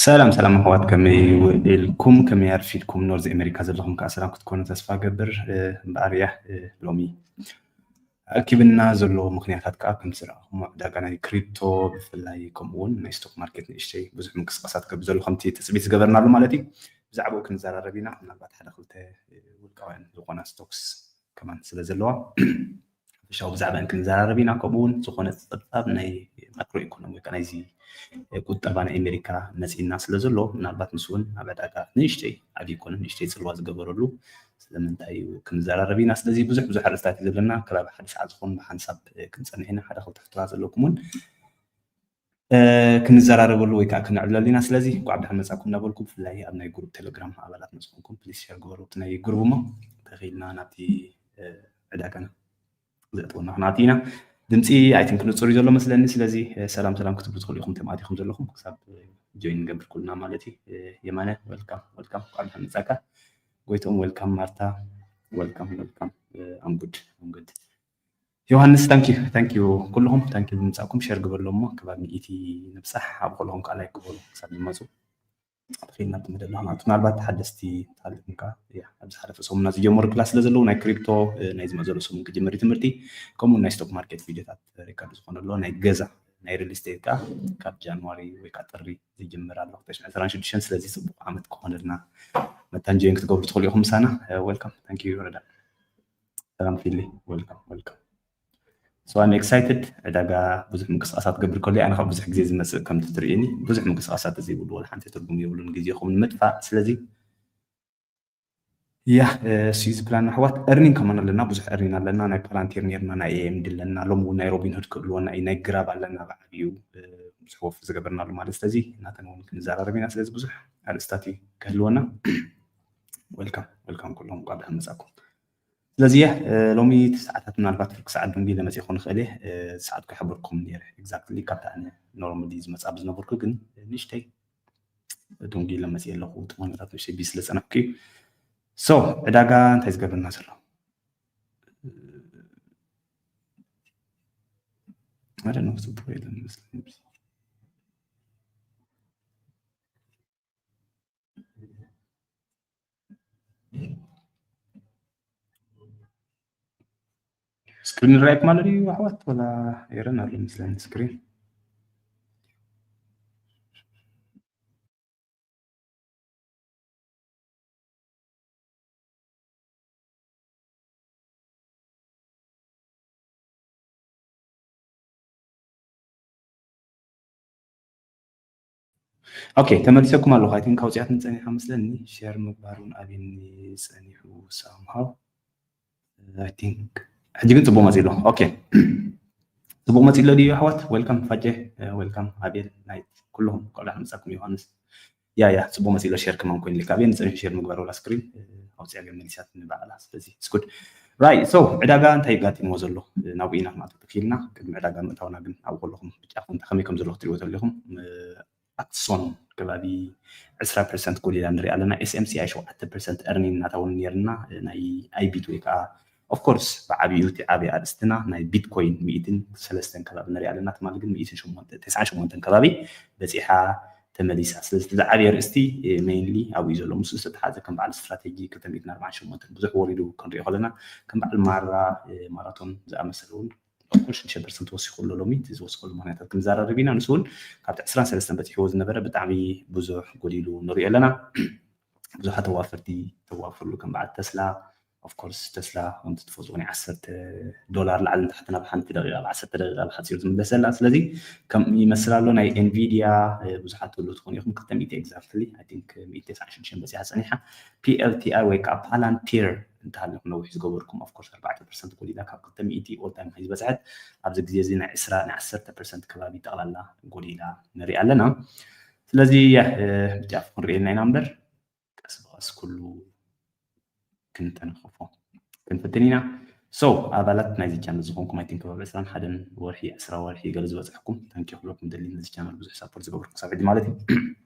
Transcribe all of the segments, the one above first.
ሰላም ሰላም ኣሕዋት፣ ከመይ ውዒልኩም? ከመይ ኣርፊድኩም? ኖርዝ ኣሜሪካ ዘለኹም ከዓ ሰላም ክትኮኑ ተስፋ ገብር። እምበኣር እያ ሎሚ ኣኪብና ዘሎ ምክንያታት ከዓ ከምቲ ዝረኣኹም ዕዳጋ ናይ ክሪፕቶ ብፍላይ ከምኡ እውን ናይ ስቶክ ማርኬት ንእሽተይ ብዙሕ ምንቅስቃሳት ከብ ዘሎ ከምቲ ትፅቢት ዝገበርናሉ ማለት እዩ። ብዛዕባኡ ክንዘራረብ ኢና። ምናልባት ሓደ ክልተ ውልቃውያን ዝኾና ስቶክስ ከማን ስለ ዘለዋ ሓፈሻዊ ብዛዕባ ክንዘራረብ ኢና። ከምኡ እውን ዝኾነ ፀብፃብ ናይ ማክሮ ኢኮኖሚ ወይ ከዓ ናይዚ ቁጠባ ናይ ኣሜሪካ መፂና ስለ ዘሎ ምናልባት ምስ እውን ኣብ ዕዳጋ ንእሽተይ ዓብዪ ኮነ ንእሽተይ ፅልዋ ዝገበረሉ ስለምንታይ እዩ ክንዘራረብ ኢና። ስለዚ ብዙሕ ብዙሕ ኣርእስታት እዩ ዘለና። ከባቢ ሓደ ሰዓት ዝኾኑ ብሓንሳብ ክንፀንሕ ኢና። ሓደ ክልተ ሕቶታት ዘለኩም እውን ክንዘራረበሉ ወይ ከዓ ክነዕልለሉ ኢና። ስለዚ እንኳዕ ብደሓን መፃኩም እናበልኩ ብፍላይ ኣብ ናይ ግሩፕ ቴሌግራም ኣባላት ንዝኾንኩም ፕሊስ ሸር ግበሩ እቲ ናይ ግሩፕ እሞ ተኺልና ናብቲ ዕዳጋና ዘእትወና ክነኣቱ ኢና። ድምፂ ኣይትን ክንፅር እዩ ዘሎ መስለኒ። ስለዚ ሰላም ሰላም ክትብሉ ትኽእሉ ኢኹም ተማእቲኹም ዘለኹም ክሳብ ጆይን ንገብር ኩልና ማለት እዩ። የማነ ወልካም ወልካም እንኳዕ ብደሓን መፃካ። ጎይቶም ወልካም ማርታ ወልካም ወልካም ኣምጉድ ኣምጉድ ዮሃንስ ታንኪዩ ታንኪዩ ኩልኹም ታንኪዩ ብምፃእኩም ሸር ግበርሎ እሞ ክባብ ሚእቲ ንብፃሕ ኣብ ኩልኹም ከዓ ላይክ ግበሩ ክሳብ ዝመፁ ተኺልና ትምደሎ ማለት ምናልባት ሓደስቲ ታልኩም ከዓ ኣብዚ ሓለፈ ሰሙና ዝጀመሩ ክላስ ስለ ዘለዉ ናይ ክሪፕቶ ናይ ዝመዘሉ ሰሙን ክጅምር ትምህርቲ ከምኡ ናይ ስቶክ ማርኬት ቪዲዮታት ሪካርድ ዝኾነሎ ናይ ገዛ ናይ ሪል ስቴት ከዓ ካብ ጃንዋሪ ወይ ከዓ ጥሪ ዝጅምር ኣሎ ክልተ ሽሕን ዕስራን ሽዱሽተን ስለዚ ፅቡቅ ዓመት ክኾነልና መታን ጆይን ክትገብሩ ትኽእሉ ኢኹም ምሳና ወልካም ታንኪዩ ረዳ ሰላም ፊሊ ወልካም ወልካም so I'm excited ዕዳጋ ብዙሕ ምንቅስቃሳት ገብር ከሎ ኣነ ካብ ብዙሕ ግዜ ዝመፅእ ከምቲ ትርእኒ ብዙሕ ምንቅስቃሳት ዘይብሉ ወላ ሓንቲ ትርጉም የብሉን ግዜኹም ንምጥፋእ ስለዚ ያ እሱ እዚ ፕላን ኣሕዋት earning ከማን ኣለና ብዙሕ earning ኣለና ናይ ፓላንቲር ነርና ናይ AMD ኣለና ሎም ናይ ሮቢን ሁድ ክእልወና እዩ ናይ ግራብ ኣለና ብዓብዩ ብዙሕ ወፍ ዝገበርናሉ ማለት ስለዚ ናተን እውን ክንዘራረብ ኢና ስለዚ ብዙሕ ኣርእስታት እዩ ክህልወና welcome welcome ኩሎም ቋዳ መፃኩም ስለዚ ሎሚ ሰዓታት ምናልባት ፍርቂ ሰዓት ድንጊ ለመፅ ይኮን ክእል ሰዓት ክሕብርኩም ነረ exactly ካብታ ኣነ normally ዝመፃ ብዝነበርኩ ግን ንሽተይ ዱንጊ ለመፅ ኣለኹ እቲ ኩነታት ንሽተይ ቢ ስለ ፀናሕኩ እዩ so ዕዳጋ እንታይ ዝገብርና ዘሎ ሓደ ነው ጽቡቅ የለን መስለኝ ስክሪን ራይት ማለት እዩ ኣሕዋት ወላ የረን ኣሎ ምስለን ስክሪን ኦኬ ተመሊሰኩም ኣለኹ። I think ኣውፅኣትኒ ፀኒሓ መስለኒ። ሼር ምግባር እውን ኣብኒ ፀኒሑ somehow። I think ሕጂ ግን ፅቡቅ መፂ ኣሎ። ኦኬ ፅቡቅ መፂ ኣሎ ድዩ ኣሕዋት? Welcome ፋጀ፣ welcome ኣቤል፣ ናይ ኩልኹም ቆልዓ ምፃኩም ዮሃንስ። ያ ያ ፅቡቅ መፂ ኣሎ። ሼር ከማን ኮይን ልካ ኣብኒ ፀኒሑ ሼር ምግባር ወላ ስክሪን ኣውፅኣ ግን መሊሳት ንባዕላ። ስለዚ it's good right so ዕዳጋ እንታይ ጋጢምዎ ዘሎ ናብኡ ኢና ክንኣቱ ተኪልና። ቅድሚ ዕዳጋ ምእታውና ግን ኣብ ከለኹም ብጫኹም ከመይ ከም ዘሎ ክትሪእዎ ተሊኹም ኣክሶን ከባቢ ዕስራ ፐርሰንት ጎሊላ ንሪኢ ኣለና። SMCI ሸውዓተ ፐርሰንት earning እናታውን ነርና ናይ ኣይቢት ወይ ከዓ of course ብዓብዩ እቲ ዓብይ ኣርእስትና ናይ ቢትኮይን ሚእትን ሰለስተን ከባቢ ንሪኢ ኣለና። ትማሊ ግን ሚእትን ሸሞንተ ተስዓን ሸሞንተን ከባቢ በፂሓ ተመሊሳ። ስለዚ እቲ ዝዓበየ ኣርእስቲ mainly ኣብኡ እዩ ዘሎ። ምስኡ ዝተተሓዘ ከም በዓል ስትራቴጂ ክልተ ሚእትን ኣርባዓን ሸሞንተን ብዙሕ ወሪዱ ክንሪኦ ከለና ከም በዓል ማራ ማራቶን ዝኣመሰለ እውን ሽዱሽተ ፐርሰንት ወሲኹ ኣሎ ሎሚ። እቲ ዝወስኸሉ ምክንያታት ክንዘራረብ ኢና። ንሱ እውን ካብቲ ዕስራን ሰለስተን በፂሕዎ ዝነበረ ብጣዕሚ ብዙሕ ጎዲሉ ንሪኦ ኣለና። ብዙሓት ተዋፈርቲ ተዋፈርሉ ከም በዓል ተስላ of course ተስላ ከምቲ ትፈልጥዎ ናይ ዓሰርተ ዶላር ላዕሊ ንታሕቲ ናብ ሓንቲ ደቂቃ ኣብ ዓሰርተ ደቂቃ ብሓፂሩ ዝምለሰላ ስለዚ ከም ይመስል ኣሎ ናይ ኤንቪድያ ብዙሓት ትብሉ ትኾኑ ኢኹም ክልተ ሚእቲ exactly I think ሚእቲ ተስዓን ሽዱሽተን በፂሓ ፀኒሓ PLTR ወይ ከዓ ፓላንቲር እንተሃለኹ ነዊሕ ዝገበርኩም of course ኣርባዕተ ፐርሰንት ጎዲላ ካብ ክልተ ሚእቲ all time high ዝበፅሐት ኣብዚ ግዜ እዚ ናይ ዕስራ ናይ ዓሰርተ ፐርሰንት ከባቢ ጠቕላላ ጎዲላ ንሪኣ ኣለና ስለዚ ብጫፍ ክንሪኤልና ኢና እምበር ቀስ ብቐስ ኩሉ ክንተንኽፎ ክንፍትን ኢና። So ኣባላት ናይዚ ቻነል ዝኾንኩም I think ኣብ ዕስራን ሓደን ወርሒ ዕስራ ወርሒ ገለ ዝበፅሕኩም thank you ክብለኩም ደሊ ነዚ ቻነል ብዙሕ ሳፖርት ዝገበርኩም ክሳብ ሕጂ ማለት እዩ።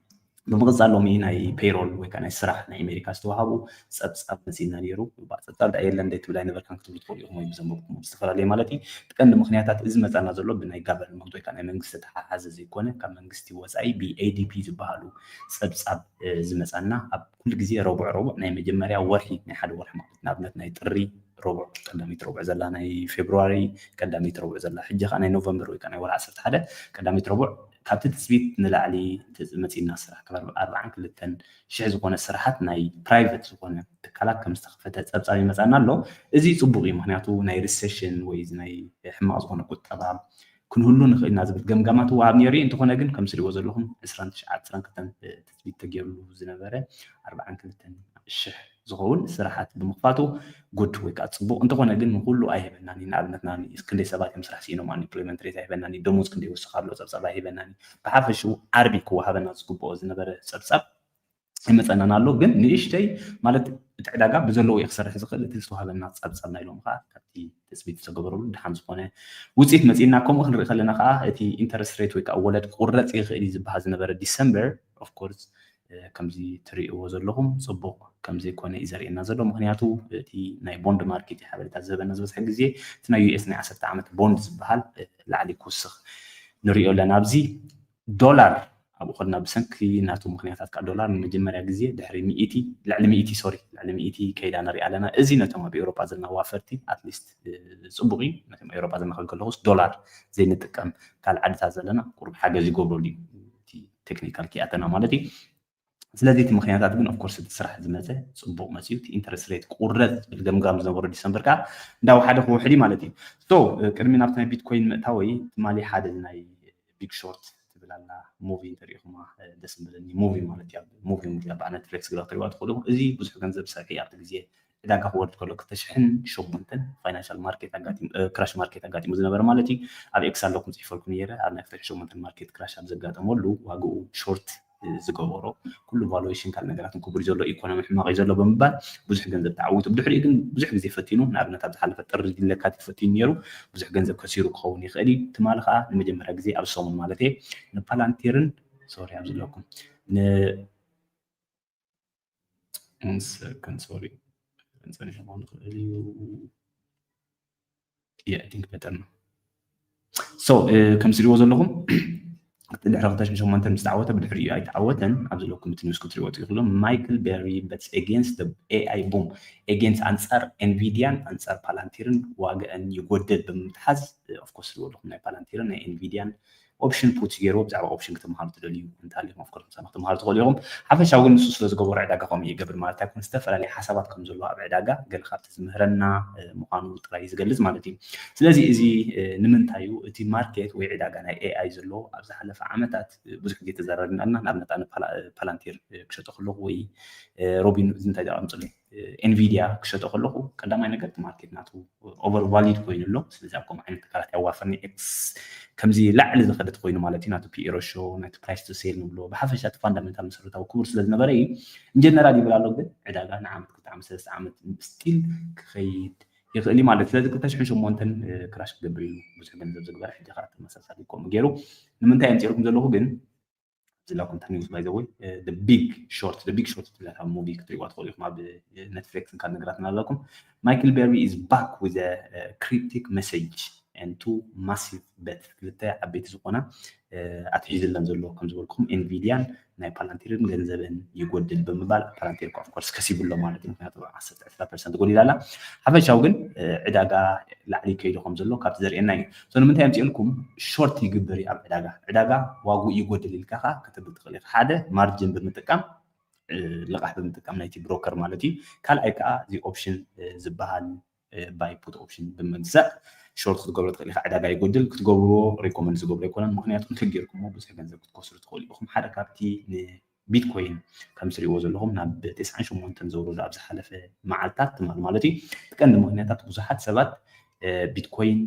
ብምቕፃል ሎሚ ናይ ፔይሮል ወይ ከዓ ናይ ስራሕ ናይ ኣሜሪካ ዝተዋሃቡ ፀብፃብ መፂና ነይሩ። ጸብጻብ ደኣ የለን ደይ ትብል ኣይነበርካን ክትብሉ ትኽእሉ ኢኹም፣ ወይ ብዘንበብኩም ዝተፈላለየ ማለት እዩ። እቲ ቀንዲ ምኽንያታት እዚ መጻና ዘሎ ብናይ ጋቨርንመንት ወይ ከዓ ናይ መንግስቲ ተሓሓዘ ዘይኮነ፣ ካብ መንግስቲ ወጻኢ ብኤዲፒ ዝበሃሉ ጸብጻብ ዝመጻና ኣብ ኩሉ ግዜ ረቡዕ ረቡዕ ናይ መጀመርያ ወርሒ ናይ ሓደ ወርሒ ማለት ንኣብነት ናይ ጥሪ ረቡዕ ቀዳሚት ረቡዕ ዘላ ናይ ፌብሩዋሪ ቀዳሚት ረቡዕ ዘላ ሕጂ ከዓ ናይ ኖቨምበር ወይ ከዓ ናይ ወርሒ ዓሰርተ ሓደ ቀዳሚት ረቡዕ ካብቲ ትጽቢት ንላዕሊ መጺና ስራሕ ካብ ኣርባዓን ክልተን ሽሕ ዝኾነ ስራሓት ናይ ፕራይቨት ዝኾነ ትካላት ከም ዝተኸፈተ ፀብፃብ ይመፃና ኣሎ። እዚ ፅቡቅ እዩ፣ ምክንያቱ ናይ ሪሴሽን ወይ ናይ ሕማቅ ዝኾነ ቁጠባ ክንህሉ ንኽእል ኢና ዝብል ገምጋማት ወሃብ ነይሩ እዩ። እንተኾነ ግን ከም ትሪእዎ ዘለኹም ዕስራን ትሽዓን ዕስራን ክልተን ትፅቢት ተገይሩሉ ዝነበረ ኣርባዓን ክልተን ሽሕ ዝኸውን ስራሓት ብምኽፋቱ ጉድ ወይ ከዓ ፅቡቅ። እንተኾነ ግን ንኩሉ ኣይህበናን እዩ። ንኣብነት ክንደይ ሰባት እዮም ስራሕ ስኢኖም፣ ኣንኤምፕሎይመንት ሬት ኣይህበናን እዩ፣ ደሞዝ ክንደይ ይወስኽ ኣሎ ፀብፃብ ኣይህበናን እዩ። ብሓፈሽኡ ዓርቢ ክወሃበና ዝግብኦ ዝነበረ ፀብፃብ ኣይመፀናን ኣሎ። ግን ንእሽተይ ማለት እቲ ዕዳጋ ብዘለዎ እዩ ክሰርሕ ዝኽእል። እቲ ዝተዋሃበና ፀብፃብ ናይ ሎሚ ከዓ ካብቲ ትፅቢት ዝተገበረሉ ድሓን ዝኾነ ውፅኢት መፂና። ከምኡ ክንርኢ ከለና ከዓ እቲ ኢንተረስት ሬት ወይ ከዓ ወለድ ክቁረፅ ይኽእል እዩ ዝበሃል ዝነበረ ዲሰምበር ኦፍኮርስ ከምዚ ትሪእዎ ዘለኹም ፅቡቅ ከምዘይኮነ እዩ ዘርእየና ዘሎ። ምክንያቱ እቲ ናይ ቦንድ ማርኬት እዩ ሓበሬታ ዝህበና ዝበዝሐ ግዜ። እቲ ናይ ዩኤስ ናይ ዓሰርተ ዓመት ቦንድ ዝበሃል ላዕሊ ክውስኽ ንሪኦ ኣለና። ኣብዚ ዶላር ኣብኡ ከድና ብሰንኪ ናቱ ምክንያታት ከዓ ዶላር ንመጀመርያ ግዜ ድሕሪ ሚእቲ ልዕሊ ሚእቲ ሶሪ ልዕሊ ሚእቲ ከይዳ ንሪኣ ኣለና። እዚ ነቶም ኣብ ኤውሮጳ ዘለና ዋፈርቲ ኣትሊስት ፅቡቅ እዩ። ነቶም ኤውሮጳ ዘለና ክብል ከለኹስ ዶላር ዘይንጥቀም ካልእ ዓድታት ዘለና ቁሩብ ሓገዝ ይገብረሉ እዩ። ቴክኒካል ክኣተና ማለት እዩ። ስለዚ እቲ ምክንያታት ግን ኦፍኮርስ እቲ ስራሕ ዝመፀ ፅቡቅ መፅዩ፣ እቲ ኢንተረስት ሬት ቁረፅ ዝብል ገምጋም ዝነበሮ ዲሰምበር ከዓ እንዳወሓደ ክውሕድ ማለት እዩ። ሶ ቅድሚ ናብቲ ናይ ቢትኮይን ምእታወይ ትማሊ ሓደ ናይ ቢግ ሾርት ትብል ኣላ ሙቪ እንተሪኢኹማ ደስ ምብለኒ። ሙቪ ማለት እያ፣ ሙቪ ሙቪ ኣብ ኔትፍሊክስ ግዳ ክትሪእዋ ትኽእሉ። እዚ ብዙሕ ገንዘብ ሰሪሑ ኣብቲ ግዜ ዕዳጋ ክወርድ ከሎ ክልተ ሽሕን ሸሞንተን ፋይናንሻል ማርኬት ኣጋጢሙ ክራሽ ማርኬት ኣጋጢሙ ዝነበረ ማለት እዩ። ኣብ ኤክስ ኣለኩም ፅሒፈልኩም ነይረ። ኣብ ናይ ክልተ ሽሕን ሸሞንተን ማርኬት ክራሽ ኣብ ዘጋጠመሉ ዋግኡ ሾርት ዝገበሮ ኩሉ ቫሉዌሽን ካልእ ነገራትን ክቡር ዘሎ ኢኮኖሚ ሕማቕ እዩ ዘሎ ብምባል ብዙሕ ገንዘብ ተዓዊቱ። ብድሕሪኡ ግን ብዙሕ ግዜ ፈቲኑ፣ ንኣብነት ኣብ ዝሓለፈ ጥሪ ለካቲት ፈቲኑ ነይሩ። ብዙሕ ገንዘብ ከሲሩ ክኸውን ይኽእል እዩ። ትማሊ ከዓ ንመጀመርያ ግዜ ኣብ ሰሙን ማለት እየ ንፓላንቲርን ሶሪ ኣብ ዘለኩም ን ሰከንድ ሶሪ ጸኒሑ ክኸውን ይኽእል እዩ። Yeah, I think better ነው። So ከም ትሪእዎ ዘለኹም ድሕሪ ክልተ ሽሕን ሸሞንተን ምስ ተዓወተ ብድሕሪኡ ኣይተዓወተን። ኣብ ዘለኩም እቲ ኒውስ ክትሪእዎ ትኽእሉ። ማይክል ቤሪ bets against the AI boom፣ against ኣንጻር ኤንቪዲያን ኣንጻር ፓላንቲርን ዋጋአን ይጎድል ብምትሓዝ ኦፍኮርስ ትሪእዎ ኣለኹም ናይ ፓላንቲርን ናይ ኤንቪዲያን ኦፕሽን ፑት ገይርዎ ብዛዕባ ኦፕሽን ክትመሃሩ ትደልዩ እንተሃሊኹም ኦፍኮርስ ምሳና ክትመሃሩ ትኽእሉ ኢኹም። ሓፈሻዊ ግን ንሱ ስለ ዝገበሮ ዕዳጋ ከምኡ ይገብር ማለት ኣይኮነ። ዝተፈላለዩ ሓሳባት ከም ዘለዎ ኣብ ዕዳጋ ገለ ካብቲ ዝምህረና ምዃኑ ጥራይ ዝገልጽ ማለት እዩ። ስለዚ እዚ ንምንታይ እዩ እቲ ማርኬት ወይ ዕዳጋ ናይ ኤኣይ ዘሎ ኣብ ዝሓለፈ ዓመታት ብዙሕ ግዜ ተዘራሪብና ኣለና። ንኣብነት ኣነ ፓላንቲር ክሸጦ ከለኹ ወይ ሮቢን እንታይ ኣምፅሉ ኤንቪዲያ ክሸጦ ከለኹ ቀዳማይ ነገር እቲ ማርኬት ናቱ ኦቨር ቫሊድ ኮይኑ ኣሎ። ስለዚ ኣብ ከምኡ ዓይነት ትካላት ያዋፈርኒ ኤክስ ከምዚ ላዕሊ ዝኸደት ኮይኑ ማለት እዩ። ናቱ ፒኢ ሬሾ ናቱ ፕራይስ ቱ ሴል ንብሎ ብሓፈሻ እቲ ፋንዳሜንታል መሰረታዊ ክቡር ስለ ዝነበረ እዩ። ኢንጀነራል ይብል ኣሎ ግን ዕዳጋ ንዓመት ክልተ ዓመት ሰለስተ ዓመት ስቲል ክኸይድ ይኽእል እዩ ማለት። ስለዚ ክልተ ሽሕን ሸሞንተን ክራሽ ክገብር እዩ ብዙሕ ገንዘብ ዝግበር ሕጂ ከዓ ተመሳሳሊ ከምኡ ገይሩ ንምንታይ ኣምፂርኩም ዘለኹ ግን ዝላኩም ተኒውስ ባይ ዘ ወይ ቢግ ሾርት ቢግ ሾርት ትብላ ሙቪ ክትሪዋ ትኽእሉ ኢኹም ኣብ ኔትፍሊክስ ካብ ነገራትና ኣለኩም። Michael Berry is back with a cryptic message and two massive bet ክልተ ዓበይቲ ዝኾና ኣትሒዝለን ዘሎ ከም ዝበልኩም ኤንቪዲያን ናይ ፓላንቲርን ገንዘበን ይጎድል ብምባል ፓላንቲር ኦፍኮርስ ከሲቡ ኣሎ ማለት እዩ። ምክንያቱ ዓሰርተ ዕስራ ፐርሰንት ጎዲላ ኣላ። ሓፈሻዊ ግን ዕዳጋ ላዕሊ ከይዱ ከም ዘሎ ካብቲ ዘርእየና እዩ። So ንምንታይ ኣምፅእልኩም ሾርት ይግበር እዩ ኣብ ዕዳጋ ዕዳጋ ዋግኡ ይጎድል ኢልካ ከዓ ከተብል ትኽእል ኢኻ። ሓደ ማርጅን ብምጥቃም ልቓሕ ብምጥቃም ናይቲ ብሮከር ማለት እዩ። ካልኣይ ከዓ እዚ ኦፕሽን ዝበሃል ባይ ፑት ኦፕሽን ብምግዛእ ሾርት ክትገብሮ ትኽእል ኢኻ። ዕዳጋ ይጎድል ክትገብርዎ ሪኮመንድ ዝገብሮ ኣይኮነን። ምክንያቱ እንተጌርኩሞ ብዙሕ ገንዘብ ክትከስሩ ትኽእሉ ኢኹም። ሓደ ካብቲ ንቢትኮይን ከም ትሪእዎ ዘለኹም ናብ ተስዓን ሸሞንተን ዘውረዶ ኣብ ዝሓለፈ መዓልታት ትማል ማለት እዩ። እቲ ቀንዲ ምክንያታት ብዙሓት ሰባት ቢትኮይን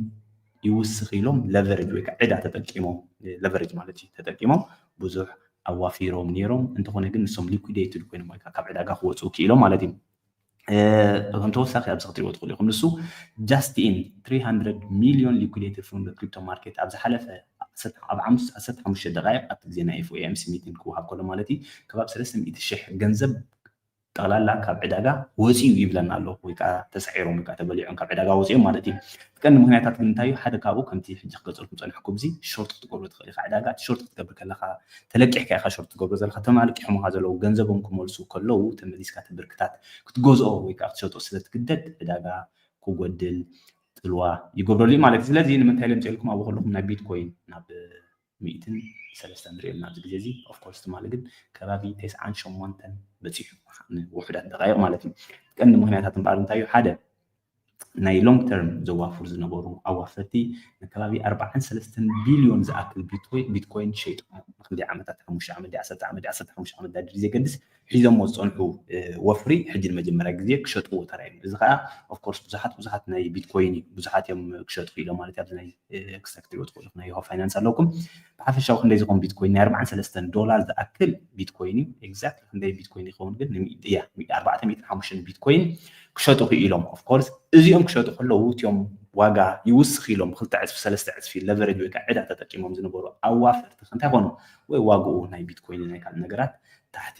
ይውስኽ ኢሎም ለቨሬጅ ወይ ከዓ ዕዳ ተጠቂሞም ለቨሬጅ ማለት እዩ ተጠቂሞም ብዙሕ ኣዋፊሮም ነይሮም። እንተኾነ ግን ንሶም ሊኩዴትድ ኮይኖም ወይ ከዓ ካብ ዕዳጋ ክወፅኡ ክኢሎም ማለት እዩ። ከም ተወሳኺ ኣብዚ ክትሪእዎ ትኽእሉ ኢኹም። ንሱ just in three hundred million liquidated from the crypto market ኣብ ዝሓለፈ ዓሰርተ ኣብ ዓምስ ዓሰርተ ሓሙሽተ ደቃይቕ ኣብቲ ግዜ ናይ ኤፍ ኦ ኤም ሲ ሚቲንግ ክወሃብ ከሎ ማለት እዩ፣ ከባቢ ሰለስተ ሚእቲ ሽሕ ገንዘብ ጠቕላላ ካብ ዕዳጋ ወፂኡ ይብለና ኣሎ፣ ወይ ከዓ ተሳዒሮም ወይ ከዓ ተበሊዖም ካብ ዕዳጋ ወፂኦም ማለት እዩ። ቀንዲ ምክንያታት ግን እንታይ እዩ? ሓደ ካብኡ ከምቲ ሕጂ ክገልፀልኩም ፀንሕኩ፣ እዚ ሾርት ክትገብሮ ትኽእል ኢኻ ዕዳጋ። እቲ ሾርት ክትገብር ከለካ ተለቂሕካ ኢኻ ሾርት ትገብሮ ዘለካ፣ ተማልቂሖምኻ ዘለዉ ገንዘቦም ክመልሱ ከለዉ ተመሊስካ ተብርክታት ክትገዝኦ ወይ ከዓ ክትሸጦ ስለ ትግደድ ዕዳጋ ክጎድል ፅልዋ ይገብረሉ እዩ ማለት እዩ። ስለዚ ንምንታይ ለምፅልኩም ኣብኡ ከለኹም ናይ ቢትኮይን ናብ ሚእትን ሰለስተን ንሪኦ ኣለና ኣብዚ ግዜ እዚ። ኦፍኮርስ ትማሊ ግን ከባቢ ተስዓን ሸሞንተን በፂሑ ንውሑዳት ደቃይቕ ማለት እዩ። ቀንዲ ምክንያታት እምበኣር እንታይ እዩ? ሓደ ናይ ሎንግ ተርም ዘዋፍሩ ዝነበሩ ኣዋፈርቲ ንከባቢ ኣርባዓን ሰለስተን ቢልዮን ዝኣክል ቢትኮይን ሸይጦም። ንክንደይ ዓመታት፣ ሓሙሽተ ዓመት፣ ዓሰርተ ዓመት፣ ዓሰርተ ሓሙሽተ ዓመት ዳድሪ ዘይገድስ ሒዞሞ ዝፀንሑ ወፍሪ ሕጂ ንመጀመርያ ግዜ ክሸጥዎ ተራእዮም። እዚ ከዓ ኦፍኮርስ ብዙሓት ብዙሓት ናይ ቢትኮይን እዩ ብዙሓት እዮም ክሸጡ ኢሎም ማለት እዩ። ኣብዚ ናይ ክሳብ ክትሪኦ ትኽእሉ ናይ ዮሃ ፋይናንስ ኣለኩም። ብሓፈሻዊ ክንደይ ዝኾን ቢትኮይን ናይ ኣርባዓን ሰለስተን ዶላር ዝኣክል ቢትኮይን እዩ። ኤግዛክትሊ ክንደይ ቢትኮይን ይኸውን ግን እያ ኣርባዕተ ሚእትን ሓሙሽተን ቢትኮይን ክሸጡ ክኢሎም። ኦፍኮርስ እዚኦም ክሸጡ ከለዉ እቲኦም ዋጋ ይውስኽ ኢሎም ብክልተ ዕፅፊ ሰለስተ ዕፅፊ ለቨሬጅ ወይ ከዓ ዕዳ ተጠቂሞም ዝነበሩ ኣዋፈርቲ እንታይ ኮኑ? ወይ ዋግኡ ናይ ቢትኮይን ናይ ካልእ ነገራት ታሕቲ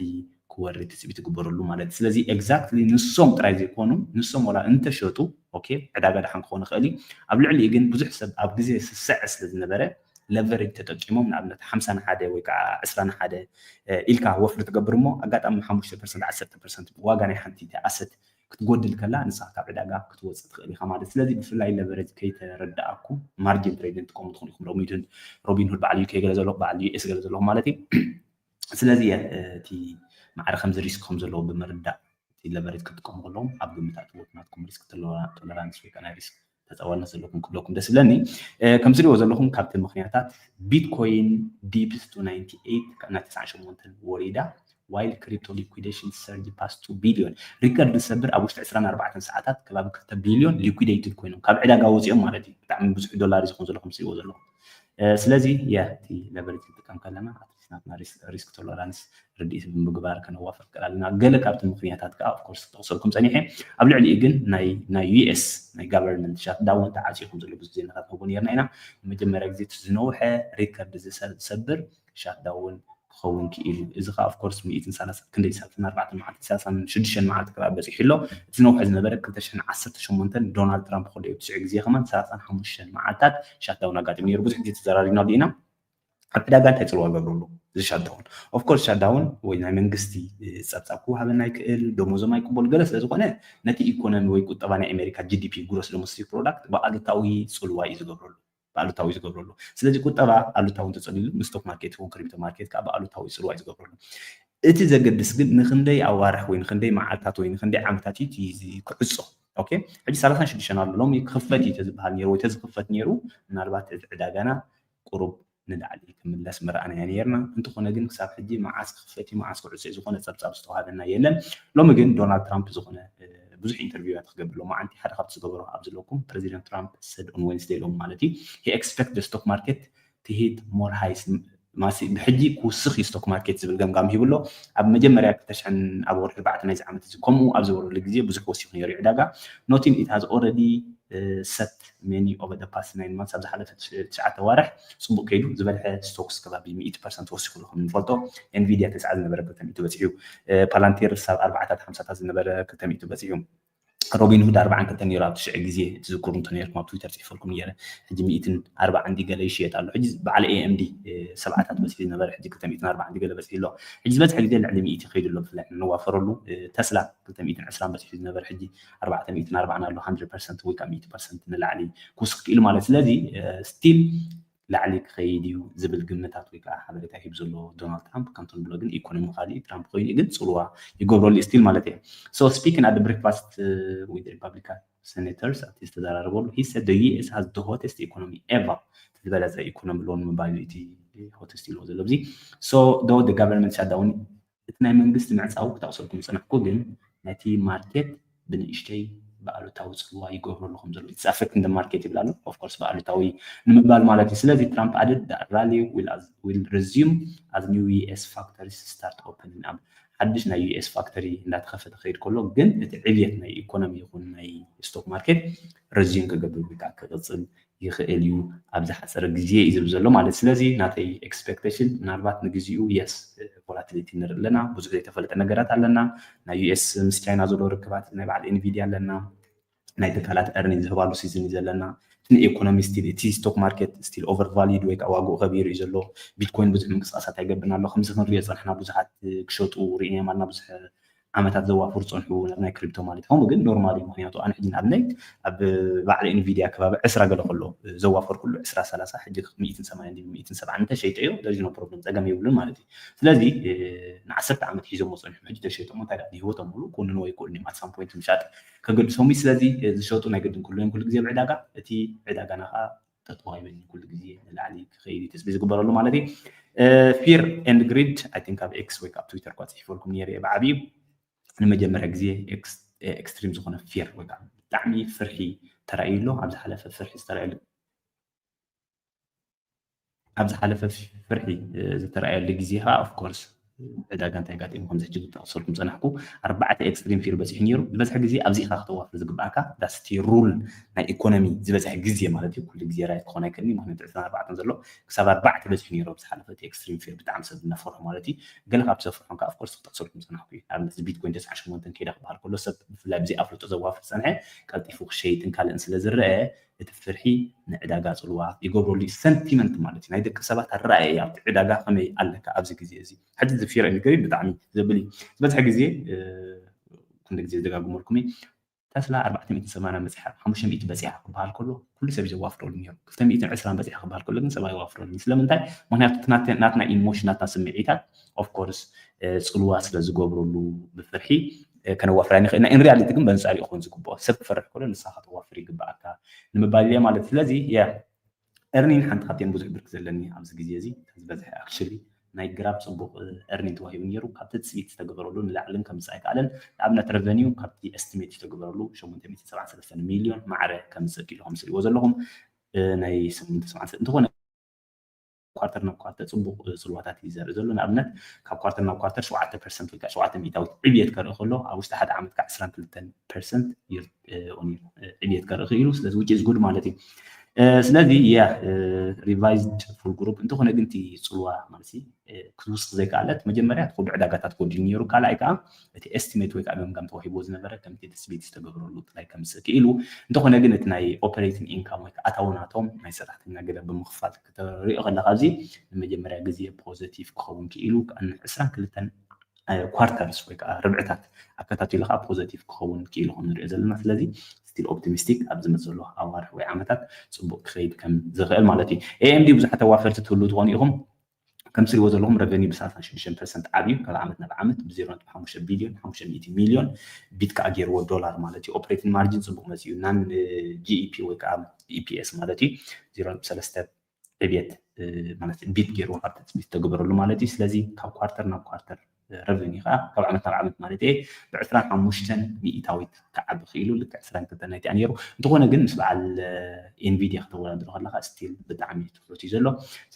ክወርድ ትፅቢት ይግበረሉ ማለት እዩ። ስለዚ ኤግዛክትሊ ንሶም ጥራይ ዘይኮኑ ንሶም ዋላ እንተሸጡ ኦኬ ዕዳጋ ደሓን ክኾን ይኽእል እዩ። ኣብ ልዕሊኡ ግን ብዙሕ ሰብ ኣብ ግዜ ስስዐ ስለ ዝነበረ ለቨሬጅ ተጠቂሞም ንኣብነት ሓምሳ ንሓደ ወይ ከዓ ዕስራ ንሓደ ኢልካ ወፍሪ ትገብር እሞ ኣጋጣሚ ሓሙሽተ ፐርሰንት ዓሰርተ ፐርሰንት ዋጋ ናይ ሓንቲ ኣሰት ክትጎድል ከላ ንስኻ ካብ ዕዳጋ ክትወፅእ ትኽእል ኢኻ ማለት። ስለዚ ብፍላይ ለቨሬጅ ከይተረዳኣኩም ማርጂን ትሬድ ንጥቀሙ ትኹን ኢኹም። ሮቢንሁድ በዓል ዩ ኬ ገለ ዘለኹ በዓል ዩ ኤስ ገለ ዘለኹ ማለት እዩ። ስለዚ እቲ ማዕረ ከምዚ ሪስክ ከም ዘለዎ ብምርዳእ እቲ ለቨሬጅ ክትጥቀሙ ከለኹም ኣብ ግምት ኣትዎ ናትኩም ሪስክ ቶለራንስ ወይ ከዓ ናይ ሪስክ ተፃዋልነት ዘለኩም ክብለኩም ደስ ይብለኒ። ከም ዝሪእዎ ዘለኹም ካብቲ ምክንያታት ቢትኮይን ዲፕስ ቱ ናይንቲ ኤይት ካብ ናይ ተስዓን ሸሞንተን ወሪዳ while crypto liquidation surge past two billion ሪከርድ ዝሰብር ኣብ ውሽጢ ዕስራን ኣርባዕተን ሰዓታት ከባቢ ክልተ ቢልዮን ሊኩዴትድ ኮይኖም ካብ ዕዳጋ ወፂኦም ማለት እዩ። ብጣዕሚ ብዙሕ ዶላር እዩ ዝኾን ዘለኹም ዝሪእዎ ዘለኹም። ስለዚ ያ እቲ ለቨሬጅ ክንጥቀም ከለና ናትና ሪስክ ቶለራንስ ርድኢት ብምግባር ከነዋፍር ክእል ኣለና። ገለ ካብቲ ምክንያታት ከዓ ኦፍኮርስ ክጠቕሰልኩም ፀኒሐ ኣብ ልዕሊኡ ግን ናይ ዩኤስ ናይ ጋቨርንመንት ሻትዳውን ተዓፅዩ ከም ዘሎ ብዙ ዜናታት ንህቦ ነርና ኢና። ንመጀመርያ ግዜ ዝነውሐ ሪከርድ ዝሰብር ሻትዳውን ክኸውን ክኢሉ። እዚ ከዓ ኦፍኮርስ ሚእትን ሰላሳን ክንደይ ሰላሳን ኣርባዕተን መዓልቲ ሰላሳን ሽዱሽተን መዓልቲ ከባቢ በፂሑ ኣሎ። እቲ ዝነውሐ ዝነበረ ክልተ ሽሕን ዓሰርተ ሸሞንተን ዶናልድ ትራምፕ ከሎ እዩ። ትሽዑ ግዜ ከማን ሰላሳን ሓሙሽተን መዓልታት ሻትዳውን ኣጋጢሙ ነይሩ። ብዙሕ ግዜ ተዘራሪብናሉ ኢና። ኣብ ዕዳጋ እንታይ ፅልዋ ገብረሉ እዚ ሻትዳውን? ኦፍኮርስ ሻትዳውን ወይ ናይ መንግስቲ ፀብፃብ ክወሃበና ይክእል፣ ደሞዞም ኣይቅበሉ ገለ ስለዝኮነ ነቲ ኢኮኖሚ ወይ ቁጠባ ናይ ኣሜሪካ ጂ ዲ ፒ ግሮስ ዶሜስቲክ ፕሮዳክት ብኣሉታዊ ፅልዋ እዩ ዝገብረሉ። ብኣሉታዊ ዝገብረሉ። ስለዚ ቁጠባ ኣሉታዊ እንተፀሊሉ ንስቶክ ማርኬት ይኹን ክሪፕቶ ማርኬት ከዓ ብኣሉታዊ ፅልዋ እዩ ዝገብረሉ። እቲ ዘገድስ ግን ንክንደይ ኣዋርሕ ወይ ንክንደይ መዓልታት ወይ ንክንደይ ዓመታት እዩ ክዕፆ። ኦኬ ሕጂ ሰላሳን ሽዱሽተን ኣሎ ሎሚ ክኽፈት እዩ ተዝበሃል ነይሩ ወይ ተዝኽፈት ነይሩ ምናልባት እቲ ዕዳጋና ቁሩብ ንላዕሊ ክምለስ ምረኣናዮ ነይርና። እንተኾነ ግን ክሳብ ሕጂ መዓስ ክኽፈት እዩ መዓስ ክዕፆ እዩ ዝኾነ ፀብፃብ ዝተዋሃበና የለን። ሎሚ ግን ዶናልድ ትራምፕ ዝኾነ ብዙሕ ኢንተርቪዋት ክገብር ሎማዓንቲ ሓደ ካብቲ ዝገበሮ ኣብ ዘለኩም ፕረዚደንት ትራምፕ ሰድ ኦን ዌንስደይ ሎም ማለት እዩ he expect the stock market to hit more highs ማሲ ብሕጂ ክውስኽ እዩ ስቶክ ማርኬት ዝብል ገምጋም ሂቡ ኣሎ። ኣብ መጀመርያ ክልተ ሽሕን ኣብ ወርሒ ኣርባዕተ ናይዚ ዓመት እዚ ከምኡ ኣብ ዝበረሉ ግዜ ብዙሕ ወሲኹ ነይሩ እዩ ዕዳጋ። Noting it has already set many over the past nine months ኣብ ዝሓለፈ ትሽዓተ ዋርሕ ፅቡቅ ከይዱ ዝበልሐ ስቶክስ ከባቢ ሚእቲ ፐርሰንት ወሲኹ ኣሎ ከም ንፈልጦ ኤንቪድያ ተስዓ ዝነበረ ክልተ ሚእቲ በፂሑ። ፓላንቴር ሳብ ኣርባዓታት ሓምሳታት ዝነበረ ክልተ ሚእቲ በፂሑ። ሮቢን ሁድ ኣርባዓን ክልተን ነይሩ ኣብ ትሽዒ ግዜ ትዝክሩ እንተ ነርኩም ኣብ ትዊተር ፅሒፈልኩም ነይረ። ሕጂ ሚእትን ኣርባዓን ድዩ ገለ ይሽየጥ ኣሎ። ሕጂ በዓል ኤ ኤም ዲ ሰብዓታት በፂሑ ዝነበረ ሕጂ ክልተ ሚእትን ኣርባዓን ድዩ ገለ በፂሑ ኣሎ። ሕጂ ዝበዝሐ ግዜ ልዕሊ ሚእቲ ይኸይዱ ኣሎ። ብፍላይ ንዋፈረሉ ተስላ ክልተ ሚእትን ዕስራን በፂሑ ዝነበረ ሕጂ ኣርባዕተ ሚእትን ኣርባዓን ኣሎ። ሃንድረድ ፐርሰንት ወይ ከዓ ሚእቲ ፐርሰንት ንላዕሊ ክውስኽ ክኢሉ ማለት ስለዚ ስቲል ላዕሊ ክኸይድ እዩ ዝብል ግምታት ወይ ከዓ ሓበሬታ ሂብ ዘሎ ዶናልድ ትራምፕ ከምቲ ንብሎ ግን ኢኮኖሚ ካሊእ ትራምፕ ኮይኑ ግን ፅልዋ ይገብረሉ እዩ ስቲል ማለት እየ። So speaking at the breakfast with Republican senators ኣብቲ ዝተዘራረበሉ he said the U S has the hottest economy ever ዝበለፀ ኢኮኖሚ ኣሎ ንምባል እዩ እቲ ሆተስት ኢልዎ ዘሎ እዚ። So though the government shutdown እቲ ናይ መንግስቲ ምዕፃው ክጠቕሰልኩም ዝፀናሕኩ ግን ነቲ ማርኬት ብንእሽተይ ብኣሉታዊ ፅልዋ ይገብረሉ ከም ዘሎ it's affecting the market ይብል ኣሎ። Of course ብኣሉታዊ ንምባል ማለት እዩ። ስለዚ ትራምፕ added the rally will resume as new U S factories start opening up ሓድሽ ናይ U S factory እንዳተኸፈተ ክኸይድ ከሎ ግን እቲ ዕብየት ናይ ኢኮኖሚ ይኹን ናይ ስቶክ ማርኬት resume ክገብር ወይ ከዓ ክቕፅል ይኽእል እዩ ኣብ ዝሓፀረ ግዜ እዩ ዝብል ዘሎ ማለት። ስለዚ ናተይ expectation ምናልባት ንግዚኡ yes volatility ንርኢ ኣለና፣ ብዙሕ ዘይተፈለጠ ነገራት ኣለና። ናይ ዩ ኤስ ምስ ቻይና ዘሎ ርክባት፣ ናይ በዓል ኤንቪዲያ ኣለና፣ ናይ ትካላት earning ዝህባሉ season እዩ ዘለና። እቲ economy still፣ እቲ stock market still over valued ወይ ከዓ ዋግኡ ከቢሩ እዩ ዘሎ። ቢትኮይን ብዙሕ ምንቅስቃሳት ኣይገብርን ኣሎ። ከምዚ ክንሪኦ ዝፀናሕና ብዙሓት ክሸጡ ርኢናዮም ኣለና ብዙሕ ዓመታት ዘዋፍሩ ዝፀንሑ ናይ ክሪፕቶ ማለት። ከምኡ ግን ኖርማል እዩ። ምክንያቱ ኣነ ሕጂ ንኣብነት ኣብ በዓል ኤንቪዲያ ከባቢ ዕስራ ገለ ከሎ ዘዋፈርኩሉ ዕስራ ሰላሳ ሕጂ ሚእትን ሰማንያን ድዩ ሚእትን ሰብዓን እንተሸይጠዮ there is no problem፣ ፀገም የብሉን ማለት እዩ። ስለዚ ንዓሰርተ ዓመት ሒዞሞ ፀኒሖም ሕጂ ተሸይጦሞ እንታይ ደኣ ንህይወቶም ሙሉ ክውንንዎ ኣይክእሉን እዮም። At some point ምሻጥ ከገድሶም እዩ። ስለዚ ዝሸጡ ናይ ግድን ክህልዎም ኩሉ ግዜ ኣብ ዕዳጋ፣ እቲ ዕዳጋና ከዓ ጠጠው ኣይበልን ኩሉ ግዜ ንላዕሊ ክኸይድ እዩ ትፅቢት ዝግበረሉ ማለት እዩ። Fear and greed I think ኣብ ኤክስ ወይ ከዓ ኣብ ትዊተር እኳ ፅሒፈልኩም ነይረ እየ ብዓብዩ። ንመጀመርያ ግዜ extreme ዝኾነ fear ወይ ከዓ ብጣዕሚ ፍርሒ ተራእዩ ኣሎ። ኣብ ዝሓለፈ ፍርሒ ዝተራእየሉ ኣብ ዝሓለፈ ፍርሒ ዝተራእየሉ ግዜ ከዓ of course ዕዳጋ እንታይ ኣጋጢሙ ከምዚ ሕጂ ዝጠቕሰልኩም ፀናሕኩ ኣርባዕተ extreme fear በፂሑ ነይሩ። ዝበዝሐ ግዜ ኣብዚ ኢኻ ክተዋፍር ዝግባእካ። That's the rule ናይ economy ዝበዝሐ ግዜ ማለት እዩ። ኩሉ ግዜ right ክኾን ኣይክእልን እዩ። ምክንያቱ ዕስራን ኣርባዕተን ዘሎ ክሳብ ኣርባዕተ በፂሑ ነይሩ ኣብ ዝሓለፈ እቲ extreme fear ብጣዕሚ ሰብ ዝነፈርሖ ማለት እዩ። ገለ ካብቲ ዘፍርሖም ከዓ of course ክጠቕሰልኩም ዝፀናሕኩ እዩ። ንኣብነት እዚ ቢትኮይን ተስዓን ሸሞንተን ከይዳ ክበሃል ከሎ ሰብ ብፍላይ ብዘይ ኣፍልጦ ዘዋፍር ዝፀንሐ ቀልጢፉ ክሸይጥን ካልእን ስለ ዝረአ እቲ ፍርሒ ንዕዳጋ ፅልዋ ይገብረሉ እዩ። Sentiment ማለት እዩ ናይ ደቂ ሰባት ኣረኣእያ ኣብቲ ዕዳጋ ከመይ ኣለካ ኣብዚ ግዜ እዚ። ሕጂ እዚ fear and greed ብጣዕሚ ዘብል እዩ። ዝበዝሐ ግዜ ክንደ ግዜ ዝደጋግመልኩም እዩ። ተስላ ኣርባዕተ ሚእትን ሰማንያን በፂሓ፣ ሓሙሽተ ሚእቲ በፂሓ ክበሃል ከሎ ኩሉ ሰብ እዩ ዘዋፍረሉ ነይሩ። ክልተ ሚእትን ዕስራን በፂሓ ክበሃል ከሎ ግን ሰብ ኣይዋፍረሉን። ስለምንታይ? ምክንያቱ እቲ ናተ- ናትና ኢሞሽን ናትና ስምዒታት of course ፅልዋ ስለ ዝገብረሉ ብፍርሒ ከነዋፍራ ንኽእል ኢና። In reality ግን በንፃር ይኾን ዝግብኦ። ሰብ ክፈርሕ ከሎ ንስኻ ከተዋፍር ይግብኣካ ንምባል እየ ማለት። ስለዚ earning ሓንቲ ካብተን ብዙሕ ብርኪ ዘለኒ ኣብዚ ግዜ እዚ ዝበዝሐ actually ናይ ግራብ ፅቡቕ earning ተዋሂቡ ነይሩ። ካብ ትፅቢት ዝተገበረሉ ንላዕልን ከምፅእ ኣይከኣለን። ንኣብነት revenue ካብቲ estimate ዝተገበረሉ ሸሞንተ ሚእትን ሰብዓን ሰለስተን ሚልዮን ማዕረ ከምፅእ ክኢሉ ከም ትሪእዎ ዘለኹም ናይ ስምንተ ሰብዓን እንተኾነ ኳርተር ናብ ኳርተር ፅቡቕ ፅልዋታት እዩ ዘርኢ ዘሎ። ንኣብነት ካብ ኳርተር ናብ ኳርተር ሸውዓተ ፐርሰንት ወይ ከዓ ሸውዓተ ሚእታዊት ዕብየት ከርኢ ከሎ ኣብ ውሽጢ ሓደ ዓመት ከዓ ዕስራን ክልተን ፐርሰንት ዕብየት ከርኢ ክኢሉ። ስለዚ which is good ማለት እዩ። ስለዚ yeah revised full group እንተኾነ ግን እቲ ፅልዋ ማለት ክትውስኽ ዘይከኣለት መጀመርያ እቲ ኩሉ ዕዳጋታት ክወድዩ ነይሩ። ካልኣይ ከዓ እቲ estimate ወይ ከዓ ገምጋም ተዋሂብዎ ዝነበረ ከምቲ ትፅቢት ዝተገብረሉ ጥራይ ከምፅእ ክኢሉ። እንተኾነ ግን እቲ ናይ operating income ወይ ከዓ ኣታዊ ናቶም ናይ ሰራሕተኛ ገለ ብምኽፋል ክትሪኦ ከለካ ኣብዚ ንመጀመርያ ግዜ positive ክኸውን ክኢሉ። ዕስራን ክልተን quarters ወይ ከዓ ርብዕታት ኣከታቲሉ ከዓ positive ክኸውን ክኢሉ ከም ንሪኦ ዘለና። ስለዚ still optimistic ኣብ ዝመፅእ ዘሎ ኣዋርሕ ወይ ዓመታት ፅቡቕ ክኸይድ ከም ዝኽእል ማለት እዩ። AMD ብዙሓት ኣዋፈርቲ ትህሉ ትኾኑ ኢኹም። ከም ትሪእዎ ዘለኹም revenue ብ ሰላሳን ሽዱሽተን ፐርሰንት ዓብዩ ካብ ዓመት ናብ ዓመት ብ ዜሮ ነጥቢ ሓሙሽተ ቢልዮን ሓሙሽተ ሚእቲ ሚልዮን ቢት ከዓ ገይርዎ ዶላር ማለት እዩ። Operating margin ፅቡቕ መፂኡ non GEP ወይ ከዓ EPS ማለት እዩ ዜሮ ነጥቢ ሰለስተ ዕብየት ማለት ቢት ገይርዎ ካብ ትፅቢት ዝተገበረሉ ማለት እዩ። ስለዚ ካብ ኳርተር ናብ ኳርተር revenue ከዓ ካብ ዓመት ናብ ዓመት ማለት እየ ብ ዕስራን ሓሙሽተን ሚእታዊት ክዓቢ ክኢሉ ልክዕ ዕስራን ክልተን ናይቲኣ ነይሩ። እንተኾነ ግን ምስ በዓል ኤንቪዲያ ክተወዳድሮ ከለካ still ብጣዕሚ ትሑት እዩ ዘሎ።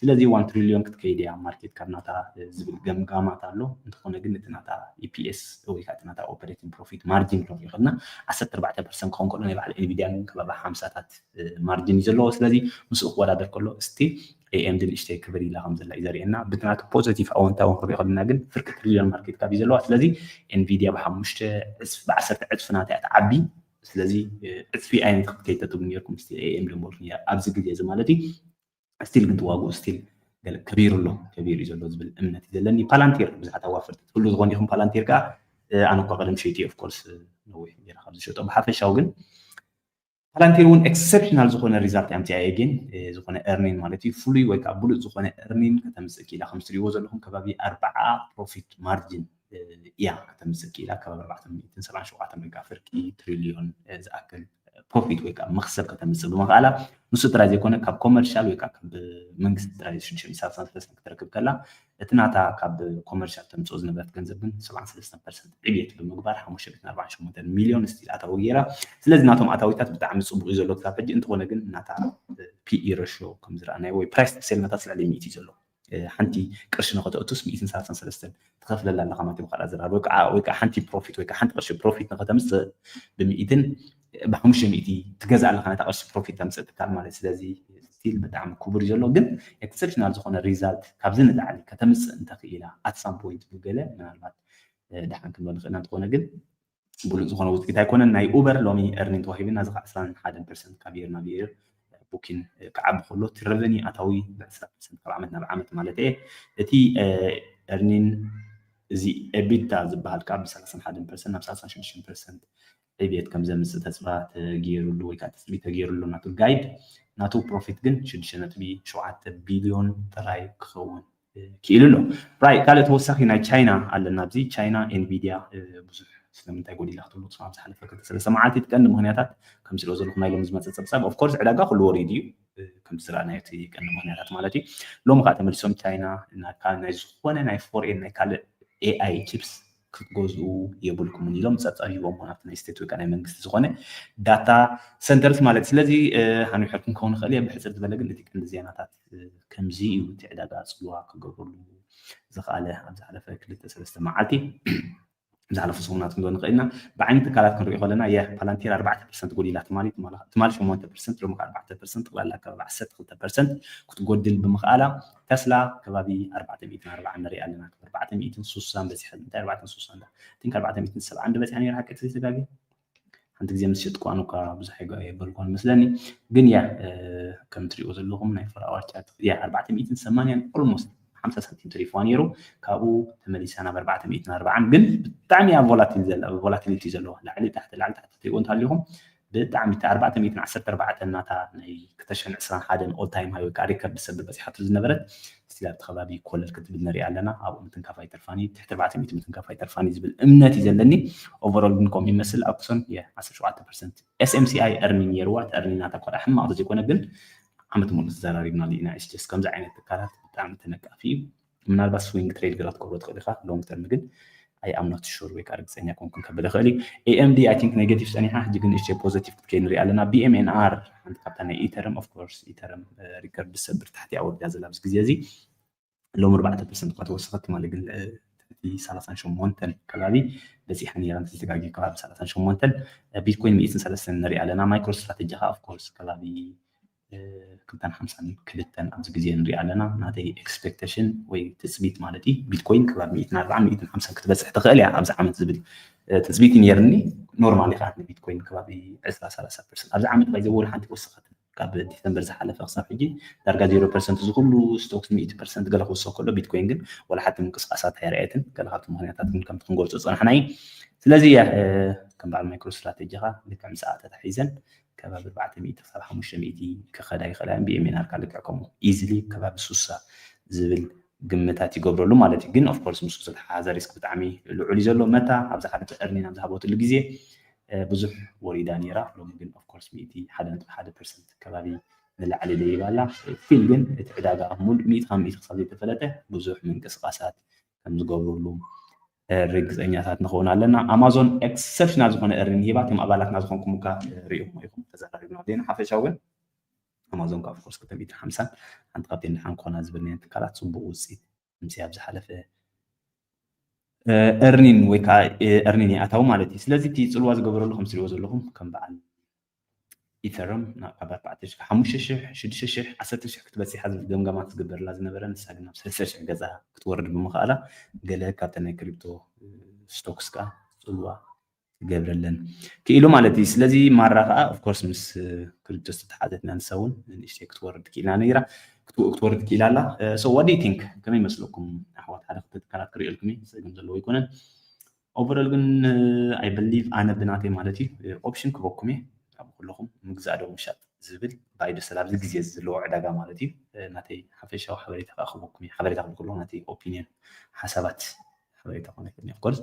ስለዚ one trillion ክትከይድ እያ market cap ናታ ዝብል ገምጋማት ኣሎ። እንተኾነ ግን እቲ ናታ EPS ወይ ከዓ እቲ ናታ operating profit margin ክንሪኦ ከለና ዓሰርተ ኣርባዕተ ፐርሰንት ክኸውን ከሎ ናይ በዓል ኤንቪዲያ ግን ከባቢ ሓምሳታት margin እዩ ዘለዎ። ስለዚ ምስኡ ክወዳደር ከሎ still AMD ንእሽተይ ክብር ኢላ ከም ዘላ እዩ ዘርእየና። ብቲ ናቱ positive ኣወንታዊ ክንሪኦ ከለና ግን ፍርቂ ትሪልዮን market cap እዩ ዘለዋ። ስለዚ ኤንቪዲያ ብሓሙሽተ ዕፅፊ ብዓሰርተ ዕፅፊ ናታ እያ ትዓቢ። ስለዚ ዕፅፊ ዓይነት ክትከይድ ተትብሉ ነይርኩም still AMD ምበልኩም እያ ኣብዚ ግዜ እዚ ማለት እዩ። Still ግን እቲ ዋግኡ still ገለ ከቢሩ ኣሎ ከቢሩ እዩ ዘሎ ዝብል እምነት እዩ ዘለኒ። Palantir ብዙሓት ኣዋፈርቲ ትብሉ ዝኾን ኢኹም። Palantir ከዓ ኣነ እኳ ቀደም ሸይጥዮ of course ነዊሕ ገይረ ካብ ዝሸጦ ብሓፈሻዊ ግን Palantir እውን exceptional ዝኾነ result እያ ኣምፂኣ እየ ግን ዝኾነ earning ማለት እዩ ፍሉይ ወይ ከዓ ብሉፅ ዝኾነ earning ከተምፅእ ክኢላ ከም ትሪእዎ ዘለኹም ከባቢ ኣርባዓ profit margin እያ ከተምፅእ ክኢላ ከባቢ ኣርባዕተ ሚእትን ሰብዓን ሸውዓተን ወይ ከዓ ፍርቂ ትሪልዮን ዝኣክል profit ወይ ከዓ መኽሰብ ከተምፅእ ብምኽኣላ ንሱ ጥራይ ዘይኮነ ካብ commercial ወይ ከዓ ካብ መንግስቲ ጥራይ ሽዱሽተ ሚእቲ ሰላሳን ሰለስተን ክትረክብ ከላ እቲ ናታ ካብ commercial ተምፅኦ ዝነበረት ገንዘብ ግን ሰብዓን ሰለስተን ፐርሰንት ዕብየት ብምግባር ሓሙሽተ ሚእትን ኣርባዓን ሸሞንተን ሚልዮን still ኣታዊ ገይራ። ስለዚ ናቶም ኣታዊታት ብጣዕሚ ፅቡቅ እዩ ዘሎ ክሳብ ሕጂ። እንተኾነ ግን ናታ PE ratio ከም ዝረኣናዮ ወይ price to sale ናታ ልዕሊ ሚእቲ እዩ ዘሎ። ሓንቲ ቅርሺ ንኸተእቱስ ሚእትን ሰላሳን ሰለስተን ትኸፍለላ ኣለኻ ማለት እዩ ብኻልእ ኣዘራርባ። ወይ ከዓ ወይ ከዓ ሓንቲ profit ወይ ከዓ ሓንቲ ቅርሺ profit ንኸተምፅእ ብሚእትን ብሓሙሽተ ሚእቲ ትገዝእ ኣለካ ነታ ቅርሺ ፕሮፊት ተምፅእ ትካል ማለት። ስለዚ ስቲል ብጣዕሚ ክቡር እዩ ዘሎ፣ ግን ኤክሰፕሽናል ዝኾነ ሪዛልት ካብዚ ንላዕሊ ከተምፅእ እንተኽኢላ ኣት ሳም ፖይንት ብገለ ምናልባት ደሓን ክንብል ንኽእል እንተኾነ ግን ብሉፅ ዝኾነ ውፅኢት ኣይኮነን። ናይ ኡበር ሎሚ ኤርኒን ተዋሂብና እዚ ከዓ ዕስራን ሓደን ፐርሰንት ካብ የር ናብ የር ቡኪን ክዓቢ ከሎ እቲ ረቨኒ ኣታዊ ብዕስራ ፐርሰንት ካብ ዓመት ናብ ዓመት ማለት እየ። እቲ ኤርኒን እዚ ኤቢታ ዝበሃል ከዓ ብ ሰላሳን ሓደን ፐርሰንት ናብ ሰላሳን ሽዱሽተን ፐርሰንት ዕብየት ከም ዘምፅእ ተስፋ ተገይሩሉ ወይ ከዓ ትፅቢት ተገይሩሉ ናቱ ጋይድ ናቱ ፕሮፊት ግን ሽዱሽተ ነጥቢ ሸውዓተ ቢልዮን ጥራይ ክኸውን ክኢሉ ኣሎ። ራይ ካልእ ተወሳኺ ናይ ቻይና ኣለና። ኣብዚ ቻይና ኤንቪዲያ ብዙሕ ስለምንታይ ጎዲላ ክትብሉ ትስማም ዝሓለፈ ክልተ ሰለስተ መዓልቲ ትቀንዲ ምክንያታት ከም ስለ ዘለኹ ናይ ሎም ዝመፀ ፀብፃብ ኦፍኮርስ ዕዳጋ ኩሉ ወሪዱ እዩ። ከም ዝረኣናዮ እቲ ቀንዲ ምክንያታት ማለት እዩ። ሎሚ ከዓ ተመሊሶም ቻይና ናይ ዝኾነ ናይ ፎሬን ናይ ካልእ ኤኣይ ቺፕስ ክትገዝኡ የብልኩምን ኢሎም ፀብፃብ ሂቦም ኣብቲ ናይ ስቴት ወይ ናይ መንግስቲ ዝኾነ ዳታ ሰንተርስ ማለት። ስለዚ ሃኑ ይሕልኩም ክኸውን ይኽእል እየ ብሕፅር ዝበለ ግን እቲ ቀንዲ ዜናታት ከምዚ እዩ። እቲ ዕዳጋ ፅልዋ ክገብረሉ ዝኽኣለ ኣብ ዝሓለፈ ክልተ ሰለስተ መዓልቲ ዝሓለፉ ሰሙናት ክንዶ ንኽእል ኢና። ብዓይኒ ትካላት ክንሪኦ ከለና የ ፓላንቲር ኣርባዕተ ፐርሰንት ጎዲላ ትማሊ ትማሊ ሸሞንተ ፐርሰንት ሎሚ ኣርባዕተ ፐርሰንት ጠቕላላ ኣከባቢ ዓሰርተ ክልተ ፐርሰንት ክትጎድል ብምኽኣላ ተስላ ከባቢ ኣርባዕተ ሚእትን ኣርባዓን ንሪኣ ኣለና። ኣርባዕተ ሚእትን ስሳን በፂሐ እንታይ ኣርባዕተ ሚእትን ስሳን ቲንክ ኣርባዕተ ሚእትን ሰብዓን በፂሐ ነይራ ሓቂ ተዘይተጋግየ ሓንቲ ግዜ ምስ ሸጥኩዋ እኳ ብዙሕ የበልኳን መስለኒ። ግን ያ ከም ትሪእዎ ዘለኹም ናይ ፎር ኣወር ቻርት ያ ኣርባዕተ ሚእትን ሰማንያን ኦልሞስት ሓምሳ ሳንቲም ተሪፍዋ ነይሩ። ካብኡ ተመሊሳ ናብ ኣርባዕተ ሚእትን ኣርባዓን ግን ብጣዕሚ እያ ቮላቲል ዘላ ቮላቲሊቲ ዘለዋ ላዕሊ ታሕቲ ላዕሊ ታሕቲ ትሪእዎ እንተሃሊኹም ብጣዕሚ እቲ ኣርባዕተ ሚእትን ዓሰርተ ኣርባዕተ ናታ ናይ ክልተ ሽሕን ዕስራን ሓደን ኦል ታይም ሃይ ወይ ከዓ ሪከርድ ሰብ በፂሓቶ ዝነበረት ስቲል ኣብቲ ከባቢ ኮለል ክትብል ንሪኣ ኣለና። ኣብኡ ምትንካፍ ኣይተርፋኒ ትሕቲ ኣርባዕተ ሚእቲ ምትንካፍ ኣይተርፋኒ ዝብል እምነት እዩ ዘለኒ። ኦቨሮል ግን ከምኡ ይመስል ኣክሶን የ ዓሰርተ ሸውዓተ ፐርሰንት ኤስኤምሲኣይ ኤርኒን ነይርዋ። እቲ ኤርኒን ናታ እኳ ደኣ ሕማቕ ተዘይኮነ ግን ዓመት ሙሉእ ተዘራሪብናሉ ኢና። ኢትስ ጀስት ከምዚ ዓይነት ትካላት ብጣዕሚ ተነቃፊ እዩ። ምናልባት ስዊንግ ትሬድ ገለ ክትገብሮ ትኽእል ኢኻ። ሎንግ ተርም ግን ኣይ ኣም ኖት ሹር ወይ ከዓ ርግፀኛ ኮንኩን ከብል ይኽእል እዩ። ኤኤምዲ ኣይ ቲንክ ኔጌቲቭ ፀኒሓ ሕጂ ግን ንእሽተይ ፖዘቲቭ ክትከይድ ንሪኣ ኣለና። ቢኤምኤንኣር ሓንቲ ካብታ ናይ ኢተርም ኦፍኮርስ ኢተርም ሪከርድ ዝሰብር ታሕቲ ኣወርዳ ዘላ ኣብዚ ግዜ እዚ ሎም ኣርባዕተ ፐርሰንት እኳ ተወሰኸት ትማሊ ግን ትሕቲ ሰላሳን ሸሞንተን ከባቢ በፂሓ ነይራ እንተዘይተጋግየ ከባቢ ሰላሳን ሸሞንተን ቢትኮይን ሚእትን ሰለስተን ንሪኣ ኣለና። ማይክሮ ስትራቴጂ ከዓ ኦፍኮርስ ከባቢ ክልተን ሓምሳን ክልተን ኣብዚ ግዜ ንሪኣ ኣለና። ናተይ ኤክስፔክቴሽን ወይ ትፅቢት ማለት እዩ ቢትኮይን ከባቢ ሚእትን ኣርባዓን ሚእትን ሓምሳን ክትበፅሕ ትኽእል እያ ኣብዚ ዓመት ዝብል ትፅቢት እዩ ነይርኒ። ኖርማል ኢኻ ንቢትኮይን ከባቢ ዕስራ ሰላሳ ፐርሰንት ኣብዚ ዓመት ባይዘወሉ ሓንቲ ወሰኸት ካብ ዲሰምበር ዝሓለፈ ክሳብ ሕጂ ዳርጋ ዜሮ ፐርሰንት እዚ ኩሉ ስቶክስ ሚእቲ ፐርሰንት ገለ ክወስኽ ከሎ ቢትኮይን ግን ወላ ሓንቲ ምንቅስቃሳት ኣይረኣየትን። ገለ ካብቲ ምክንያታት ግን ከምቲ ክንገልፆ ዝፀናሕና እዩ። ስለዚ እያ ከም በዓል ማይክሮ ስትራቴጂኻ ልክዕ ምስ ኣተታሒዘን ከባቢ ኣርባዕተ ሚእቲ ክሳብ ሓሙሽተ ሚእቲ ክኸዳ ይኽእላ እየን። ብኤምኤንኣር ካልክዕ ከምኡ ኢዝሊ ከባቢ ሱሳ ዝብል ግምታት ይገብረሉ ማለት እዩ። ግን ኦፍኮርስ ምስኡ ዝተተሓሓዘ ሪስክ ብጣዕሚ ልዑል እዩ ዘሎ። መታ ኣብ ዝሓለፈ እርኒን ኣብ ዝሃበትሉ ግዜ ብዙሕ ወሪዳ ነይራ። ሎሚ ግን ኦፍኮርስ ሚእቲ ሓደ ነጥቢ ሓደ ፐርሰንት ከባቢ ንላዕሊ ደይባ ኣላ። ስቲል ግን እቲ ዕዳጋ ሙሉእ ሚእቲ ካብ ሚእቲ ክሳብ ዘይተፈለጠ ብዙሕ ምንቅስቃሳት ከም ዝገብሩሉ ርግፀኛታት ንኸውን ኣለና። ኣማዞን ኤክሰፕሽናል ዝኾነ እርኒን ሂባ እቶም ኣባላትና ዝኾንኩም እኳ ሪኢኹም ኢኹም ተዘራሪብና ኣለና። ሓፈሻዊ ግን ኣማዞን ካብ ኦፍኮርስ ክልተ ሚእትን ሓምሳን ሓንቲ ካብተን ደሓን ክኾና ዝብል ናይ ትካላት ፅቡቅ ውፅኢት ምስ ኣብ ዝሓለፈ እርኒን ወይ ከዓ እርኒን ይኣታው ማለት እዩ። ስለዚ እቲ ፅልዋ ዝገበረሉ ከም ትሪእዎ ዘለኹም ከም በዓል ኢተርም ካብ ኣርባዕተ ሽሕ ሓሙሽተ ሽሕ ሽዱሽተ ሽሕ ዓሰርተ ሽሕ ክትበፅሕ ዝብል ገምጋማት ዝግበረላ ዝነበረ ንሳ ግን ናብ ሰለስተ ሽሕ ገፃ ክትወርድ ብምኽኣላ ገለ ካብተን ናይ ክሪፕቶ ስቶክስ ከዓ ፅልዋ ክገብረለን ክኢሉ ማለት እዩ። ስለዚ ማራ ከዓ ኦፍኮርስ ምስ ክሪፕቶ ዝተተሓዘት ኢና ንሳ እውን ንእሽተይ ክትወርድ ክኢላ ነይራ ክትወርድ ክኢላ ኣላ። So what do you think? ከመይ ይመስለኩም ኣሕዋት? ሓደ ክልተ ትካላት ክርእየልኩም እዩ ፀገም ዘለዎ ኣይኮነን። ኦቨሮል ግን I believe ኣነ ብናተይ ማለት እዩ ኦፕሽን ክበኩም እየ ኣብ ኩለኹም ምግዛእ ዶ ምሻጥ ዝብል ባይ ዶ ሰል ኣብዚ ግዜ ዘለዎ ዕዳጋ ማለት እዩ። ናተይ ሓፈሻዊ ሓበሬታ ከዓ ክበኩም እየ። ሓበሬታ ክብል ከለኹ ናተይ ኦፒኒየን ሓሳባት ሓበሬታ ክኾን ኣይክእልን እየ። ኦፍኮርስ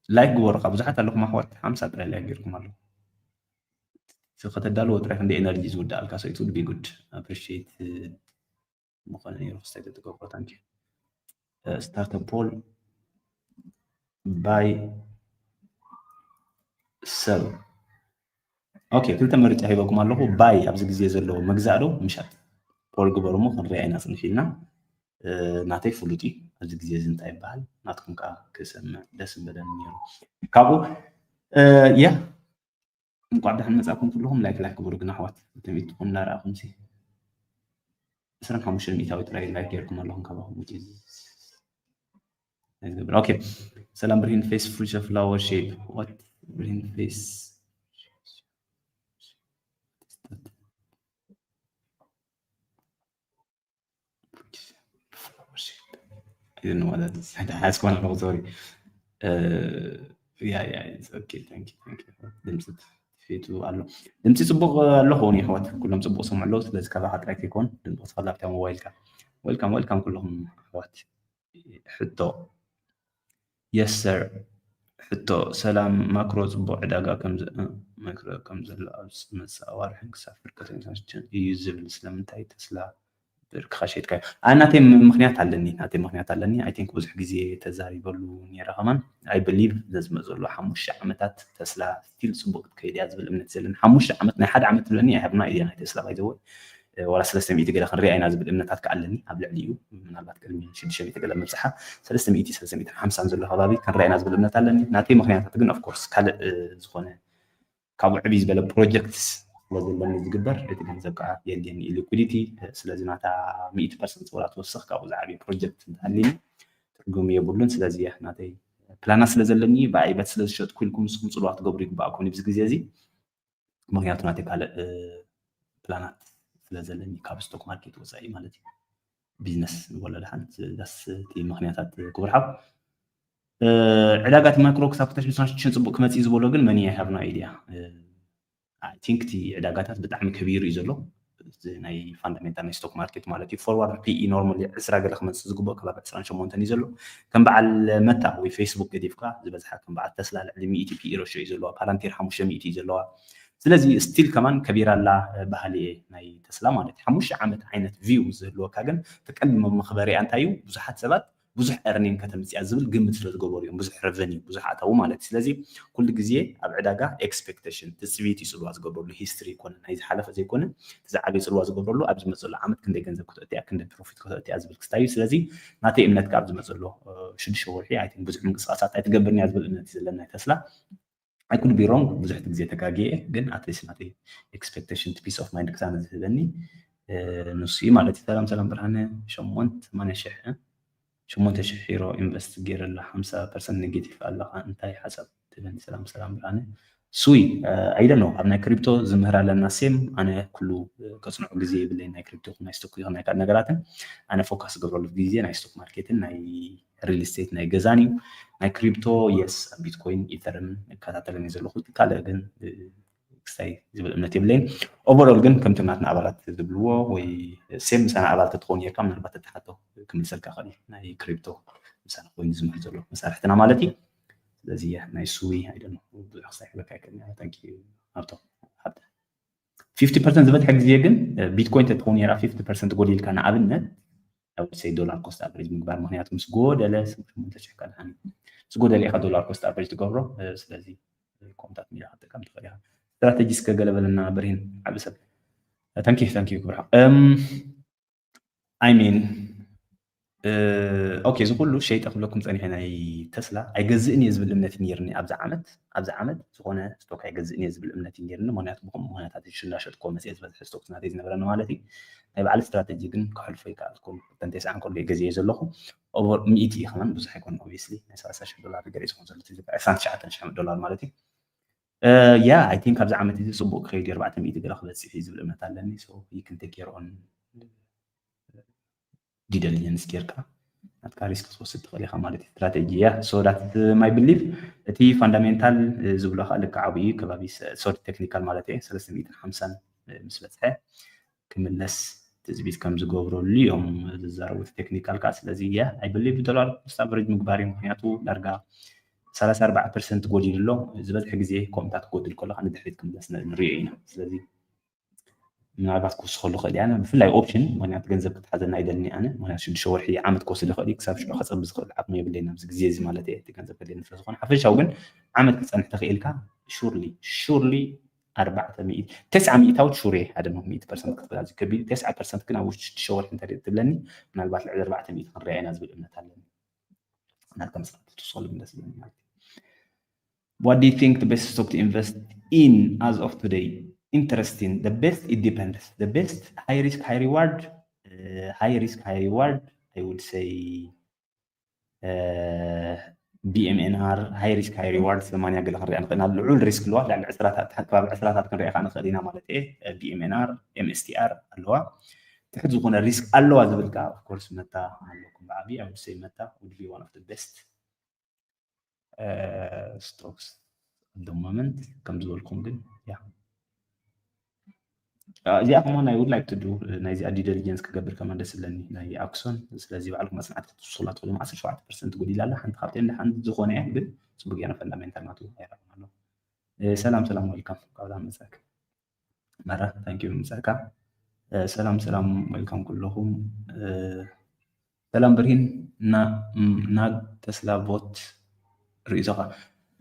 ላይክ ግበሩ ካብ ብዙሓት ኣለኹም ኣሕዋት ሓምሳ ጥራይ ላይክ ጌርኩም ኣለኹ። ከተዳልዎ ጥራይ ክንደ ኤነርጂ ዝውዳእልካ so it would be good appreciate ምኾነ ነይሩ ክስታይ ተትገብሮ ታንኪ start a poll buy sell okay ክልተ መርጫ ሂበኩም ኣለኹ። ባይ ኣብዚ ግዜ ዘለዎ መግዛእ ዶ ምሻጥ ፖል ግበሩ እሞ ክንሪኣ ኢና ፅንሕ ኢልና። ናተይ ፍሉጥ እዩ ኣብዚ ግዜ እዚ እንታይ ይበሃል ናትኩም ከዓ ክሰምዕ ደስ ምበለኒ ነይሩ። ካብኡ ያ እንኳዕ ደሓን መጻእኩም ኩልኹም። ላይክ ላይክ ግበሩ ግን ኣሕዋት፣ እቶም ኢትኹም እናረኣኹም ሲ ዕስራን ሓሙሽተን ሚእታዊ ጥራይ ላይክ ጌርኩም ኣለኹም ካባኹም ውጪ። ኦኬ። ሰላም ብርሂን ፌስ ፉል ሸፍላ ወርሺፕ ዋት ብርሂን ፌስ ሓያስኮን ኣለኹ ሶሪ። ድምፂ ተፊቱ ኣሎ። ድምፂ ፅቡቅ ኣሎ ኸውን የሕዋት፣ ኩሎም ፅቡቅ ሰምዑ ኣለዉ። ስለዚ ካባካ ጥራይ ከይኮን ድምፂ ክስፈላ ኣብታ ሞባይልካ። ወልካም ወልካም ኩለኹም ኣሕዋት። ሕቶ የስ ሰር። ሕቶ ሰላም፣ ማክሮ ፅቡቅ ዕዳጋ ከም ዘ- እ፣ ማክሮ ከም ዘሎ ኣብ ዝመፅእ ኣዋርሕን ክሳብ ፍርቂ ትንሳሽን እዩ ዝብል ስለምንታይ ተስላ ብርክኻ ሸይጥካዮ? ኣይ ናተይ ም- ምክንያት ኣለኒ፣ ናተይ ምክንያት ኣለኒ። ኣይ ቲንክ ብዙሕ ግዜ ተዛሪበሉ ነይረ ከማን። ኣይ ብሊቭ ዘዝመፅ ዘሎ ሓሙሽተ ዓመታት ተስላ ስቲል ፅቡቅ ክትከይድ እያ ዝብል እምነት ዘለኒ። ሓሙሽተ ዓመት ናይ ሓደ ዓመት ትብለኒ ኣይሃብና እያ ናይ ተስላ ባይዘወ ዋላ ሰለስተ ሚእቲ ገለ ክንሪኣ ኢና ዝብል እምነታት ከኣለኒ ኣብ ልዕሊ እዩ። ምናልባት ቅድሚ ሽዱሽተ ሚእቲ ገለ ምብፅሓ ሰለስተ ሚእቲ ሰለስተ ሚእቲ ሓምሳን ዘሎ ከባቢ ክንሪኣ ኢና ዝብል እምነት ኣለኒ። ናተይ ምክንያታት ግን ኦፍኮርስ ካልእ ዝኾነ ካብኡ ዕብይ ዝበለ ፕሮጀክት ስለዘለኒ ዝግበር እቲ ገንዘብ ከዓ የድልየኒ እዩ ሊኩዲቲ። ስለዚ ናታ ሚእቲ ፐርሰንት ወላ ትወስኽ ካብኡ ዝዓብየ ፕሮጀክት እንተሃልዩኒ ትርጉም የብሉን። ስለዚ እየ ናተይ ፕላናት ስለዘለኒ ብኣይ በት ስለዝሸጥኩ ኢልኩም ንስኹም ፅልዋ ትገብሩ ይግባእኩም ኣብዚ ግዜ እዚ። ምክንያቱ ናተይ ካልእ ፕላናት ስለዘለኒ ካብ ስቶክ ማርኬት ወፃኢ ማለት እዩ። ቢዝነስ ንበሎ ደሓን ዳስ እቲ ምክንያታት ክቡር ሓው ዕዳጋ እቲ ማክሮ ክሳብ ክልተ ሺሕ ዕስራን ሽዱሽተን ፅቡቅ ክመፅእ ዝበሎ ግን መን እያ ሃብና ኢድያ። ኣይ ቲንክ እቲ ዕዳጋታት ብጣዕሚ ከቢሩ እዩ ዘሎ። ናይ ፋንዳሜንታል ናይ ስቶክ ማርኬት ማለት እዩ። ፎርዋርድ ፒኢ ኖርማሊ ዕስራ ገለ ክመፅእ ዝግብኦ ከባቢ ዕስራን ሸሞንተን እዩ ዘሎ። ከም በዓል መታ ወይ ፌስቡክ ገዲፍካ ዝበዝሓ ከም በዓል ተስላ ልዕሊ ሚእቲ ፒኢ ረሾ እዩ ዘለዋ። ፓላንቲር ሓሙሽተ ሚእቲ እዩ ዘለዋ። ስለዚ ስቲል ከማን ከቢራ ኣላ በሃሊ እየ ናይ ተስላ ማለት እዩ። ሓሙሽተ ዓመት ዓይነት ቪው ምስ ዝህልወካ ግን እቲ ቀንዲ መመኽበሪያ እንታይ እዩ? ብዙሓት ሰባት ብዙሕ ኤርኒንግ ከተምፅያ ዝብል ግምት ስለ ዝገበሩ እዮም። ብዙሕ ረቨኒው ብዙሕ ኣታዊ ማለት እዩ። ስለዚ ኩሉ ግዜ ኣብ ዕዳጋ ኤክስፔክቴሽን ትፅቢት እዩ ፅልዋ ዝገብረሉ። ሂስትሪ ይኮነ ናይ ዝሓለፈ ዘይኮነ እቲ ዝዓበየ ፅልዋ ዝገብረሉ ኣብ ዝመፅሉ ዓመት ክንደይ ገንዘብ ከተእትያ ክንደይ ፕሮፊት ከተእትያ ዝብል ክስታይ እዩ። ስለዚ ናተይ እምነት ካብ ዝመፅሎ ሽዱሽተ ወርሒ ኣይ ቲንክ ብዙሕ ምንቅስቃሳት ኣይትገብርን እያ ዝብል እምነት እዩ ዘለኒ ናይ ተስላ። ኣይ ኩድ ቢ ሮንግ ብዙሕ ግዜ ተጋግየ ግን ኣትሊስት ናተይ ኤክስፔክቴሽን ፒስ ኦፍ ማይንድ ክሳነ ዝህበኒ ንሱ እዩ ማለት እዩ። ሰላም ሰላም ብርሃነ ሸሞንተ ሰማንያ ሽሕ ሸሞንተ ሽሕ ዩሮ ኢንቨስት ገይረላ ሓምሳ ፐርሰንት ኔጌቲቭ ኣለኻ እንታይ ሓሳብ ትህበኒ? ሰላም ሰላም ብርሃነ ስዊ ኣይደ ነው ኣብ ናይ ክሪፕቶ ዝምህር ኣለና ሴም ኣነ ኩሉ ከፅንዖ ግዜ የብለይ ናይ ክሪፕቶ ናይ ስቶክ ይኹን ናይ ካልእ ነገራትን ኣነ ፎካስ ገብረሉ ግዜ ናይ ስቶክ ማርኬትን ናይ ሪል ስቴት ናይ ገዛን እዩ። ናይ ክሪፕቶ የስ ኣብ ቢትኮይን ኢተርን እከታተለን እዩ ዘለኹ ካልእ ግን ክስታይ ዝብል እምነት የብለይን። ኦቨሮል ግን ከምቶም ናትና ኣባላት ዝብልዎ ወይ ሴም ምሳና ኣባል ተትኸውን ጌርካ ምናልባት ተተሓቶ ክምልሰልካ ክእል ናይ ክሪፕቶ ምሳና ኮይኑ ዝምህር ዘሎ መሳርሕትና ማለት እዩ። ስለዚ ናይ ስዊ ኣይደለ ብዙሕ ክሳይ ክበካ ይክእል ታንኪ ሃብቶ ሃብተ ፊፍቲ ፐርሰንት ዝበዝሐ ግዜ ግን ቢትኮይን ተትኸውን ነራ ፊፍቲ ፐርሰንት ጎዲልካ ንኣብነት I would say dollar cost average ምግባር ምክንያቱ ምስ ጎደለ ስምንተ ሽሕ ካልሃኒ ምስ ጎደለ ኢካ ዶላር ኮስት ኣቨሬጅ ትገብሮ ስለዚ ኮምታት ሚዲያ ክትጥቀም ትኽእል ኢካ ስትራቴጂ እስከ ገለ በለና ብርሂን ዓቢ ሰብ ታንኪ ታንኪ ክብርሃ I mean ኦኬ እዚ ኩሉ ሸይጠ ክብለኩም ፀኒሐ ናይ ተስላ ኣይገዝእን እየ ዝብል እምነት ነርኒ ኣብዚ ዓመት ኣብዚ ዓመት ዝኾነ ስቶክ ኣይገዝእን እየ ዝብል እምነት እዩ ነርኒ ምክንያቱ ብኹም ምክንያታት ሽላሸጥኮ መፅአ ዝበዝሐ ስቶክ ናተይ ዝነበረኒ ማለት እዩ ናይ ባዕሊ ስትራተጂ ግን ክሕልፎ ይከኣልኩም ተንተስዓ እንከሎ ገዚኤ ዘለኹ ኦቨር ሚእቲ እዩ ከማን ብዙሕ ኣይኮነ ኦብስሊ ናይ ሰላሳ ሽሕ ዶላር ገለ ዝኾን ዘሎ ዕስራን ትሽዓተን ሽሕ ዶላር ማለት እዩ ያ ኣይ ቲንክ ኣብዚ ዓመት እዚ ፅቡቅ ክኸይድ ኣርባዕተ ሚእቲ ገለ ክበፅሕ እዩ ዝብል እምነት ኣለኒ you can take your own due diligence ጌርካ ናትካ ሪስክ ክትወስድ ትኽእል ኢኻ ማለት እዩ ስትራቴጂ እያ so that my belief እቲ ፋንዳሜንታል ዝብሎ ከዓ ልክዓዊ እዩ ከባቢ ሶሪ ቴክኒካል ማለት እየ ሰለስተ ሚእትን ሓምሳን ምስ በፅሐ ክምለስ ትፅቢት ከም ዝገብረሉ እዮም ዝዛረቡ እቲ ቴክኒካል ከዓ ስለዚ እየ I believe dollar cost average ምግባር እዩ ምክንያቱ ዳርጋ ሰላሳ ኣርባዓ ፐርሰንት ጎዲሉ ኣሎ ዝበዝሐ ግዜ ከምኡታት ክጎድል ከሎ ከዓ ንድሕሪት ክምለስ ንሪኦ ኢና ስለዚ ምናልባት ክወስኸሉ ይኽእል እያ ብፍላይ ኦፕሽን ምክንያቱ ገንዘብ ክትሓዘና ኣይደልን ኣነ ምክንያቱ ሽዱሽተ ወርሒ ዓመት ክወስድ ይኽእል እዩ ክሳብ ሽዑ ከፀቢ ዝኽእል ዓቕሚ የብለይን ኣብዚ ግዜ እዚ ማለት እየ እቲ ገንዘብ ከድልየኒ ስለ ዝኾነ ሓፈሻዊ ግን ዓመት ክፀንሕ ተኽኢልካ surely surely ኣርባዕተ ሚእቲ ተስዓ ሚእታዊት ሹር እየ ሓደ ነው ሚእቲ ፐርሰንት ክትብል ኣዝዩ ከቢድ እዩ ተስዓ ፐርሰንት ግን ኣብ ውሽጢ ሽዱሽተ ወርሒ እንተ ትብለኒ ምናልባት ልዕሊ ኣርባዕተ ሚእቲ ክንሪኣ ኢና ዝብል እምነት ኣለኒ ናትካ መፅናዕቲ ክትወስኸሉ ግን ደስ ይብለኒ ማለት እዩ። What do you think the best stock to invest in as of today? Interesting. The best, it depends. The best, high risk, high reward. Uh, high risk, high reward. I would say uh, B M N R, high risk, high reward. ሰማንያ ገለ ክንሪኣ ንኽእል ኢና። ልዑል ሪስክ ኣለዋ፣ ልዕሊ ዕስራታት፣ ትሕት ከባቢ ዕስራታት ክንሪኣ ከዓ ንኽእል ኢና ማለት እየ። B M N R, M S T R ኣለዋ። ትሕት ዝኾነ ሪስክ ኣለዋ ዝብል ከዓ of course መታ ኣለኩም ብዓቢ። I would say መታ would be one of the best stocks at the moment ከም ዝበልኩም ግን ያ እዚኣ ከማን I would like to do ናይዚኣ due diligence ክገብር ከማን ደስ ይብለኒ ናይ ኣክሶን። ስለዚ ባዕልኩም መፅናዕቲ ክትውስኹላ ትኽእሉ። ዓሰርተ ሸውዓተ ፐርሰንት ጎዲላ ኣላ። ሓንቲ ካብተን ሓንቲ ዝኾነ እያ ግን ፅቡቅ እያ። ፈንዳሜንታል ናቱ ኣይረኣኹን ኣሎ። ሰላም ሰላም፣ welcome። ካብዛ መፀክ መራ thank you ምፀካ። ሰላም ሰላም፣ welcome ኩለኹም። ሰላም ብርሂን፣ ናብ ተስላ ቮት ርእይቶኻ?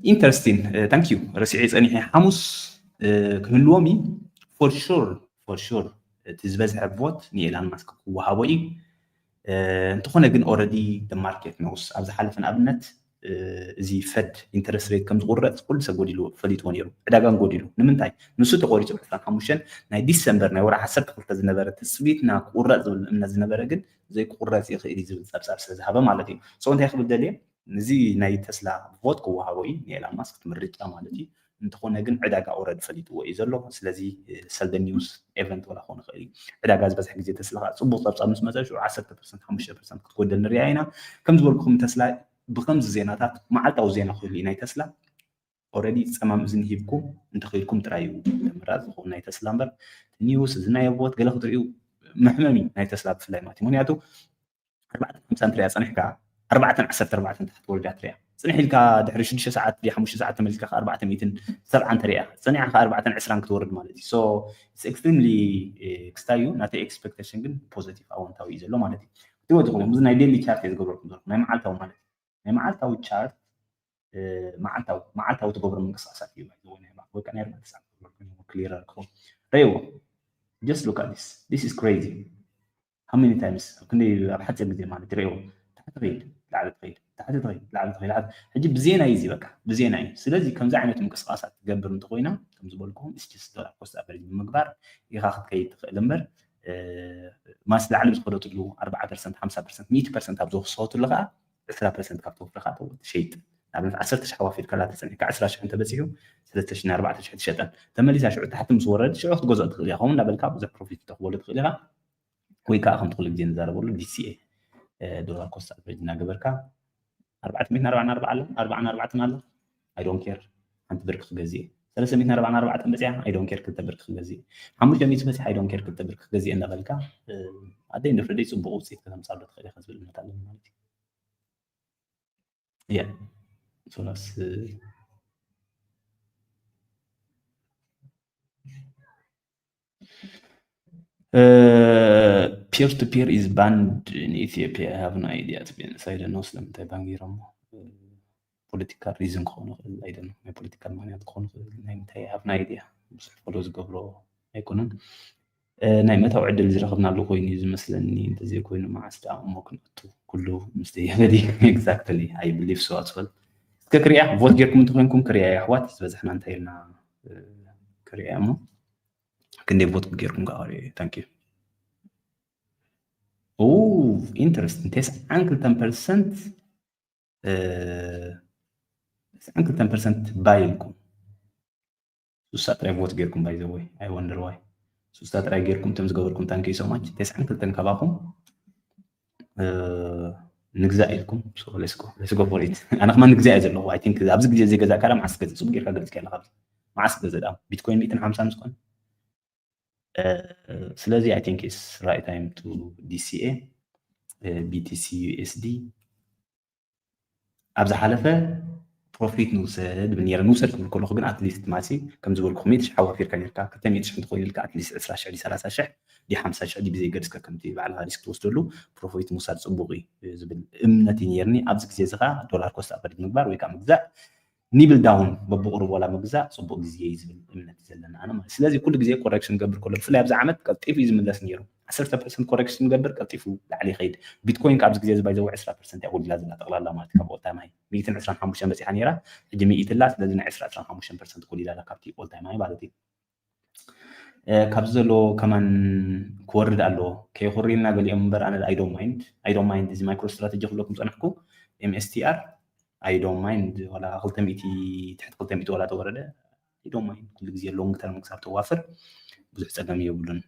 Interesting. Thank you። ረሲዐ ጸኒሐ። ሓሙስ ክህልዎም እዩ። For sure, for sure። እቲ ዝበዝሐ ቮት ንኤላን ማስክ ክወሃቦ እዩ። እንተኾነ ግን already the market knows። ኣብ ዝሓለፈ ንኣብነት እዚ ፈድ ኢንተረስት ሬት ከም ዝቁረፅ ኩሉ ሰብ ጎዲሉ ፈሊጥዎ ነይሩ፣ ዕዳጋን ጎዲሉ። ንምንታይ? ንሱ ተቆሪፁ ብ ዕስራን ሓሙሽተን ናይ ዲሰምበር ናይ ወርሒ ዓሰርተ ክልተ ዝነበረ ትፅቢትና ክቁረፅ ዝብል እምነት ዝነበረ ግን ዘይክቁረፅ ይኽእል እዩ ዝብል ፀብፃብ ስለ ዝሃበ ማለት እዩ። So እንታይ ክብል ደልየ፣ እዚ ናይ ተስላ ቮት ክወሃቦ እዩ ንኤላን ማስክ፣ እቲ ምርጫ ማለት እዩ። እንተኾነ ግን ዕዳጋ already ፈሊጥዎ እዩ ዘሎ። ስለዚ sell the news event ወላ ክኾን ይኽእል እዩ። ዕዳጋ ዝበዝሐ ግዜ ተስላ ከዓ ፅቡቅ ፀብፃብ ምስ መፀ ሽዑ ዓሰርተ ፐርሰንት ሓሙሽተ ፐርሰንት ክትጎደል ንሪኣ ኢና። ከም ዝበልኩኹም ተስላ ብከምዚ ዜናታት መዓልታዊ ዜና ክህሉ እዩ ናይ ተስላ። Already ፀማም እዝኒ ሂብኩም እንተኸይድኩም ጥራይ እዩ ተመራፂ ዝኸውን ናይ ተስላ እምበር ኒውስ እዚ ናይ ቮት ገለ ክትርእዩ መሕመሚ ናይ ተስላ ብፍላይ ማለት እዩ። ምክንያቱ ኣርባዕተን ሓምሳን ትሪኣ ፀኒሕካ ኣርባዕተን ዓሰርተ ኣርባዕተን ታሕቲ ወሪዳ ትሪኣ። ፅንሕ ኢልካ ድሕሪ ሽዱሽተ ሰዓት ድዩ ሓሙሽተ ሰዓት ተመሊስካ ከዓ ኣርባዕተ ሚእትን ሰብዓን ተሪኣ። ፀኒዕካ ከዓ ኣርባዕተን ዕስራን ክትወርድ ማለት እዩ። So it's extremely ክስታይ እዩ። ናተይ ኤክስፔክቴሽን ግን ፖዘቲቭ ኣወንታዊ እዩ ዘሎ ማለት እዩ። ክትሪእዎ ትኽእሉ እዚ ናይ ዴሊ ቻርት እየ ዝገብረልኩም ዘለኹ ናይ መዓልታዊ ማለት እዩ። ናይ መዓልታዊ ቻርት መዓልታዊ መዓልታዊ ትገብሮ ምንቅስቃሳት እዩ። ወይ ከዓ ናይ ኣርባዕተ ሰዓት ክገብረልኩም ክሊረር ክኸውን ረይዎ። Just look at this. This is crazy. How many times? ኣብ ክንደይ ኣብ ሓፂር ግዜ ማለት ረይዎ። ታሕቲ ትኸይድ ላዕሊ ትኸይድ ታሕቲ ትኸይድ ላዕሊ ትኸይድ። ሕጂ ብዜና እዩ እዚ በቃ ብዜና እዩ። ስለዚ ከምዚ ዓይነት ምንቅስቃሳት ትገብር እንተኮይና ከም ዝበልኩም ስቲስ ዶላር ኮስት ኣቨሬጅ ብምግባር ኢኻ ክትከይድ ትኽእል እምበር ማስ ላዕሊ ዝኸደትሉ ኣርባዓ ፐርሰንት ሓምሳ ፐርሰንት ሚእቲ ፐርሰንት ኣብ ዝወሰኸትሉ ከዓ ዕስራ ፐርሰንት ካብቲ ወፍሪ ከዓ ትሸይጥ። ንኣብነት ዓሰርተ ሽሕ ኣዋፊርካላ ተፀኒሕካ ዕስራ ሽሕ እንተበፂሑ ሰለስተ ሽሕ ንኣርባዕተ ሽሕ ትሸጠን ተመሊሳ ሽዑ ታሕቲ ምስ ወረድ ሽዑ ክትገዝኦ ትኽእል ኢኻ። ከምኡ እናበልካ ብዙሕ ፕሮፊት ተኽበሉ ትኽእል ኢኻ። ወይ ከዓ ከምቲ ኩሉ ግዜ ንዛረበሉ ዲሲኤ ዶላር ኮስት ኣቨሬጅ እናገበርካ ኣርባዕተ ሚእትን ኣርባዓን ኣርባዓን ኣላ ኣርባዓን ኣርባዕተን ኣላ I don't care ሓንቲ ብርክ ክገዝእ ሰለስተ ሚእትን ኣርባዓን ኣርባዕተን በፂሓ I don't care ክልተ ብርክ ክገዝእ ሓሙሽተ ሚእቲ በፂሓ I don't care ክልተ ብርክ ክገዝእ እናበልካ ኣደይ ንፍርደይ ፅቡቅ ውፅኢት ከተምፃሉ ትኽእል ኢኻ ዝብል እምነት ኣለኒ ማለት እዩ። Yeah. So that's uh, uh, peer to peer is banned in Ethiopia. I have no idea to be honest. I don't know ስለምንታይ ባን ገይሮሞ political reason ክኾኑ ይኽእል I don't know ናይ political ምክንያት ክኾኑ ይኽእል ናይ ምንታይ I have no idea ብዙሕ follow ዝገብሮ ኣይኮነን። ናይ ምእታው ዕድል ዝረኽብናሉ ኮይኑ እዩ ዝመስለኒ እንተዘይኮይኑ መዓስ ደኣ እሞ ክንኣቱ ኩሉ ምስ ደየበሊ exactly I believe so as well። እስከ ክሪኣ ቮት ጌርኩም እንተኮይንኩም ክሪኣ የሕዋት ዝበዝሕና እንታይ ኢልና ክሪኣ እሞ ክንደይ ቮት ጌርኩም ከዓ ክሪኣ thank you። Interesting። ተስዓን ክልተን ፐርሰንት ተስዓን ክልተን ፐርሰንት ባይ ኢልኩም ሱሳ ጥራይ ቮት ጌርኩም ባይ ዘወይ I wonder why ሱሳ ጥራይ ጌርኩም እቶም ዝገበርኩም thank you so much። ተስዓን ክልተን ካባኹም ንግዛእ ኢልኩም let's go for it። ኣነ ከማ ንግዛእ እየ ዘለኹ I think ኣብዚ ግዜ ዘይገዛእ ካላ መዓስ ገዝእ ፅቡቅ ጌርካ ገሊፅካ ኣለካ መዓስ ገዝእ ዳ ቢትኮይን ሚእትን ሓምሳን ዝኾነ ስለዚ I think it's right time to DCA BTC USD ኣብ ዝሓለፈ ፕሮፊት ንውሰድ ብል ነረ ንውሰድ ክብል ከለኹ ግን ኣትሊስት ማሲ ከም ዝበልኩ ሚእቲ ሽሕ ኣዋፊርካ ነርካ ክልተ ሚእቲ ሽሕ እንተኮይኑልካ ኣትሊስት ዕስራ ሽሕ ዲ ሰላሳ ሽሕ ዲ ሓምሳ ሽሕ ዲ ብዘይ ገድስካ ከምቲ ባዕልካ ሪስክ ትወስደሉ ፕሮፊት ምውሳድ ፅቡቅ እዩ ዝብል እምነት እዩ ነርኒ። ኣብዚ ግዜ እዚ ከዓ ዶላር ኮስት ኣቨሬጅ ምግባር ወይ ከዓ ምግዛእ ኒብል ዳውን በብቁሩብ ዋላ ምግዛእ ፅቡቅ ግዜ እዩ ዝብል እምነት እዩ ዘለና ኣነ ማለት ስለዚ ኩሉ ግዜ ኮረክሽን ገብር ከሎ ብፍላይ ኣብዚ ዓመት ቀልጢፉ እዩ ዝምለስ ነይሩ ዓሰርተ ፐርሰንት ኮሬክሽን ንገብር ቀልጢፉ ላዕሊ ይኸይድ። ቢትኮይን ካብዚ ግዜ እዚ ባይዘው ዕስራ ፐርሰንት እያ ጎዲላ ዘላ ጠቕላላ ማለት ካብ ኦል ታይም ሃይ ሚእትን ዕስራን ሓሙሽተን በፂሓ ነይራ፣ ሕጂ ሚእቲ ኣላ። ስለዚ ናይ ዕስራ ዕስራን ሓሙሽተን ፐርሰንት ጎዲላ ኣላ ካብቲ ኦል ታይም ሃይ ማለት እዩ። ካብዚ ዘሎ ከማን ክወርድ ኣለዎ ከይኩሪልና ገሊኦም እምበር ኣነ I don't mind I don't mind። እዚ ማይክሮ ስትራተጂ ክብለኩም ፀናሕኩ MSTR I don't mind ዋላ ክልተ ሚእቲ ትሕቲ ክልተ ሚእቲ ዋላ ተወረደ I don't mind። ኩሉ ግዜ long term ክሳብ ተዋፍር ብዙሕ ፀገም የብሉን።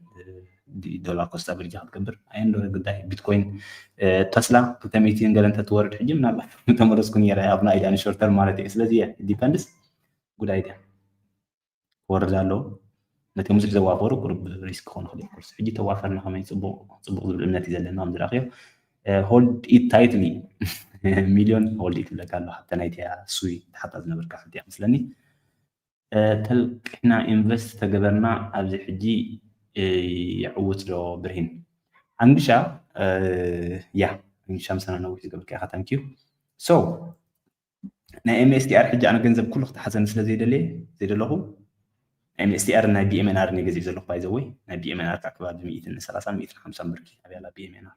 ዶላር ኮስት ኣቨሬጅ ክትገብር ኣየንዶ ጉዳይ ቢትኮይን ተስላ ክልተ ሚእቲ ገለ እንተትወርድ ሕጂ ምናልባት ተመለስኩ ነይረ ኣብ ናይ short term ማለት እዩ። ስለዚ depends። Good idea። ክወርድ ኣለዎ። ነቲ ብዙሕ ዘዋፈሩ ቁሩብ ሪስክ ክኾኑ ክእል ኮርስ ሕጂ ተዋፈርና ከመይ ፅቡቕ ፅቡቕ ዝብል እምነት እዩ ዘለና ከም ዝረኣኽዮ። Hold it tightly ሚልዮን hold it ይብለካ ኣሎ። ሓብተ ናይቲያ ስዊ ተሓታ ዝነበርካ ሓንቲ እያ መስለኒ። ተልቂሕና ኢንቨስት ተገበርና ኣብዚ ሕጂ ይዕውት ዶ ብርሂን? ኣንግሻ ያ ኣንግሻ ምሳና ነዊሕ ዝገብርካ ኢኻ። ታንኪዩ። So ናይ MSTR ሕጂ ኣነ ገንዘብ ኩሉ ክትሓዘኒ ስለ ዘይደለየ ዘይደለኹ ናይ MSTR ናይ BMNR ናይ ገዚእ ዘለኹ ባይዘወይ ናይ BMNR ካብ ከባቢ ሚእትን ሰላሳን ሚእትን ሓምሳን ብርኪ ኣብያላ BMNR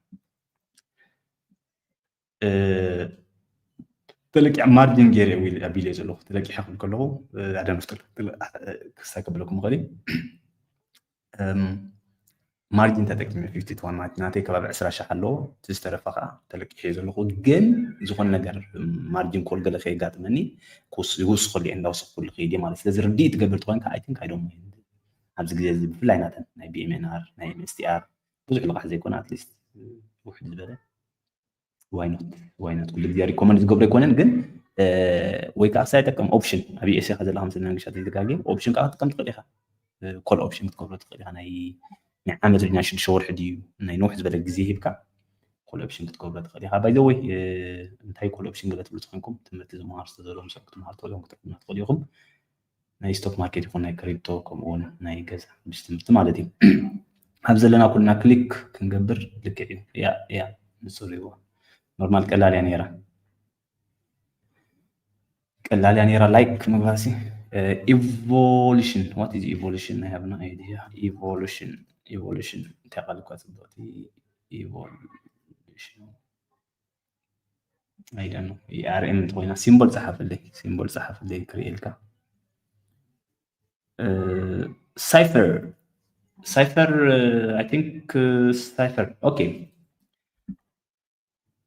ተለቂዕ ማርጂን ገይረ ኣቢለ ዘለኹ ተለቂሐ ክብል ከለኹ ኣደነፍጠሉ ክስታይ ከብለኩም ይኽእል ማርጂን ተጠቂመ ፊፍቲ ቱ ዋን ማለት ናተይ ከባቢ ዕስራ ሻሕ ኣለዎ። እቲ ዝተረፈ ከዓ ተለቂሐ ዘለኹ ግን ዝኾነ ነገር ማርጂን ኮል ገለ ከየጋጥመኒ ክውስኸሉ እየ እንዳወሰኽኩሉ ከይድ ማለት ስለዚ ርድኢት ትገብር ተኮይንካ I think I don't mind ኣብዚ ግዜ እዚ ብፍላይ ናተን ናይ BMNR ናይ MSTR ብዙሕ ልቃሕ ዘይኮነ ኣትሊስት ውሕድ ዝበለ ዋይኖት ዋይኖት ኩሉ ግዜ ሪኮመንድ ዝገብሮ ኣይኮነን ግን ወይ ከዓ ክሳይ ጠቀም ኦፕሽን ኣብ USA ከ ዘለካ ምስ መንግሻ ተዝጋጌ ኦፕሽን ከዓ ክትጥቀም ትኽእል ኢኻ ኮል ኦፕሽን ክትገብሮ ትኽእል ኢኻ ናይ ናይ ዓመት ናይ ሽዱሽተ ወርሒ ድዩ ናይ ነውሕ ዝበለ ግዜ ሂብካ ኮል ኦፕሽን ክትገብሮ ትኽእል ኢኻ ባይ ዘ ወይ እንታይ ኮል ኦፕሽን ገለ ትብሉ ተኮንኩም ትምህርቲ ዝመሃር ዝተዘሎም ሰብ ክትመሃር ትኽእል ኢኹም ክትዕድና ትኽእል ኢኹም ናይ ስቶክ ማርኬት ይኹን ናይ ክሪፕቶ ከምኡ እውን ናይ ገዛ ብሽ ትምህርቲ ማለት እዩ ኣብ ዘለና ኩልና ክሊክ ክንገብር ልክዕ እዩ ያ ያ ንፅር ይዎ ኖርማል ቀላል እያ ነይራ ቀላል እያ ነይራ ላይክ ምግባሲ evolution what is evolution ናይ ሃብና idea evolution evolution እንታይ ቃል እኳ ፅብቅቲ evolution I don't know ERM እንተኮይና ሲምቦል ፀሓፍለይ ሲምቦል ፀሓፍለይ ክርእየልካ ሳይፈር ሳይፈር I think ሳይፈር okay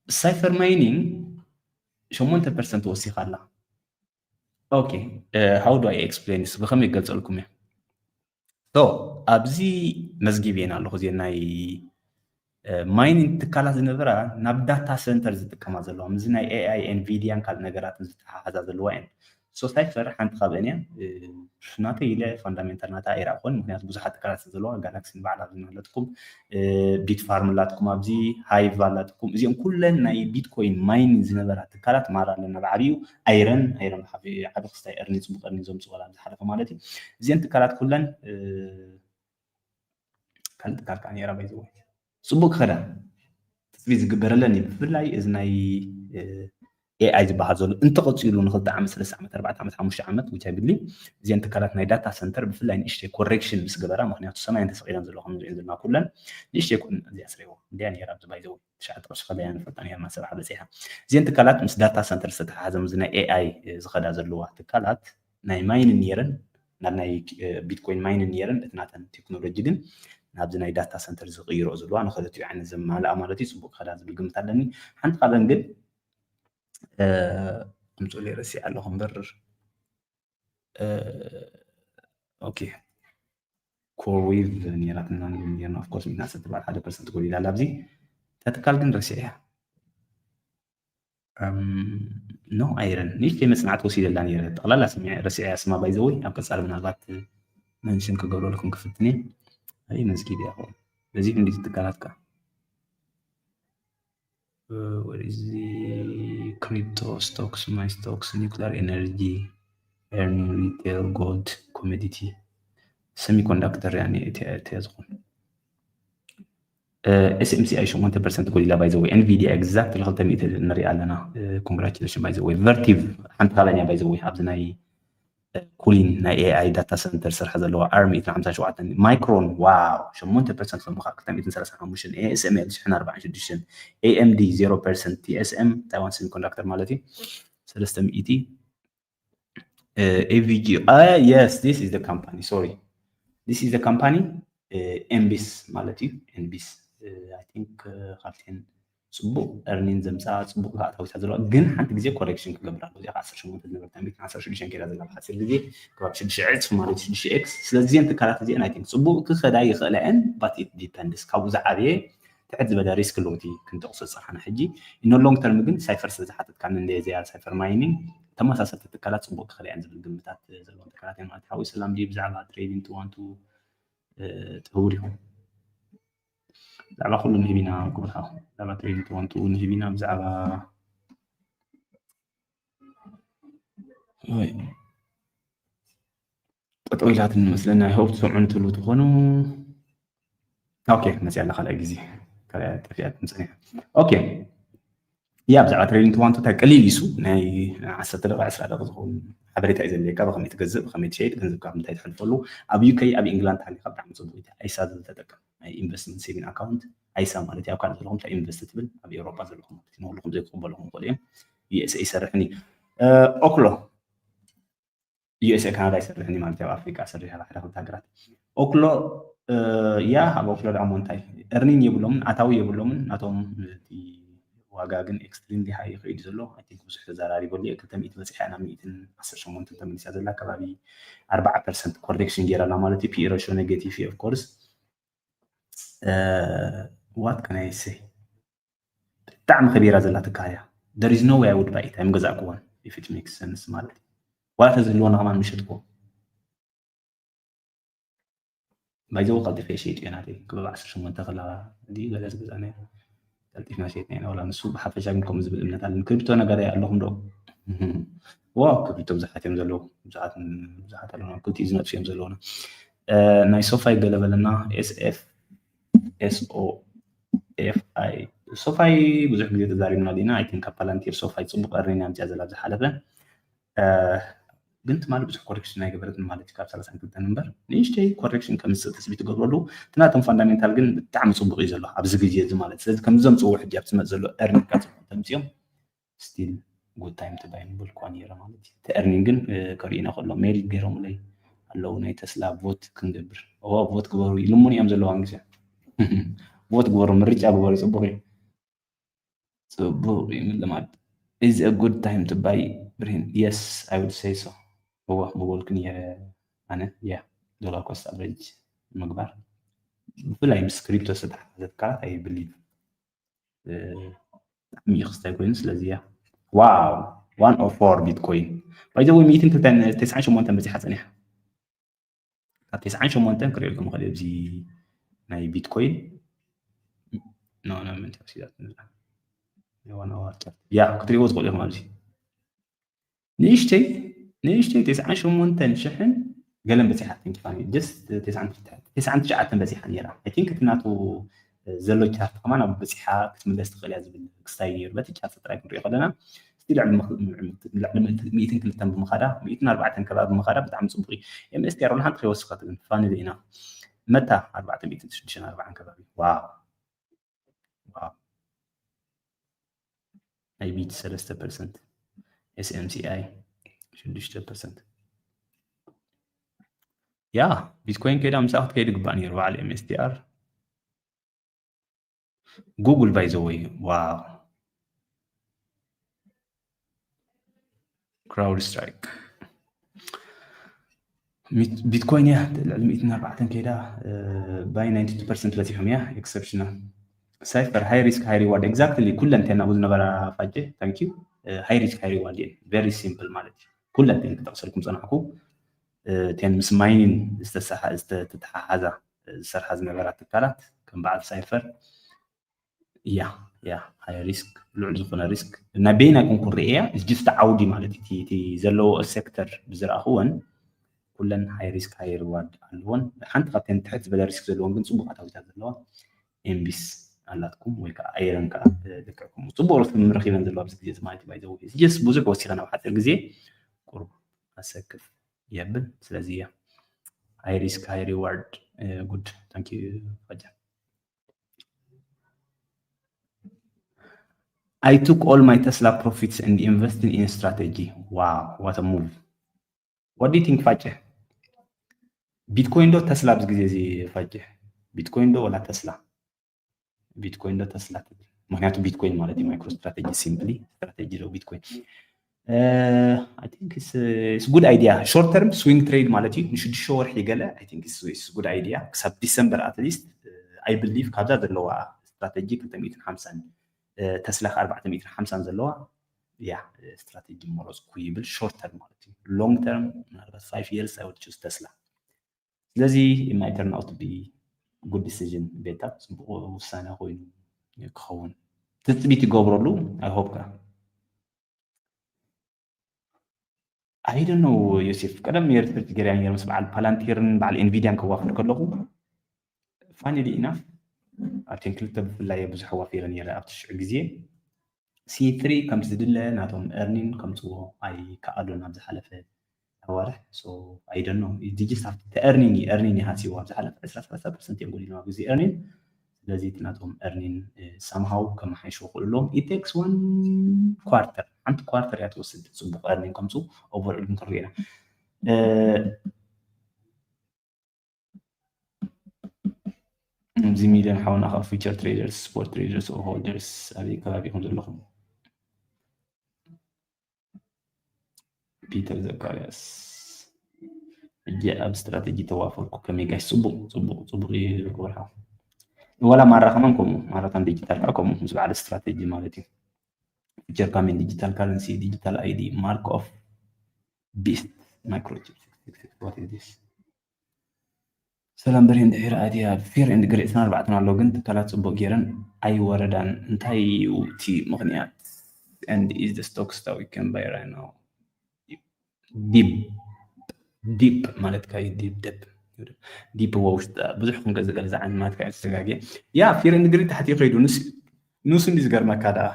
ሳይፈር ማይኒንግ ሸሞንተ ፐርሰንት ወሲኻ ኣላ okay how do I explain ብከመይ ይገልፀልኩም እየ ኣብዚ መዝጊብ እየን ኣለኹ እዚ ናይ ማይኒንግ ትካላት ዝነበራ ናብ ዳታ ሰንተር ዝጥቀማ ዘለዋ ምስዚ ናይ AI ኤንቪዲያን ካልእ ነገራትን ዝተሓሓዛ ዘለዋ እየን ሶ ሳይፈር ሓንቲ ካብአን እያ ናተይ ኢለ ፋንዳሜንታል ናታ ኣይረእኹን ምክንያቱ ብዙሓት ትካላት ስለ ዘለዋ ጋላክሲ ንባዕላ ኣብዚ ኣለትኩም ቢት ፋርም ኣላትኩም ኣብዚ ሃይቭ ኣላትኩም እዚኦም ኩለን ናይ ቢትኮይን ማይኒንግ ዝነበራ ትካላት ማራ ኣለና ብዓብዩ ኣይረን ኣይረን ዓቢ ክስታይ እርኒ ፅቡቅ እርኒ ዘምፅኡ ዝሓለፈ ማለት እዩ እዚአን ትካላት ኩለን ካልእ ትካል ከዓ ነይራ ባይዘወ ፅቡቅ ክኸዳ ትፅቢት ዝግበረለን እዩ ብፍላይ እዚ ናይ AI ዝበሃል ዘሎ እንተቐፂሉ ንክልተ ዓመት ሰለስተ ዓመት ኣርባዕተ ዓመት ሓሙሽተ ዓመት which I believe እዚአን ትካላት ናይ ዳታ ሰንተር ብፍላይ ንእሽተይ ኮሬክሽን ምስ ገበራ ምክንያቱ ሰማይ እንተሰቂለን ዘሎ ከም ንሪኦ ዘለና ኩለን ንእሽተይ ኩን እዚኣ ስረይዎ እንዲያ ነይራ ኣብዚ ባይዘወ ትሽዓተ ቅርሺ ከለያ ንፈልጣ ነርና ሰብዓ በፂሓ እዚአን ትካላት ምስ ዳታ ሰንተር ዝተተሓሓዘ ምስዚ ናይ AI ዝኸዳ ዘለዋ ትካላት ናይ ማይን ነይረን ናብ ናይ ቢትኮይን ማይን ነይረን እቲ ናተን ቴክኖሎጂ ግን ናብዚ ናይ ዳታ ሰንተር ዝቕይሮ ዘለዋ ንክልቲኡ ዓይነት ዘማልኣ ማለት እዩ ፅቡቅ ክኸዳ ዝብል ግምት ኣለኒ ሓንቲ ካብን ግን ምፅኡ ረሲዕ ኣለኹ እምበር ኦኬ ኮርዊቭ ነራትና ና ኦፍኮርስ ሚእቲ ዓሰርተ ኣርባዕተ ሓደ ፐርሰንት ጎዲላ ኣላ ኣብዚ ተትካል ግን ረሲዕ እያ ኖ ኣይረን ንእሽተይ መፅናዕቲ ወሲደላ ነረ ጠቕላላ ስሚዐ ረሲዐ ስማ ባይዘወይ ኣብ ቀፃሊ ምናልባት መንሽን ክገብረልኩም ክፍትኒ ኣይ መዝጊብ እያ በዚ ክንዲ ትካላት ከዓ ወደዚ ክሪፕቶ ስቶክስ ማይ ስቶክስ ኒክለር ኤነርጂ ኤርኒንግ ሪቴል ጎልድ ኮሞዲቲ ሰሚኮንዳክተር እያ ዝኾን SMCI ሸሞንተ ፐርሰንት ጎዲላ ባይዘወይ ኤንቪዲያ ኤግዛክትሊ ክልተ ሚእቲ ንሪኣ ኣለና ኮንግራቹሌሽን ባይዘወይ ቨርቲቭ ሓንቲ ካባን እያ ባይዘወይ ኣብዚ ናይ ኩሊን ናይ ኤኣይ ዳታ ሰንተር ስርሓ ዘለዋ ኣር ሚእትን ሓምሳን ሸውዓተን፣ ማይክሮን ዋው ሸሞንተ ፐርሰንት፣ ሎሚ ከዓ ክልተ ሚእትን ሰላሳን ሓሙሽተን፣ ኤኤስኤምኤል ሽሕን ኣርባዓን ሽዱሽተን፣ ኤኤምዲ ዜሮ ፐርሰንት፣ ቲኤስኤም ታይዋን ሴሚኮንዳክተር ማለት እዩ ሰለስተ ሚእቲ፣ ኤቪጂ። Yes, this is the company, sorry, this is the company። ኤምቢስ ማለት እዩ። ኤምቢስ፣ I think፣ ካብተን ፅቡቅ earning ዘምፃ፣ ፅቡቅ ኣታዊታት ዘለዋ፣ ግን ሓንቲ ግዜ ኮሬክሽን ክገብር ኣለዎ። እዚኣ ዓሰርተ ሸሞንተ ዝነበረት ሚእትን ዓሰርተ ሽዱሽተን ከይዳ ዘላ፣ ብሓፂር ግዜ ከባቢ ሽዱሽተ ዕፅፊ ማለት ሽዱሽተ ኤክስ። ስለዚ እዚአን ትካላት እዚአን፣ I think፣ ፅቡቅ ክኸዳ ይኽእላ እየን፣ but it depends። ካብኡ ዝዓበየ ትሕት ዝበለ ሪስክ ኣለዎ እቲ ክንጠቕሶ ዝፀናሕና ሕጂ። In the long term ግን ሳይፈር ስለ ዝሓተትካኒ፣ እንደ እዚኣ ሳይፈር ማይኒንግ ተመሳሰልቲ ትካላት ፅቡቅ ክኸዳ እየን ዝብል ግምታት ዘለዎም ትካላት እዮም ማለት። ሓወይ ሰላም ድዩ? ብዛዕባ ትሬዲንግ ቱ ዋን ቱ ትህቡ ዲኹም? ብዛዕባ ኩሉ ንህብ ኢና ክብል፣ ብዛዕባ ትሬዲንግ ቱ ዋን ቱ ንህብ ኢና፣ ብዛዕባ፣ ኦይ፣ ጠጠው ኢላትኒ መስለኒ። I hope ትሰምዑኒ ትህልዉ ትኾኑ። ኦኬ፣ መፅያ ኣላ ካልኣይ ግዜ፣ ካልኣይ ጠፊኣት ምፅኒ። ኦኬ፣ ያ፣ ብዛዕባ ትሬዲንግ ቱ ዋን ቱ እንታይ ቀሊል እዩ፣ ናይ ዓሰርተ ደቂቃ፣ ዕስራ ደቂቃ ዝኸውን ሓበሬታ እዩ ዘድልየካ። ብኸመይ ትገዝእ፣ ብኸመይ ትሸይጥ፣ ገንዘብካ ኣብ ምንታይ ተሕልፈሉ። ኣብ ዩኬ፣ ኣብ ኢንግላንድ ተሃሊኻ ብጣዕሚ ፅቡቅ እዩ። ኣይሳ ዝብል ተጠቀም፣ ናይ ኢንቨስትመንት ሴቪንግ ኣካውንት ኣይሳ ማለት እዩ። ኣብ ካልእ ዘለኹም እንታይ ኢንቨስት ትብል፣ ኣብ ኤውሮጳ ዘለኹም ማለት እዩ። ንኹልኹም ዘይክቕበልኹም ይኽእሉ እዮም። ዩኤስኤ ይሰርሕን እዩ። ኦክሎ ዩኤስኤ ካናዳ ይሰርሕን እዩ ማለት እዩ። ኣብ ኣፍሪቃ ሰርሕ ኣብ ሓደ ክልተ ሃገራት። ኦክሎ፣ ያ፣ ኣብ ኦክሎ ደኣ እሞ እንታይ፣ earning የብሎምን፣ ኣታዊ የብሎምን። ናቶም እቲ ዋጋ ግን ኤክስትሪምሊ ሃይ ይኸይድ ዘሎ። I think ብዙሕ ተዘራሪበሉ እየ። ክልተ ሚእቲ በፂሓ ናብ ሚእትን ዓሰርተ ሸሞንተን ተመሊሳ ዘላ፣ ከባቢ ኣርባዓ ፐርሰንት ኮሬክሽን ገይራ ኣላ ማለት እዩ። ፒኢ ሬሽዮ ኔጌቲቭ እዩ of course። What can I say? ብጣዕሚ ከቢራ ዘላ ትካል እያ። There is no way I would buy it። ኣይምገዛእክዎን if it makes sense ማለት እዩ። ዋላ ተዝህልወና ከማን ምሸጥክዎ። By the way ቀልጢፈ እየ ሸይጥዮ ናተይ። ክበብ ዓሰርተ ሸሞንተ ከላ ድዩ ገለ ዝገዛእናዮ? ቀልጢፍና ሸይጥና ኢና። ዋላ ንሱ ብሓፈሻ ግን ከምኡ ዝብል እምነት ኣለኒ። ክሪፕቶ ነገር ኣለኹም ዶ? ዋው፣ ክሪፕቶ ብዙሓት እዮም ዘለዉ። ብዙሓት፣ ብዙሓት ኣለዉና። ክልቲኡ ዝነጥፉ እዮም ዘለዉና። እ፣ ናይ ሶፋይ ገለ በለና። ኤስኤፍ፣ ኤስኦኤፍኣይ። ሶፋይ ብዙሕ ግዜ ተዛሪብና ዲና። I think ኣብ ፓላንቲር ሶፋይ ፅቡቅ earning ኣምፅያ ዘላ ኣብ ዝሓለፈ። እ፣ ግን ትማሊ ብዙሕ ኮሬክሽን ኣይገበረትን ማለት እዩ፣ ካብ ሰላሳን ክልተን እምበር። ንእሽተይ ኮሬክሽን ከምፅእ ትፅቢት ትገብረሉ። እቲ ናቶም ፋንዳሜንታል ግን ብጣዕሚ ፅቡቅ እዩ ዘሎ ኣብዚ ግዜ እዚ ማለት። ስለዚ ከምዚ ዘምፅዎ ሕጂ ኣብ ዝመፅ ዘሎ earning ካብ ፅቡቅ ተምፅኦም፣ still good time to buy ምበልኩዋ ነይረ ማለት እዩ። እቲ earning ግን፣ እ፣ ከርእዩና ከሎ ሜል ገይሮምለይ ኣለዉ፣ ናይ ተስላ ቮት ክንገብር። እዎ፣ ቮት ግበሩ ኢሉሙን እዮም ዘለዉ። ኣን ግዜ ቮት ግበሩ፣ ምርጫ ግበሩ፣ ፅቡቅ እዩ። ፅቡቅ እዩ ምልማድ። Is a good time to buy ብሬን? Yes, I would say so። እዋ፣ ምበልኩ ነይረ ኣነ። ያ፣ ዶላር ኮስት ኣቨሬጅ ምግባር፣ ብፍላይ ምስ ክሪፕቶ ዝተተሓሓዘ ትካላት፣ I believe፣ እ፣ ብጣዕሚ እዩ ክስታይ ኮይኑ። ስለዚ ያ፣ ዋው፣ ዋን ኦ ፎር ቢትኮይን። By the way፣ ሚእትን ክልተን፣ ተስዓን ሸሞንተን በፂሓ ፀኒሓ። ካብ ተስዓን ሸሞንተን ክርእየልኩም ይኽእል እዩ። ኣብዚ ናይ ቢትኮይን፣ ኖ፣ ኖ፣ ምንታይ ወሲዳት ንብላ። ናይ ዋን ኣወር ቻርት። ያ፣ ክትርእይዎ ትኽእሉ ኢኹም ኣብዚ። ንእሽተይ፣ ንእሽተይ ተስዓን ሸሞንተን ሽሕን ገለን በፂሓ፣ I think፣ ፋኒ። Just ተስዓን ትሽዓተን በፂሓ ነይራ። I think እቲ ናቱ ዘሎ ቻርት ከማን ኣብ በፂሓ ክትምለስ ትኽእል እያ ዝብል ክስታይ ነይሩ። በቲ ቻርት ጥራይ ክንሪኦ ከለና፣ እስቲ ልዕሊ ምኽ-፣ ልዕሊ ሚእትን ክልተን ብምኻዳ፣ ሚእትን ኣርባዕተን ከባቢ ብምኻዳ ብጣዕሚ ፅቡቅ እዩ። ኤምኤስቲኣር ወላ ሓንቲ ከይወሰኸት ግን ፋኒ ኢና። መታ ኣርባዕተ ሚእትን ሽዱሽተን ኣርባዓን ከባቢ። ዋው። ዋው። ናይ ቢት ሰለስተ ፐርሰንት፣ ኤስኤምሲኣይ ሽዱሽተ ፐርሰንት። ያ፣ ቢትኮይን ከይዳ ምስኣ ክትከይድ ይግባእ ነይሩ፣ በዓል ኤምኤስቲኣር። ጉግል፣ by the way፣ ዋው። ክራውድ ስትራይክ። ሚት-፣ ቢትኮይን እያ ልዕሊ ሚእትን ኣርባዕተን ከይዳ፣ እ፣ ባይ ናይንቲ ቱ ፐርሰንት በፂሖም እያ። ኤክሰፕሽናል። ሳይፈር፣ ሃይ ሪስክ ሃይ ሪዋርድ። ኤግዛክትሊ፣ ኩለን እተን ኣብኡ ዝነበራ ፋጀ፣ ታንክ ዩ። እ፣ ሃይ ሪስክ ሃይ ሪዋርድ እየን። ቨሪ ሲምፕል ማለት እዩ። ኩለን እተን ክጠቕሰልኩም ፀናሕኩ፣ እ፣ እተን ምስ ማይኒን ዝተሰሓ-፣ ዝተተሓሓዛ፣ እ፣ ዝሰርሓ ዝነበራ ትካላት ከም በዓል ሳይፈር፣ ያ፣ ያ፣ ሃይ ሪስክ፣ ልዑል ዝኾነ ሪስክ። ናይ በይና ይኩን ክርእያ፣ it's just ዓውዲ ማለት እዩ። እቲ፣ እቲ ዘለዎ ሴክተር ብዝረኣኽወን፣ ኩለን ሃይ ሪስክ፣ ሃይ ሪዋርድ ኣለዎን። ሓንቲ ካብተን ትሕት ዝበለ ሪስክ ዘለዎን ግን ጽቡቕ ኣታዊታት ዘለዋ ኤምቢስ ኣላትኩም፣ ወይ ከዓ ኣይረን ከዓ፣ እ፣ ልክዕኩም። ጽቡቕ ሪስክ ምርኺበን ዘለዋ ኣብዚ ግዜ እዚ ማለት እዩ። By the way፣ it's just ብዙሕ ወሲኸን ኣብ ሓፂር ግዜ ቁሩብ ኣሰክፍ። የብል። ስለዚ high risk high reward። Good, thank you ፈጀ። I took all my Tesla profits and invested in strategy. Wow, what a move. What do you think ፋጨ? ቢትኮይን ዶ ተስላ ኣብዚ ግዜ እዚ ፋጨ? ቢትኮይን ዶ ወላ ተስላ? ቢትኮይን ዶ ተስላ? ምክንያቱ ቢትኮይን ማለት እዩ ማይክሮ ስትራቴጂ፣ ሲምፕሊ ስትራቴጂ ዶ ቢትኮይን። I think it's good idea. Short term swing trade ማለት እዩ፣ ንሽዱሽተ ወርሒ ገለ። I think it's good idea ክሳብ ዲሰምበር at least። I believe ካብዛ ዘለዋ ስትራቴጂ ክልተ ሚእትን ሓምሳን ተስላ ኣርባዕተ ሚእትን ሓምሳን ዘለዋ ያ ስትራቴጂ መረፅኩ ይብል። Short term ማለት እዩ። Long term ምናልባት five years I would choose ተስላ። ስለዚ it might turn out to be good decision። ቤታ ፅቡቅ ውሳነ ኮይኑ ክኸውን ትፅቢት ይገብረሉ። I hope ከ I don't know ዮሴፍ፣ ቀደም ነይረ ሪሰርች ገይረ ነይረ ምስ በዓል ፓላንቲርን በዓል ኤንቪዲያን ከዋፍር ከለኹ። Funnily enough ኣብተን ክልተ ብፍላይ ብዙሕ ኣዋፊረ ነይረ ኣብቲ ሽዑ ግዜ። C three ከም ዝድለ ናቶም earning ከምፅዎ ኣይከኣሉን ኣብ ዝሓለፈ ኣዋርሕ። So I don't know, just ኣብቲ earning earning ይሃስይዎ ኣብ ዝሓለፈ ዕስራ ሰላሳ ፐርሰንት እዮም ጎዲሎም ኣብ ግዜ earning። ስለዚ እቲ ናቶም earning somehow ከመሓይሽዎ ክእሉ ኣለዎም። It takes one quarter፣ ሓንቲ ኳርተር እያ ትወስድ ፅቡቅ earning ከምፅኡ። Overall ግን ክንሪኦ ኢና። እዚ ሚልዮን ሓውና ካብ future traders፣ spot traders፣ holders ኣበይ ከባቢ ኢኹም ዘለኹም? ፒተር ዘካርያስ፣ ሕጂ ኣብ ስትራቴጂ ተዋፈርኩ። ከመይ ጋሽ? ፅቡቅ ፅቡቅ ፅቡቅ እዩ ክበርሓ። ዋላ ማራ ከማን ከምኡ፣ ማራታን ዲጂታል ከዓ ከምኡ ምስ በዓል ስትራቴጂ ማለት እዩ። Future coming digital currency, digital I D, mark of beast, microchip. What is this? ሰላም በርሄ፣ እንድሕር ኣድያ fear and greed ዕስራን ኣርባዕተን ኣሎ፣ ግን ትካላት ጽቡቕ ገይረን ኣይወረዳን። እንታይ እዩ እቲ ምኽንያት? And is the stock stock you can buy right now? Deep, deep ማለት ካዩ deep deep deep ውሽጥ ብዙሕ ክንገዝእ ገለ ዝዓይነት ማለት ካዩ ተጋግየ። ያ fear and greed ታሕቲ ከይዱ ንስ ንሱ እንዲ ዝገርመካ ደኣ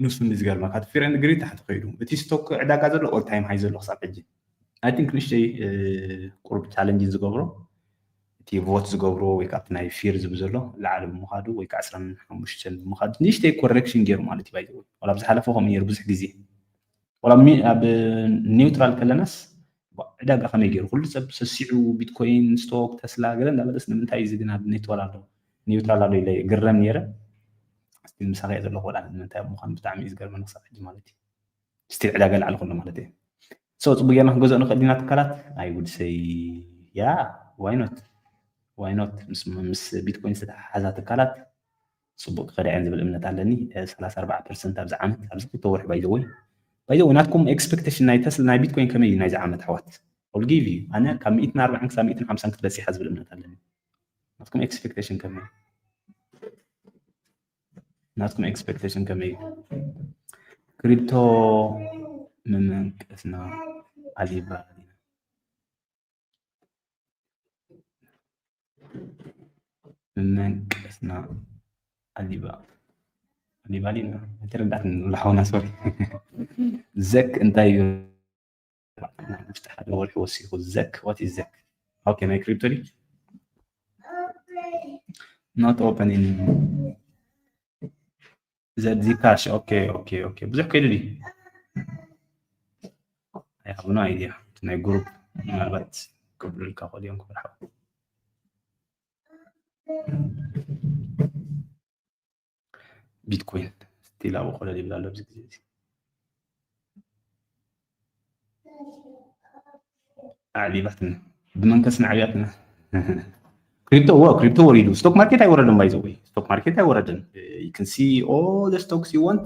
ንሱ እንዲ ዝገርመካ እቲ fear and greed ታሕቲ ከይዱ እቲ ስቶክ ዕዳጋ ዘሎ all time high ዘሎ ክሳብ ሕጂ። I think ንእሽተይ ቁሩብ ቻለንጅ ዝገብሮ እቲ ቮት ዝገብሮ ወይ ከዓ ናይ fear ዝብል ዘሎ ላዕሊ ብምኻዱ ወይ ከዓ ዕስራን ሓሙሽተን ብምኻዱ ንእሽተይ ኮሬክሽን ገይሩ ማለት እዩ። ዋላ ኣብ ዝሓለፈ ከምኡ ነይሩ ብዙሕ ግዜ ዋላ ኣብ ኒውትራል ከለናስ ዕዳጋ ከመይ ገይሩ ኩሉ ሰብ ሰሲዑ ቢትኮይን፣ ስቶክ፣ ተስላ ገለ እንዳበለስ ንምንታይ እዚ ግን ኣብ ኔትወል ኣሎ ኒውትራል ኣሎ ኢለ ግረም ነይረ። ስቲል ምሳኸ እየ ዘለኹ ወላ ንምንታይ ኣብ ምዃኑ ብጣዕሚ እዩ ዝገርመኒ ክሳብ ሕጂ ማለት እዩ። ስቲል ዕዳጋ ላዕሊ ኩሉ ማለት እዩ። So ፅቡቅ ጌርና ክንገዝኦ ንኽእል ኢና ትካላት? I would say yeah, why not? Why not? ምስ ቢትኮይን ዝተተሓሓዛ ትካላት ፅቡቅ ክኸዳ እየን ዝብል እምነት ኣለኒ። ሰላሳ ኣርባዓ ፐርሰንት ኣብዚ ዓመት ኣብዚ ክልተ ወርሒ by the way by the way ናትኩም ኤክስፔክቴሽን ናይ ተስላ ናይ ቢትኮይን ከመይ እዩ ናይዚ ዓመት ኣሕዋት? I'll give you ኣነ ካብ ሚእትን ኣርባዓን ክሳብ ሚእትን ሓምሳን ክትበፅሕ እያ ዝብል እምነት ኣለኒ። ናትኩም ኤክስፔክቴሽን ከመይ ናትኩም ኤክስፔክቴሽን ከመይ እዩ? ክሪፕቶ ምምንቅስና ኣሊባባ ምመንቀስና ኣሊባ ኣሊባሊና ተረዳእትን ዝሓውና ሶሪ ዘክ እንታይ እዩ? ውሽጢ ሓደ ወርሒ ወሲኹ ዘክ what is ዘክ? Okay ናይ ክሪፕቶ ድዩ? Not opening ዘዚ ካሽ okay okay okay ብዙሕ ከይዱ ድዩ? I have no idea ናይ ግሩፕ ምናልባት ክብሉልካ ክእሉ እዮም ክብል ሓው ቢትኮይን ስቲል ኣብኡ ኮለል ይብል ኣሎ ኣብዚ ግዜ እዚ ኣዕሊባትና ብመንከስና ዓብያትና ክሪፕቶ ወ ክሪፕቶ ወሪዱ ስቶክ ማርኬት ኣይወረደን by the way ስቶክ ማርኬት ኣይወረደን you can see all the stocks you want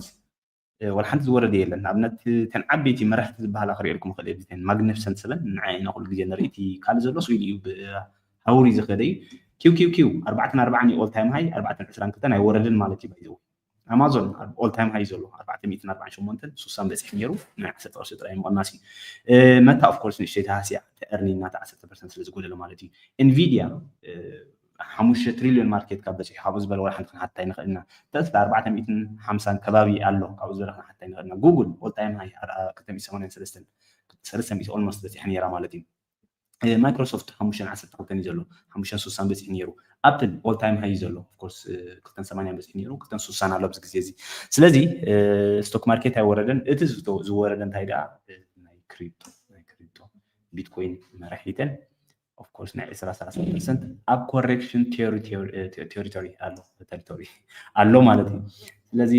ወላ ሓንቲ ዝወረደ የለን። ንኣብነት እተን ዓበይቲ መራሕቲ ዝበሃላ ክሪኤልኩም ይኽእል እየ። እተን ማግኒፊሰንት ሰበን ንዓይ ኢና ኩሉ ግዜ ንርኢ። እቲ ካልእ ዘሎ ስኢሉ እዩ ብሃውሪ ዝኸደ እዩ። ኪው ኪው ኪው ኣርባዕተን ኣርባዓን እዩ ኦል ታይም ሃይ ኣርባዕተን ዕስራን ክልተን ኣይወረደን ማለት እዩ። ባይዘው ኣማዞን ኦል ታይም ሃይ ዘሎ ኣርባዕተ ሚእትን ኣርባዓን ሸሞንተን ሱሳን በፂሑ ነይሩ ናይ ዓሰርተ ቅርሺ ጥራይ ምቕናስ እዩ። መታ ኦፍኮርስ ንእሽተይ ተሃስያ ተእርኒና እቲ ዓሰርተ ፐርሰንት ስለ ዝጎደለ ማለት እዩ። ኤንቪድያ ሓሙሽተ ትሪልዮን ማርኬት ካብ በፂሑ ካብኡ ዝበለ ወላ ሓንቲ ክንሓትት ኣይንኽእል ኢና። ተስላ ኣርባዕተ ሚእትን ሓምሳን ከባቢ ኣሎ ካብኡ ዝበለ ክንሓትት ኣይንኽእል ኢና። ጉግል ኦል ታይም ሃይ ክልተ ሚእትን ሰማንያን ሰለስተን ሰለስተ ሚእቲ almost በፂሐ ነይራ ማለት እዩ። ማይክሮሶፍት ሓሙሽተ ዓሰርተ ክልተ እዩ ዘሎ፣ ሓሙሽተ ስሳን በፂሑ ነይሩ። ኣፕል all time high እዩ ዘሎ፣ of course ክልተ ሰማንያ በፂሑ ነይሩ፣ ክልተ ስሳን ኣሎ ኣብዚ ግዜ እዚ። ስለዚ ስቶክ ማርኬት ኣይወረደን። እቲ ዝወረደ እንታይ ደኣ ናይ ክሪፕቶ ናይ ክሪፕቶ ቢትኮይን መራሒተን of course ናይ ዕስራ ሰላሳ ፐርሰንት ኣብ ኮሬክሽን ቴሪቶሪ ኣሎ ተሪቶሪ ኣሎ ማለት እዩ። ስለዚ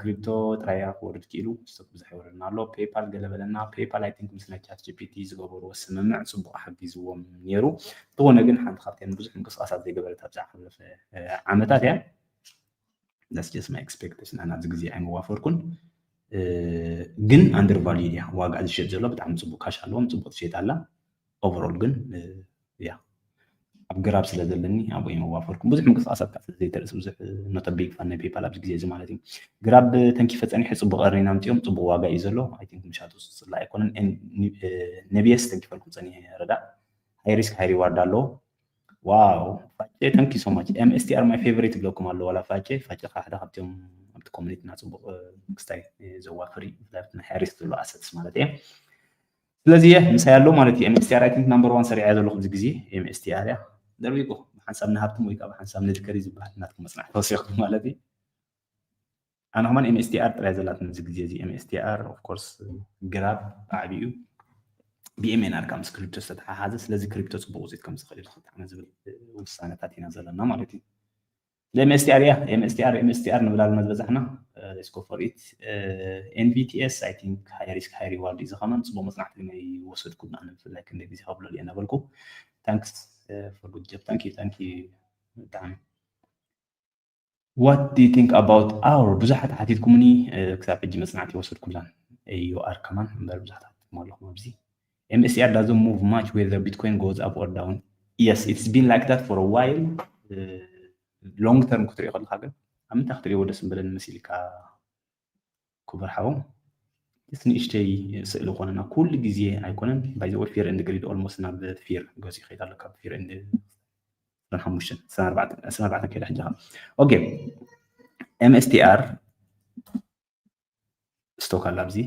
ክሪፕቶ ጥራይ ክወርድ ክኢሉ፣ ስቶክ ብዙሕ ይወርድና ኣሎ። ፔፓል ገለ በለና። ፔፓል I think ምስ ናይ ቻት ጂ ፒ ቲ ዝገበርዎ ስምምዕ ፅቡቕ ሓጊዝዎም ነይሩ። እንተኾነ ግን ሓንቲ ካብተን ብዙሕ ምንቅስቃሳት ዘይገበረት ኣብ ዝሓለፈ ዓመታት እያ። That's just my expectation። ኣነ ኣብዚ ግዜ ኣይመዋፈርኩን፣ ግን under value እያ። ዋጋ ዝሸጥ ዘሎ ብጣዕሚ ፅቡቕ ካሽ ኣለዎም፣ ፅቡቕ ትሸጥ ኣላ። Overall ግን ያ ኣብ ግራብ ስለ ዘለኒ ኣብኡ የመዋፈርኩም። ብዙሕ ምንቅስቃሳት ከዓ ስለ ዘይተርእስ ብዙሕ not a big fan ናይ ፔፓል ኣብዚ ግዜ እዚ ማለት እዩ። ግራብ ተንኪፈ ፀኒሐ ፅቡቅ earning ኣምፅኦም ፅቡቅ ዋጋ እዩ ዘሎ። I think ምሻቱ ዝፅላእ ኣይኮነን። ነቢየስ ተንኪፈልኩም ፀኒሐ ረዳ high risk high reward ኣለዎ። ዋው ፋጨ thank you so much። M S T R my favorite ይብለኩም ኣሎ ዋላ ፋጨ ፋጨ ከዓ ሓደ ካብቶም ኣብቲ ኮሚኒቲና ፅቡቅ ክስታይ ዘዋፍር እዩ። ብፍላይ ኣብቲ ናይ high risk ዘሎ assets ማለት እየ። ስለዚ ምሳይ ኣሎ ማለት እዩ። M S T R I think number one ሰሪዐ ዘለኹ ኣብዚ ግዜ M S T R እያ። There we go። ብሓንሳብ ንሃብትም ወይ ከዓ ብሓንሳብ ንድከሪ ዝበሃል ናትኩም መፅናዕቲ ወሲኹም ማለት እዩ። ኣነ ከማን M S T R ጥራይ ዘላትኒ እዚ ግዜ እዚ M S T R of course ግራብ ዓብዩ ብ M N R ካብ ምስ ክሪፕቶ ዝተተሓሓዘ፣ ስለዚ ክሪፕቶ ፅቡቅ ውፅኢት ከም ዝኽእል ኢሉ ክጠዓመ ዝብል ውሳነታት ኢና ዘለና ማለት እዩ። M S T R እያ M S T R M S T R ንብል ኣለና ዝበዛሕና። Let's go for it። N V T S I think high risk high reward እዩ። እዚ ከማን ፅቡቅ መፅናዕቲ ናይ ወሰድኩ ኣነ ብፍላይ ክንደይ ግዜ ከብሎ እየ እናበልኩ። Thanks for good job። Thank you thank you ብጣዕሚ። What do you think about our ብዙሓት ሓቲትኩምኒ ክሳብ ሕጂ መፅናዕቲ ይወሰድኩላን A U R ከማን እምበር ብዙሓት ሓቲትኩም ኣለኹም ኣብዚ። M S T R doesn't move much whether Bitcoin goes up or down. Yes, it's been like that for a while. Long term ክትሪኦ ከለካ ግን ኣብ ምንታይ ክትሪኦ ደስ ምበለኒ መሲልካ ክቡር ሓው? ንእሽተይ ስእሊ ኮነና ኩሉ ግዜ ኣይኮነን። By the way fear and greed almost ናብ fear ገፂ ይኸይድ ኣሎ ካብ fear and ሓሙሽተ ዕስራን ኣርባዕተን ከይዳ ሕጂ። Okay M S T R ስቶክ ኣላ ኣብዚ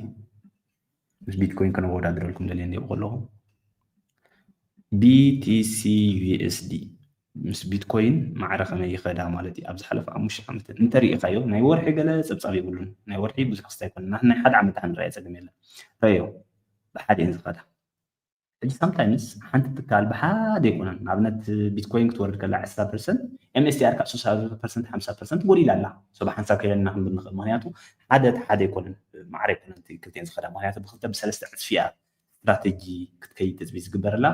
ምስ ቢትኮይን ከነወዳድረልኩም ደልየ እንዲኹ ከለኹ B T C U S D ምስ ቢትኮይን ማዕረ ከመይ ይኸዳ ማለት እዩ። ኣብ ዝሓለፈ ሓሙሽተ ዓመት እንተሪኢኻዮ ናይ ወርሒ ገለ ፀብፃብ የብሉን። ናይ ወርሒ ብዙሕ ክስታይ ኣይኮነን። ናይ ሓደ ዓመት ንረኣየ ፀገም የለን። ረዮ ብሓደ እየን ዝኸዳ። ሕጂ sometimes ሓንቲ ትካል ብሓደ ኣይኮነን። ንኣብነት ቢትኮይን ክትወርድ ከላ ዕስራ ፐርሰንት M S T R ካብ ስሳ ፐርሰንት ሓምሳ ፐርሰንት ጎዲላ ኣላ። ሰባ ሓንሳብ ከይለና ክንብል ንኽእል። ምክንያቱ ሓደ ሓደ ኣይኮነን ማዕረ ኣይኮነን ክልቲኤን ዝኸዳ። ምክንያቱ ብክልተ ብሰለስተ ዕፅፊ እያ ስትራተጂ ክትከይድ ትፅቢት ዝግበረላ።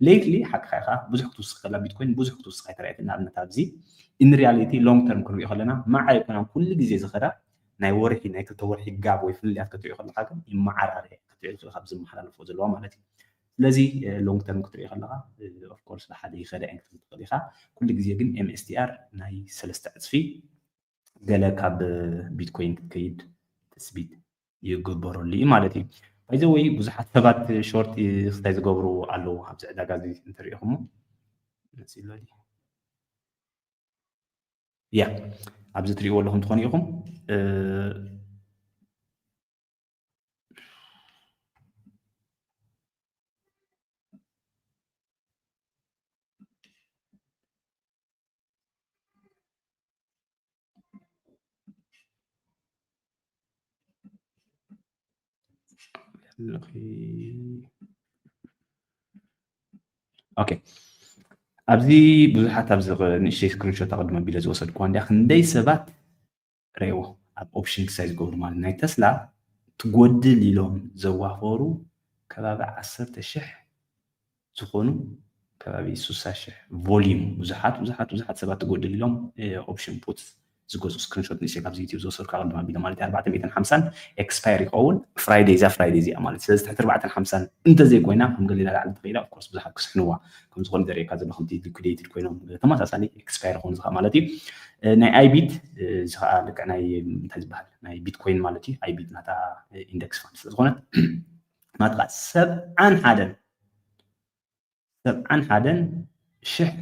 Lately ሓቅኻ ኢኻ ብዙሕ ክትውስኽ ከላ ቢትኮይን ብዙሕ ክትውስኽ ኣይተረኣየትን። ንኣብነት ኣብዚ in reality long term ክንሪኦ ከለና ማዕረ ኣይኮናን ኩሉ ግዜ ዝኸዳ። ናይ ወርሒ ናይ ክልተ ወርሒ ጋብ ወይ ፍልልያት ክትሪኦ ከለካ ግን ይመዓራረ ክትሪኦ ትኽእል ካብ ዝመሓላለፎ ዘለዋ ማለት እዩ። ስለዚ long term ክትሪኦ ከለካ of course ብሓደ ይኸዳ እየን ክትብል ትኽእል ኢኻ። ኩሉ ግዜ ግን M S T R ናይ ሰለስተ ዕፅፊ ገለ ካብ ቢትኮይን ክትከይድ ትፅቢት ይግበረሉ እዩ ማለት እዩ። By the way ብዙሓት ሰባት ሾርት ክስታይ ዝገብሩ ኣለዉ ኣብዚ ዕዳጋ እዚ እንተሪኢኹሞ መፂሎ ድዩ? ያ ኣብዚ ትሪእዎ ኣለኹም ትኾኑ ኢኹም። Okay ኣብዚ ብዙሓት ኣብዚ ንእሽተይ ስክሪንሾት ኣቐድመ ቢለ ዝወሰድኩዋ እንዲያ ክንደይ ሰባት ረእዎ ኣብ ኦፕሽን ክሳይ ዝገብሩ ማለት ናይ ተስላ ትጎድል ኢሎም ዘዋፈሩ ከባቢ ዓሰርተ ሽሕ ዝኾኑ ከባቢ ስሳ ሽሕ volume ብዙሓት ብዙሓት ብዙሓት ሰባት ትጎድል ኢሎም ኦፕሽን ፑት ዝገዝኡ ስክሪንሾት ንእሽተይ ካብዚ ዩቲዩብ ዝወሰድኩ ኣቐድም ኣቢለ ማለት ኣርባዕተ ሚእትን ሓምሳን ኤክስፓየር ይኸውን ፍራይደይ እዛ ፍራይደይ እዚኣ ማለት ስለዚ ትሕቲ ኣርባዕተን ሓምሳን እንተዘይኮይና ከም ገሊላ ላዕሊ ተኸኢላ ኦፍኮርስ ብዙሓት ክስሕንዋ ከም ዝኾነ ዘርእየካ ዘሎ ከምቲ ሊኩዴትድ ኮይኖም ተመሳሳሊ ኤክስፓየር ክኾኑ ዝኽእል ማለት እዩ። ናይ ኣይቢት እዚ ከዓ ልክዕ ናይ እንታይ ዝበሃል ናይ ቢትኮይን ማለት እዩ። ኣይቢት ናታ ኢንደክስ ፋንድ ስለዝኾነት ናትካ ሰብዓን ሓደን ሰብዓን ሓደን ሽሕ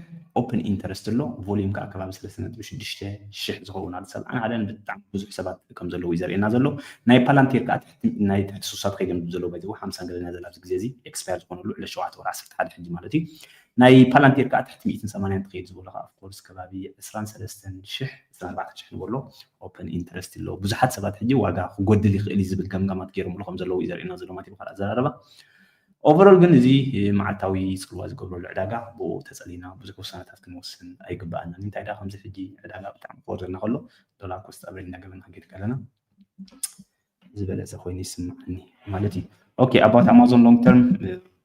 open interest ኣሎ። volume ከዓ ከባቢ ሰለስተ ነጥቢ ሽዱሽተ ሽሕ ዝኸውን ኣሎ። ሰብዓን ሓደን ብጣዕሚ ብዙሕ ሰባት ከም ዘለዉ እዩ ዘርእየና ዘሎ። ናይ ፓላንቲር ከዓ ትሕቲ ናይ ትሕቲ ሱሳት ከይዶም ዘለዉ ባይዘው ሓምሳን ገለ ናይ ዘላ ኣብዚ ግዜ እዚ expire ዝኾነሉ ዕለት ሸውዓተ ወርሒ ዓሰርተ ሓደ ሕጂ ማለት እዩ። ናይ ፓላንቲር ከዓ ትሕቲ ሚእትን ሰማንያን ትኸይድ ዝበሎ ከዓ of course ከባቢ ዕስራን ሰለስተን ሽሕ ዕስራን ኣርባዕተን ሽሕ ንበሎ open interest ኣሎ። ብዙሓት ሰባት ሕጂ ዋጋ ክጎድል ይኽእል እዩ ዝብል ገምጋማት ገይሮምሉ ከም ዘለዉ እዩ ዘርእየና ዘሎ ማለት እዩ ብካልእ ኣዘራርባ። Overall ግን እዚ መዓልታዊ ፅልዋ ዝገብረሉ ዕዳጋ ብኡ ተፀሊና ብዙሕ ውሳነታት ክንወስን ኣይግበኣናን። እንታይ ደኣ ከምዚ ሕጂ ዕዳጋ ብጣዕሚ ክወርደና ከሎ ዶላር ኮስት ኣቨሬጅ እናገበና ክንከይድ ከለና ዝበለፀ ኮይኑ ይስምዓኒ ማለት እዩ። Okay about Amazon long term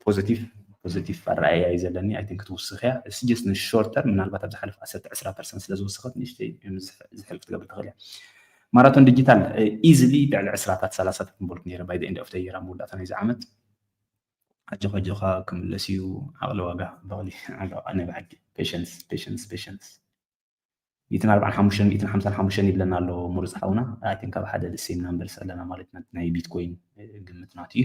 positive positive ኣረኣእያ እዩ ዘለኒ። I think ክትውስኽ እያ። It's just ን short term ምናልባት ኣብ ዝሓለፈ ዓሰርተ ዕስራ ፐርሰንት ስለ ዝወሰኸት ንእሽተይ ዘሕልፍ ትገብር ትኽእል እያ። ማራቶን ዲጂታል easily ልዕሊ ዕስራታት ሰላሳታት ምበልኩ ነይረ by the end of the year ኣብ መወዳእታ ናይዚ ዓመት ኣጆኻ ኣጆኻ ክምለስ እዩ ዓቕሊ ዋጋ በቕሊ ዓቕሊ ናይ ብዓዲ patience patience patience ሚእትን ኣርባዓን ሓሙሽተን ሚእትን ሓምሳን ሓሙሽተን ይብለና ኣሎ ምሩፅ ሓውና። I think ኣብ ሓደ the same number ኣለና ማለት ናይ ቢትኮይን ግምት ናት እዩ።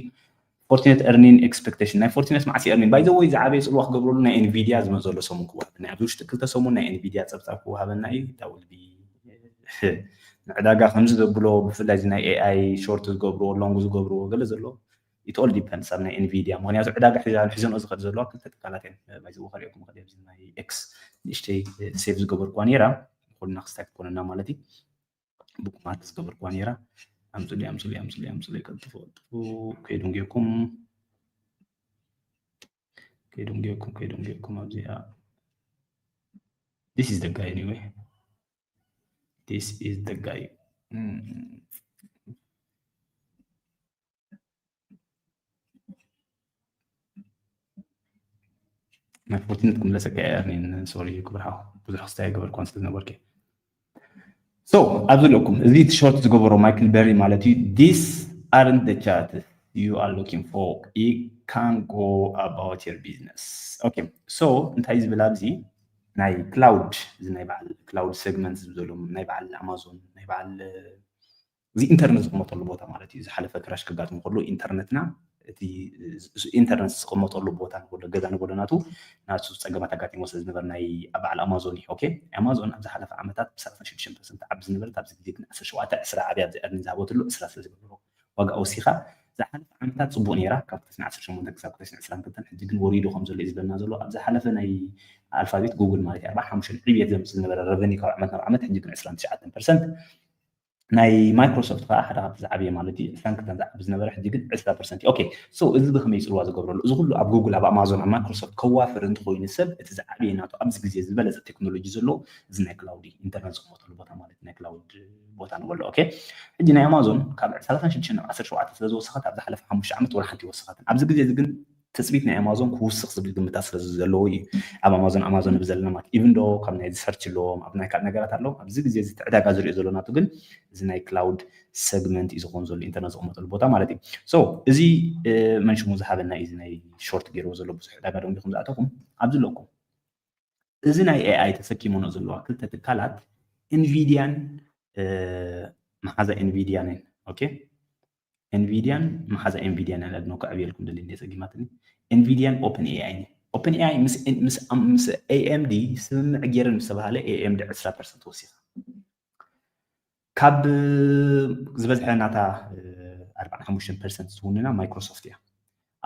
Fortinet earning expectation ናይ Fortinet መዓስ earning by the way ዝዓበየ ፅልዋ ክገብረሉ ናይ ኤንቪድያ ዝመፅእ ዘሎ ሰሙን ክወሃበና ኣብዚ ውሽጢ ክልተ ሰሙን ናይ ኤንቪድያ ፀብፃብ ክወሃበና እዩ። That will be ንዕዳጋ ከምዚ ዘብሎ ብፍላይ እዚ ናይ ኤኣይ short ዝገብርዎ long ዝገብርዎ ገለ ዘሎ it all depends ኣብ ናይ ኤንቪድያ ምክንያቱ ዕዳጋ ሒዛ ሒዘንኦ ዝኸድ ዘለዋ ክልተ ትካላት እየን ባይዘው ከሪኦኩም ከደ ኣብዚ ናይ ኤክስ ንእሽተይ save ዝገበርኳ ነይራ ኩልና ክስታይ ክትኮነና ማለት እዩ። Bookmark ዝገበርኳ ነይራ። ኣምፅሊ ኣምፅሊ ኣምፅሊ ኣምፅሊ ቀልጥፉ ቀልጥፉ ከይዱንጌኩም ከይዱንጌኩም ከይዱንጌኩም ኣብዚኣ this is the guy anyway this is the guy ናይ Fortinet ክምለሰካ እየ ኣርኒን sorry ክብር ሓው ብዙሕ ክስታይ ኣይገበርኳን ስለ ዝነበርኩ so ኣብዚ ኣለኩም እዚ እቲ short ዝገበሮ ማይክል በሪ ማለት እዩ this aren't the chart you are looking for you can go about your business okay so እንታይ ዝብል ኣብዚ ናይ cloud እዚ ናይ በዓል cloud segment ዝብዘሎም ናይ በዓል ኣማዞን ናይ በዓል እዚ ኢንተርነት ዝቕመጠሉ ቦታ ማለት እዩ ዝሓለፈ ክራሽ ከጋጥም ከሎ ኢንተርነትና እቲ ኢንተርነት ዝቕመጠሉ ቦታ ንበሎ ገዛ ንበሎ ናቱ ናቱ ፀገማት ኣጋጢሞ ስለ ዝነበር ናይ በዓል ኣማዞን እዩ okay ኣማዞን ኣብ ዝሓለፈ ዓመታት ብ ሰላሳ ሽዱሽተ ፐርሰንት ዓቢ ዝነበረት ኣብዚ ግዜ ግን ዓሰርተ ሸውዓተ ዕስራ ዓብያ ኣብዚ earning ዝሃበትሉ ዕስራ ስለ ዝገበሮ ዋጋ ወሲኻ ዝሓለፈ ዓመታት ፅቡቅ ነይራ ካብ ክልተ ሽሕን ዓሰርተ ሸሞንተን ክሳብ ክልተ ሽሕን ዕስራን ክልተን ሕጂ ግን ወሪዱ ከም ዘሎ እዩ ዝብለና ዘሎ ኣብ ዝሓለፈ ናይ ኣልፋቤት ጉግል ማለት እዩ ኣርባዓን ሓሙሽተን ዕብየት ዘምፅእ ዝነበረ revenue ካብ ዓመት ናብ ዓመት ሕጂ ግን ዕስራን ትሽዓተን ፐርሰንት ናይ ማይክሮሶፍት ከዓ ሓደ ካብቲ ዝዓበየ ማለት እዩ ዕስራን ክልተን ዝዓቢ ዝነበረ ሕጂ ግን ዕስራ ፐርሰንት እዩ okay so እዚ ብከመይ ፅልዋ ዝገብረሉ እዚ ኩሉ ኣብ ጉግል ኣብ ኣማዞን ኣብ ማይክሮሶፍት ከዋፍር እንተኮይኑ ሰብ እቲ ዝዓበየ ናቱ ኣብዚ ግዜ ዝበለፀ ቴክኖሎጂ ዘሎ እዚ ናይ ክላውድ እዩ ኢንተርነት ዝቕመጠሉ ቦታ ማለት ናይ ክላውድ ቦታ ንበሎ okay ሕጂ ናይ ኣማዞን ካብ ሰላሳን ሽዱሽተን ናብ ዓሰርተ ሸውዓተ ስለ ዝወሰኸት ኣብ ዝሓለፈ ሓሙሽተ ዓመት ወላ ሓንቲ ይወሰኸትን ኣብዚ ግዜ እዚ ግን ትፅቢት ናይ ኣማዞን ክውስኽ ዝብል ግምታት ስለ ዘለዎ እዩ ኣብ ኣማዞን ኣማዞን ንብል ዘለና ማለት even though ካብ ናይ search ኣለዎም ኣብ ናይ ካልእ ነገራት ኣለዎም ኣብዚ ግዜ እዚ እቲ ዕዳጋ ዝሪኦ ዘሎ ናቱ ግን እዚ ናይ cloud segment እዩ ዝኸውን ዘሎ ኢንተርነት ዝቕመጠሉ ቦታ ማለት እዩ so እዚ መን ሽሙ ዝሃበና እዩ እዚ ናይ short ገይርዎ ዘሎ ብዙሕ ዕዳጋ ደንጊኹም ዝኣተኹም ኣብዚ ኣለኩም እዚ ናይ ኤኣይ ተሰኪሞኖ ዘለዋ ክልተ ትካላት ኢንቪድያን መሓዛ ኢንቪድያን okay ኢንቪድያን መሓዛ ኢንቪድያን ኣለድኖ ከዕብየልኩም ደሊ እንደ ፀጊማትኒ ኢንቪድያን ኦፕን ኤኣይ ኦፕን ኤኣይ ምስ ምስ ምስ ኤኤምዲ ስምምዕ ገይረን ምስ ተባሃለ ኤኤምዲ ዕስራ ፐርሰንት ወሲኻ ካብ ዝበዝሐ ናታ ኣርባዓን ሓሙሽተን ፐርሰንት ዝውንና ማይክሮሶፍት እያ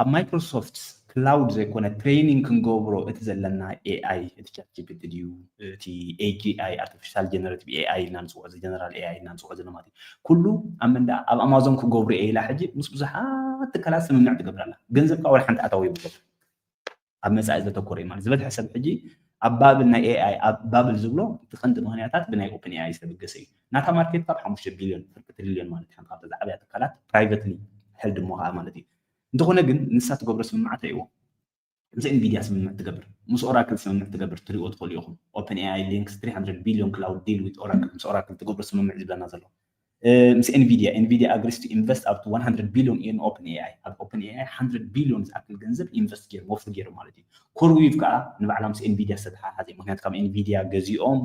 ኣብ ማይክሮሶፍት ክላውድ ዘይኮነ ትሬኒንግ ክንገብሮ እቲ ዘለና ኤኣይ እቲ ቻት ጂፒቲ ድዩ እቲ ኤጂኣይ ኣርቲፊሻል ጀነሬቲቭ ኤኣይ ኢልና ንፅውዖ እዚ ጀነራል ኤኣይ ኢልና ንፅውዖ ዘለና ማለት እዩ ኩሉ ኣብ መንዳ ኣብ ኣማዞን ክገብሩ እየ ኢላ ሕጂ ምስ ብዙሓት ትካላት ስምምዕ ትገብር ኣላ ገንዘብ ከዓ ወላ ሓንቲ ኣታዊ ይብሎ ኣብ መፃኢ ዘተኮረ እዩ ማለት ዝበዝሐ ሰብ ሕጂ ኣብ ባብል ናይ ኤኣይ ኣብ ባብል ዝብሎ እቲ ቀንዲ ምክንያታት ብናይ ኦፕን ኤኣይ ዝተበገሰ እዩ ናታ ማርኬት ካብ ሓሙሽተ ቢልዮን ፍርቂ ትሪልዮን ማለት ሓንቲ ካብተ ዝዓበያ ትካላት ፕራይቨትሊ ሄልድ እሞ ከዓ ማለት እዩ እንተኾነ ግን ንሳ ትገብሮ ስምምዓት ኣይዎ ምስ ኤንቪድያ ስምምዕ ትገብር ምስ ኦራክል ስምምዕ ትገብር ትሪኦ ትኽእሉ ኢኹም ኦፕን ኤኣይ ሊንክስ three hundred billion cloud deal with Oracle ምስ ኦራክል ትገብሮ ስምምዕ ዝብለና ዘሎ ምስ ኤንቪድያ ኤንቪድያ agrees to invest up to one hundred billion in ኦፕን ኤኣይ ኣብ ኦፕን ኤኣይ hundred billion ዝኣክል ገንዘብ ኢንቨስት ገይሩ ወፍሪ ገይሩ ማለት እዩ ኮርዊቭ ከዓ ንባዕላ ምስ ኤንቪድያ ዝተተሓሓዘ ምክንያቱ ካብ ኤንቪድያ ገዚኦም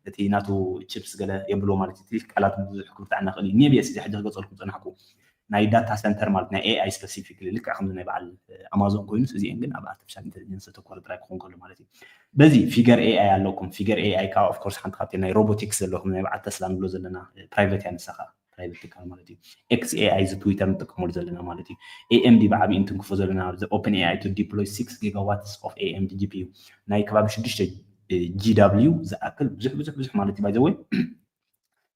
እቲ ናቱ ቺፕስ ገለ የብሎ ማለት እዩ ቃላት ብዙሕ ክብርታዕ እናኽእል እዩ ሜቢ እዚ ሕጂ ክገፀልኩም ፀናሕኩ ናይ ዳታ ሰንተር ማለት ናይ ኤኣይ ስፔሲፊክሊ ልክዕ ከምዚ ናይ በዓል ኣማዞን ኮይኑስ እዚአን ግን ኣብ ኣርቲፊሻል ኢንቴሊጀንስ ዘተኮረ ጥራይ ክኾን ከሎ ማለት እዩ። በዚ ፊገር ኤኣይ ኣለኩም። ፊገር ኤኣይ ከዓ ኦፍኮርስ ሓንቲ ካብቲ ናይ ሮቦቲክስ ዘለኹም ናይ በዓል ተስላ ንብሎ ዘለና ፕራይቬት እያ ንሳ ከዓ ፕራይቬት ትካል ማለት እዩ። ኤክስ ኤኣይ እዚ ትዊተር ንጥቀመሉ ዘለና ማለት እዩ። ኤኤምዲ ብዓብዪ እንትንክፎ ዘለና ኣብዚ ኦፕን ኤኣይ to deploy six gigawatts of AMD GPU ናይ ከባቢ ሽዱሽተ GW ዝኣክል ብዙሕ ብዙሕ ብዙሕ ማለት እዩ። ባይዘወይ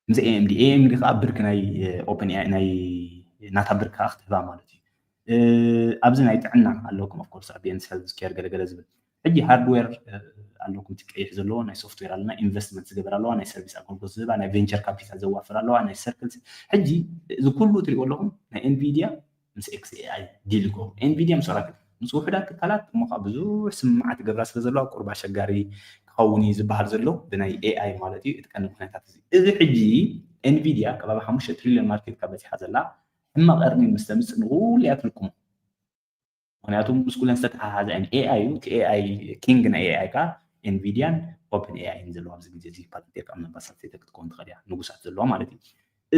ምስ ኤኤምዲ ኤኤምዲ ከዓ ብርክ ናይ ኦፕን ኤኣይ ናይ ናታ ብርክ ከዓ ክትህባ ማለት እዩ። ኣብዚ ናይ ጥዕና ኣለኩም ኦፍኮርስ ኣቢየንስ ሄልዝ ኬር ገለገለ ዝብል ሕጂ ሃርድዌር ኣለኩም እቲ ቀይሕ ዘለዎ ናይ ሶፍትዌር ኣለና ኢንቨስትመንት ዝገበር ኣለዋ ናይ ሰርቪስ ኣገልግሎት ዝህባ ናይ ቬንቸር ካፒታል ዘዋፍር ኣለዋ ናይ ሰርክል ሕጂ እዚ ኩሉ ትሪእዎ ኣለኹም ናይ ኤንቪዲያ ምስ ኤክስኤኣይ ዲል ይገብሩ ኤንቪዲያ ምስ ኦራክል ምስ ውሕዳት ትካላት እሞ ከዓ ብዙሕ ስምምዓት ይገብራ ስለ ዘለዋ ቁርብ ኣሸጋሪ ክኸውን እዩ ዝበሃል ዘሎ ብናይ ኤኣይ ማለት እዩ እቲ ቀንዲ ምክንያታት እዚ እዚ ሕጂ ኤንቪዲያ ከባቢ ሓሙሽተ ትሪልዮን ማርኬት ካብ በፂሓ ዘላ ሕማቕ እርኒን ምስ ተምፅእ ንኩሉ እያ ትልቅሞ ምክንያቱ ምስ ኩለን ዝተተሓሓዘ እየን ኤኣይ እዩ እቲ ኤኣይ ኪንግ ናይ ኤኣይ ከዓ ኤንቪዲያን ኦፕን ኤኣይን ዘለዋ ኣብዚ ግዜ እዚ ፓላንቲር ካብ ነባር ሳተላይት ክትከውን ትኽእል እያ ንጉሳት ዘለዋ ማለት እዩ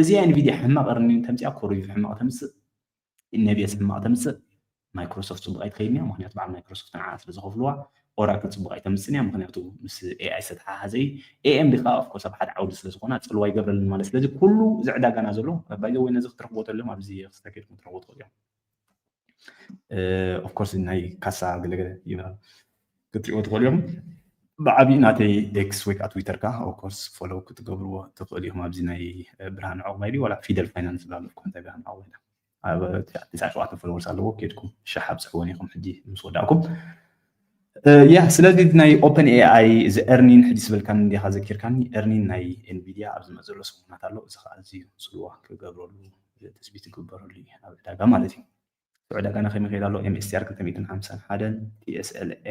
እዚኣ ኤንቪዲያ ሕማቕ እርኒን ተምፅኣ ኮሪቭ ሕማቕ ተምፅእ ኢነቤስ ሕማቕ ተምፅእ ማይክሮሶፍት ፅቡቕ ኣይትኸይድን እያ ምክንያቱ በዓል ማይክሮሶፍት ንዓ ስለ ዝኸፍልዋ ኦራክል ፅቡቕ ኣይተምፅን እያ ምክንያቱ ምስ ኤኣይ ዝተተሓሓዘ እዩ ኤኤምዲ ከዓ ኦፍኮርስ ኣብ ሓደ ዓውዲ ስለ ዝኾና ፅልዋ ይገብረልን ማለት ስለዚ ኩሉ እዚ ዕዳጋና ዘሎ ባይዘወይ ነዚ ክትረኽቦ ተለኹም ኣብዚ ክስተ ከድኩም ትረኽቦ ትኽእሉ እዮም ኦፍኮርስ ናይ ካሳ ገለገለ ይበሃል ክትሪኦ ትኽእሉ እዮም ብዓብዪ ናተይ ኤክስ ወይ ከዓ ትዊተር ከዓ ኦፍኮርስ ፎሎው ክትገብርዎ ትኽእሉ ኢኹም ኣብዚ ናይ ብርሃን ዕቑባይ ድዩ ዋላ ፊደል ፋይናንስ ዝብላ ኣለኩም እንታይ ብርሃን ዕቑባይ ኣብ ትስዓ ሸውዓተ ፎሎወርስ ኣለዎ ከድኩም ሻሕ ኣብፅሕዎን ኢኹም ሕጂ ምስ ወዳእኩም ያ ስለዚ ናይ ኦፕን ኤኣይ እዚ ኤርኒን ሕጂ ዝበልካኒ እንዲኻ ዘኪርካኒ ኤርኒን ናይ ኤንቪዲያ ኣብ ዝመፅ ዘሎ ሰሙናት ኣሎ እዚ ከዓ ኣዝዩ ፅልዋ ክገብረሉ ትፅቢት ክግበረሉ እዩ ኣብ ዕዳጋ ማለት እዩ ዕዳጋና ከመይ ከይድ ኣሎ ኤምኤስቲኣር ክልተ ሚእትን ሓምሳን ሓደን ቲኤስኤልኤ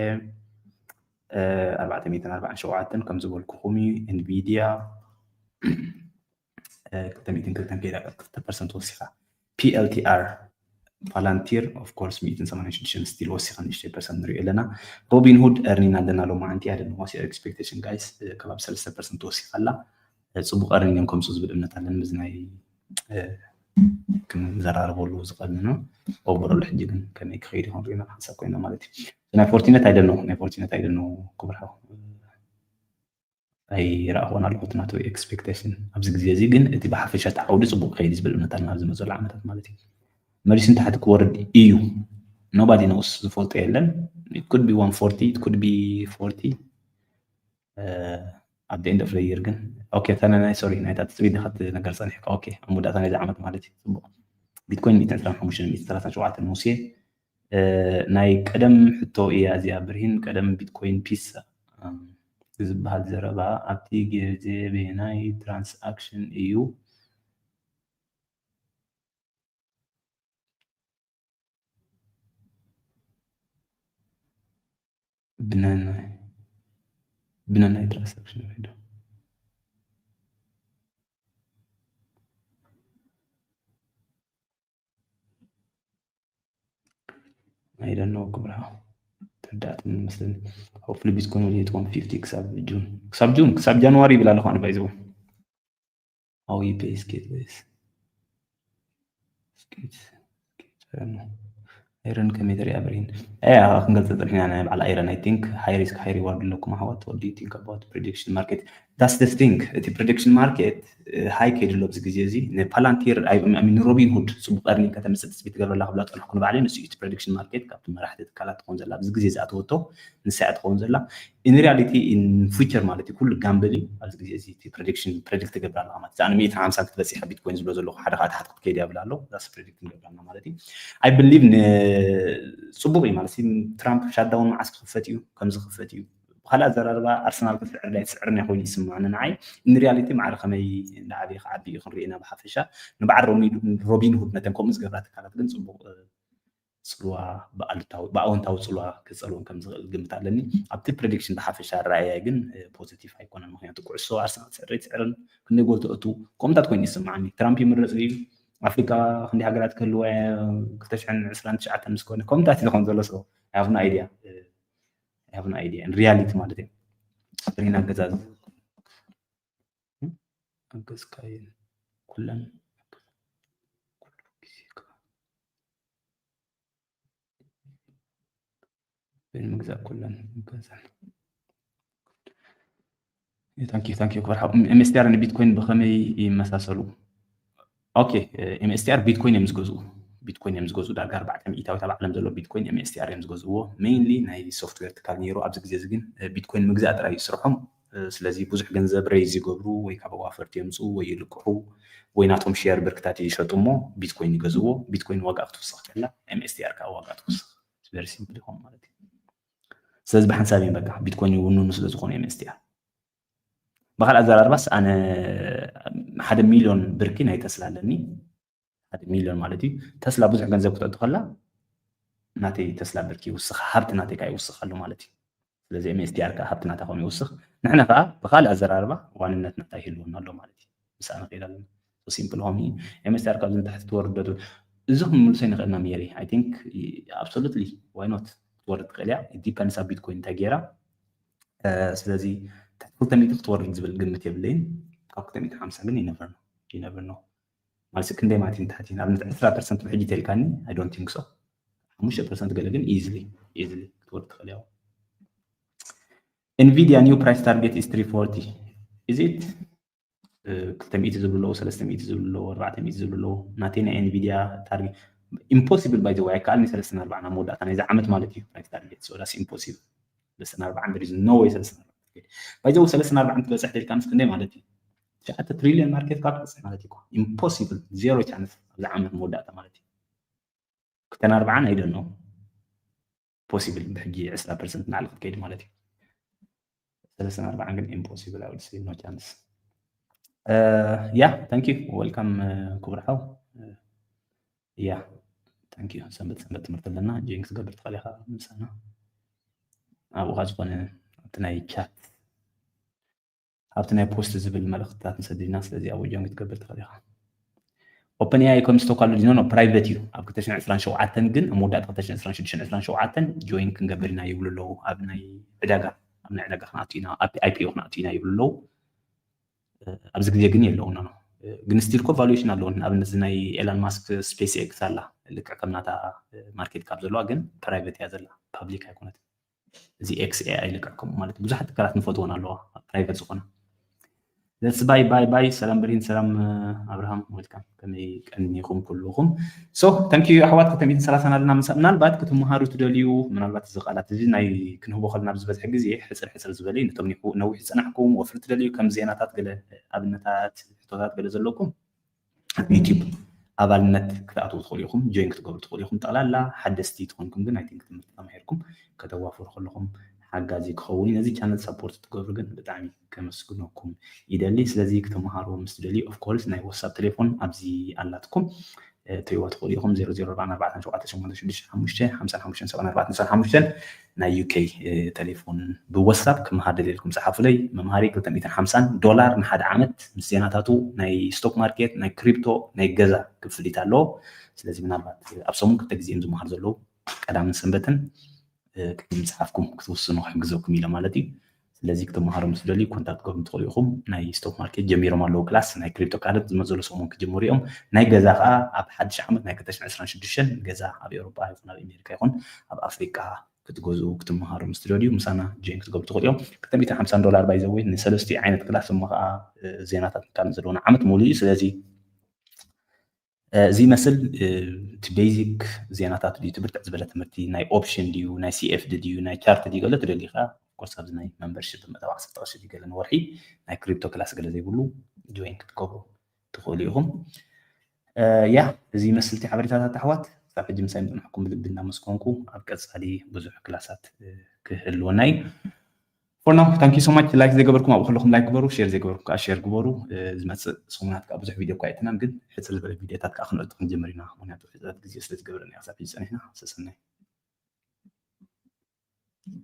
ኣርባዕተ ሚእትን ኣርባዓን ሸውዓተን ከም ዝበልኩኹም እዩ ኤንቪዲያ ክልተ ሚእትን ክልተን ከይዳ ክልተ ፐርሰንት ወሲኻ ፒኤልቲኣር ፓላንቲር ኦፍኮርስ ሚእትን ሰማንያን ሽዱሽተን ስቲል ወሲኻ ንእሽተይ ፐርሰንት ንሪኦ ኣለና ሮቢን ሁድ ኤርኒን ኣለና ሎማዓንቲ ኣደንዋ ኤክስፔክቴሽን ጋይስ ከባቢ ሰለስተ ፐርሰንት ወሲኻ ኣላ ፅቡቅ እርኒን እዮም ከምፅኡ ዝብል እምነት ኣለኒ በዚ ናይ ክንዘራረበሉ ዝቀልኒ ነው። ኦቨሮል ሕጂ ግን ከመይ ክኸይድ ይኸውን ሪኢና ሓንሳብ ኮይና ማለት እዩ። ናይ ፎርቲነት ኣይደኖ ናይ ፎርቲነት ኣይደኖ ክብርሃው ኣይረኣኽዎን ኣለኹ እቲ ናቱ ኤክስፔክቴሽን ኣብዚ ግዜ እዚ ግን እቲ ብሓፈሻ እቲ ዓውዲ ፅቡቅ ክኸይድ ዝብል እምነት ኣለና ኣብዚ መፅሉ ዓመታት ማለት እዩ። መሪሱ ንታሕቲ ክወርድ እዩ። Nobody knows ዝፈልጦ የለን። It could be one forty, it could be forty. ኣብ the end of the year ግን okay ተነናይ sorry ናይታ ትፅቢት ዲኻ ትነገር ፀኒሕካ okay ኣብ መወዳእታ ናይዚ ዓመት ማለት እዩ ፅቡቕ ቢትኮይን ሚእትን ዕስራን ሓሙሽተን ሚእትን ሰላሳን ሸውዓተን ሙሴ ናይ ቀደም ሕቶ እያ እዚኣ ብርሂን ቀደም ቢትኮይን ፒስ ዝበሃል ዘረባ ኣብቲ ግዜ በየናይ ትራንስኣክሽን እዩ ብነናይ ብነናይ ትራንሳክሽን ሪዶ I don't know ክብራ ተዳእት መስለኒ hopefully bitcoin will hit one fifty ክሳብ ጁን ክሳብ ጁን ክሳብ ጃንዋሪ ይብል ኣለኹ ኣነ ባይዘው How you pay skate base? Skate, skate, I don't know. Iron ከመይ ትሪኣ ብሬን? እያ ክንገልፀ ፀኒሕና ናይ በዓል ኣይረን I think high risk high reward ኣለኩም ኣሕዋት what do you think about prediction market? That's the thing እቲ prediction market high ከይዱ ኣሎ ኣብዚ ግዜ እዚ ንፓላንቲር ንሮቢን ሁድ ፅቡቅ earning ከተምፅእ ትፅቢት ትገብረላ ክብላ ፀንሕኩ ንባዕለይ ንሱ እዩ እቲ prediction market ካብቲ መራሕቲ ትካላት ትኾን ዘላ ኣብዚ ግዜ ዝኣተወቶ ንሳ እያ ትኸውን ዘላ in reality in future ማለት እዩ ኩሉ ጋምብል እዩ ኣብዚ ግዜ እዚ እቲ prediction predict ትገብር ኣለካ ማለት እዛ ን ሚእትን ሓምሳን ክትበፅሕ ቢትኮይን ዝብሎ ዘለኹ ሓደ ከዓ ታሕቲ ክትከይድ እያ ብላ ኣሎ that's predict ንገብር ኣለና ማለት እዩ I believe ንፅቡቅ እዩ ማለት ትራምፕ shutdown መዓስ ክኽፈት እዩ ከምዚ ክኽፈት እዩ ብካልእ ኣዘራርባ ኣርሰናል ክትስዕር ዳይ ትስዕር ናይ ኮይኑ ይስማዓኒ ንዓይ in reality ማዕረ ከመይ እንዳዓበየ ክዓቢ እዩ ክንርኢ ኢና ብሓፈሻ ንበዓል ሮቢን ሁድ ነተን ከምኡ ዝገብራ ትካላት ግን ፅቡቅ ፅልዋ ብኣሉታዊ ብኣወንታዊ ፅልዋ ክፀልዎም ከም ዝኽእል ግምት ኣለኒ ኣብቲ prediction ብሓፈሻ ኣረኣእያይ ግን positive ኣይኮነን ምክንያቱ ኩዕሶ ኣርሰናል ትስዕር ኣይትስዕርን ክንደይ ጎል ተእቱ ከምኡታት ኮይኑ ይስምዓኒ ትራምፕ ይምረፅ ድዩ ኣፍሪካ ክንደይ ሃገራት ክህልዋ ክልተ ሽሕን ዕስራን ትሽዓተን ምስ ኮነ ከምኡታት እዩ ዝኾን ዘሎ so I have no idea I have no idea in reality ማለት እዩ ሪና ገዛ ኣገዝካየን ኩለን ኩሉ ግዜ Bitcoin ምግዛእ ኩለን ይገዛል። Thank you, thank you ክበር ሓው። M S T R ን ቢትኮይን ብኸመይ ይመሳሰሉ? Okay, M S T R ቢትኮይን እዮም ዝገዝኡ። ቢትኮይን እዮም ዝገዝኡ። ዳርጋ ኣርባዕተ ሚእታዊት ኣብ ዓለም ዘሎ ቢትኮይን M S T R እዮም ዝገዝእዎ። Mainly ናይ ሶፍትዌር ትካል ነይሩ። ኣብዚ ግዜ እዚ ግን ቢትኮይን ምግዛእ ጥራይ እዩ ስርሖም። ስለዚ ብዙሕ ገንዘብ ሬይዝ ይገብሩ ወይ ካብ ኣዋፈርቲ የምፅኡ ወይ ይልቅሑ ወይ ናቶም ሼር ብርክታት ይሸጡ እሞ ቢትኮይን ይገዝእዎ። ቢትኮይን ዋጋ ክትውስኽ ከላ M S T R ከዓ ዋጋ ትውስኽ። Very simple ይኾን ማለት እዩ። ስለዚ ብሓንሳብ እዮም በቃ ቢትኮይን ይውንኑ ስለ ዝኾኑ M S T R። ብካልእ ኣዘራርባስ ኣነ ሓደ ሚልዮን ብርኪ ናይ ተስላ ኣለኒ። ሓደ ሚልዮን ማለት እዩ። ተስላ ብዙሕ ገንዘብ ክተእቱ ከላ ናተይ ተስላ ብርኪ ይውስኽ፣ ሃብቲ ናተይ ከዓ ይውስኽ ኣሎ ማለት እዩ። ስለዚ M S T R ከዓ ሃብቲ ናታ ከም ይውስኽ፣ ንሕና ከዓ ብካልእ ኣዘራርባ ዋንነት ናታ ይህልወና ኣሎ ማለት እዩ። ምስኣ ንኽእል ኣለና። ሲምፕል ኾም M S T R ካብዚ ንታሕቲ ትወርድ ዶ? እዚ ክንምልሶ ይንኽእል ኢና ሜሪ። I think absolutely, why not? ክትወርድ ትኽእል እያ። It depends ኣብ ቢትኮይን እንታይ ገይራ። ስለዚ ትሕቲ ክልተ ሚእቲ ክትወርድ ዝብል ግምት የብለይን። ካብ ክልተ ሚእቲ ሓምሳ ግን you never know, you never know። ማለት ክንደይ ማለት እዩ ንታሕቲ? ንኣብነት ዕስራ ፐርሰንት ብሕጂ ተልካኒ? I don't think so። ሓሙሽተ ፐርሰንት ገለ ግን easily, easily ክትወርድ ትኽእል እያ። Nvidia new price target is three forty. Is it? ክልተ ሚእቲ ዝብሉ ኣለዉ፣ ሰለስተ ሚእቲ ዝብሉ ኣለዉ፣ ኣርባዕተ ሚእቲ ዝብሉ ኣለዉ። ናተይ ናይ Nvidia target impossible, by the way, ኣይከኣልን። ሰለስተን ኣርባዕን ኣብ መወዳእታ ናይዚ ዓመት ማለት እዩ price target, so that's impossible። ሰለስተን ኣርባዕን there is no way ሰለስተን ኣርባዕን። By the way, ሰለስተን ኣርባዕን ትበፅሕ ተልካ ምስ ክንደይ ማለት እዩ? ትሽዓተ ትሪልዮን market cap ትበፅሕ ማለት እዩ። Impossible, zero chance ኣብዚ ዓመት መወዳእታ ማለት እዩ። ክልተን ኣርባዓን I don't know, possible ብሕጂ ዕስራ ፐርሰንት ንላዕሊ ክትከይድ ማለት እዩ። ሰለስተን ኣርባዕን ግን impossible, I would say no chance. Yeah, thank you, welcome ክቡር ሓው። Yeah, thank you። ሰንበት ሰንበት ትምህርቲ ኣለና። ጆይን ክትገብር ትኽእል ኢኻ ምሳና። ኣብኡ ዝኾነ ኣብቲ ናይ ቻት ኣብቲ ናይ ፖስት ዝብል መልእኽትታት ንሰድድና። ስለዚ ኣብኡ ጆይን ክትገብር ትኽእል ኢኻ። ኦፕን ኤኣይ ከም ስቶክ ኣሎ ድዩ? ኖ፣ ፕራይቬት እዩ። ኣብ ክልተ ሽሕን ዕስራን ሸውዓተን ግን፣ ኣብ መወዳእታ ክልተ ሽሕን ዕስራን ሽዱሽተን ዕስራን ሸውዓተን ጆይን ክንገብር ኢና ይብሉ ኣለዉ። ኣብ ናይ ዕዳጋ፣ ኣብ ናይ ዕዳጋ ክንኣቱ ኢና፣ ኣብ IPO ክንኣቱ ኢና ይብሉ ኣለዉ። ኣብዚ ግዜ ግን የለውን። ኖ፣ ግን ስቲል ኮ ቫሉዌሽን ኣለዎ። ንኣብነት እዚ ናይ ኤላን ማስክ ስፔስ ኤክስ ኣላ፣ ልክዕ ከም ናታ ማርኬት ካፕ ዘለዋ ግን ፕራይቬት እያ ዘላ፣ ፓብሊክ ኣይኮነትን። እዚ ኤክስ ኤኣይ ልክዕ ከምኡ ማለት ብዙሓት ትካላት ንፈትወን ኣለዋ ፕራይቬት ዝኾና። Let's buy, buy, buy። ሰላም ብሪን፣ ሰላም ኣብርሃም፣ ዌልካም። ከመይ ቀኒኹም ኩልኹም? So thank you ኣሕዋት። ክልተ ሚእትን ሰላሳን ኣለና። ምሳ-፣ ምናልባት ክትመሃሩ ትደልዩ፣ ምናልባት እዚ ቃላት እዚ ናይ ክንህቦ ከለና ኣብ ዝበዝሐ ግዜ ሕፅር ሕፅር ዝበለ እዩ። ነቶም ኒሑ-፣ ነዊሕ ዝፀናሕኩም ወፍሪ ትደልዩ ከም ዜናታት ገለ ኣብነታት ሕቶታት ገለ ዘለኩም ኣብ ዩቲዩብ ኣባልነት ክትኣትዉ ትኽእሉ ኢኹም፣ ጆይን ክትገብሩ ትኽእሉ ኢኹም። ጠቕላላ ሓደስቲ ትኾንኩም ግን I think ትምህርቲ ተማሂርኩም ከተዋፍሩ ከለኹም ሓጋዚ ክኸውን እዩ። ነዚ ቻነል ሳፖርት ትገብሩ ግን ብጣዕሚ ከመስግነኩም ይደሊ። ስለዚ ክትመሃሩ ምስ ትደልዩ of course ናይ ዋትሳፕ ቴሌፎን ኣብዚ ኣላትኩም። ትሪእዋ ትኽእሉ ኢኹም። ዜሮ ዜሮ ኣርባዕተ ኣርባዕተ ሸውዓተ ሸሞንተ ሽዱሽተ ሓሙሽተ ሓምሳ ሓሙሽተ ሰብዓ ኣርባዕተ ሓሙሽተ ናይ ዩኬ ቴሌፎን ብዋትሳፕ ክመሃር ደልየልኩም ጸሓፉለይ። መምሃሪ ክልተ ሚእትን ሓምሳን ዶላር ንሓደ ዓመት ምስ ዜናታቱ ናይ ስቶክ ማርኬት፣ ናይ ክሪፕቶ፣ ናይ ገዛ ክፍሊት ኣለዎ። ስለዚ ምናልባት ኣብ ሰሙን ክልተ ግዜ እዮም ዝመሃር ዘለዉ፣ ቀዳምን ሰንበትን ክምፅሓፍኩም ክትውስኑ ክሕግዘኩም ኢለ ማለት እዩ። ስለዚ ክትመሃሩ ምስ ትደልዩ ኮንታክት ክገብሩ ትኽእሉ ኢኹም። ናይ ስቶክ ማርኬት ጀሚሮም ኣለዉ ክላስ፣ ናይ ክሪፕቶ ካልእ ዝመፅእ ዘሎ ሰሙን ክጅምሩ እዮም። ናይ ገዛ ከዓ ኣብ ሓድሽ ዓመት ናይ ክልተ ሽሕን ዕስራን ሽዱሽተን ገዛ ኣብ ኤውሮጳ ይኹን ኣብ ኣሜሪካ ይኹን ኣብ ኣፍሪቃ ክትገዝኡ ክትመሃሩ ምስ ትደልዩ ምሳና ጆይን ክትገብሩ ትኽእሉ እዮም። ክልተ ሚእትን ሓምሳን ዶላር by the way ንሰለስቲኡ ዓይነት ክላስ እሞ ከዓ ዜናታት ካልእ ዘለዉና ዓመት ሙሉእ እዩ። ስለዚ እዚ ይመስል እቲ ቤዚክ ዜናታት ድዩ፣ እቲ ብርትዕ ዝበለ ትምህርቲ ናይ ኦፕሽን ድዩ፣ ናይ ሲኤፍዲ ድዩ፣ ናይ ቻርት ድዩ ገለ ትደልዩ ከዓ ኮርስ ኣብዚ ናይ መምበርሽፕ መእተዊ ዓሰርተ ቅርሺ ድዩ ገለ ንወርሒ ናይ ክሪፕቶ ክላስ ገለ ዘይብሉ ጆይን ክትገብሩ ትኽእሉ ኢኹም። ያ እዚ ይመስል እቲ ሓበሬታታት ኣሕዋት። ክሳብ ሕጂ ምሳይ ምፅናሕኩም ብልቢ እናመስገንኩ ኣብ ቀፃሊ ብዙሕ ክላሳት ክህልወና እዩ። For now, thank you so much። ላይክ ዘይገበርኩም ኣብኡ ከለኹም ላይክ ግበሩ፣ ሼር ዘይገበርኩም ከዓ ሼር ግበሩ። ዝመፅእ ሰሙናት ከዓ ብዙሕ ቪድዮ እኳ ኣይትናን ግን ሕፅር ዝበለ ቪድዮታት ከዓ ክንእቱ ክንጀምር ኢና። ምክንያቱ ሕፅረት ግዜ ስለ ዝገብረና ክሳብ ሕጂ ፀኒሕና። ሰሰናይ።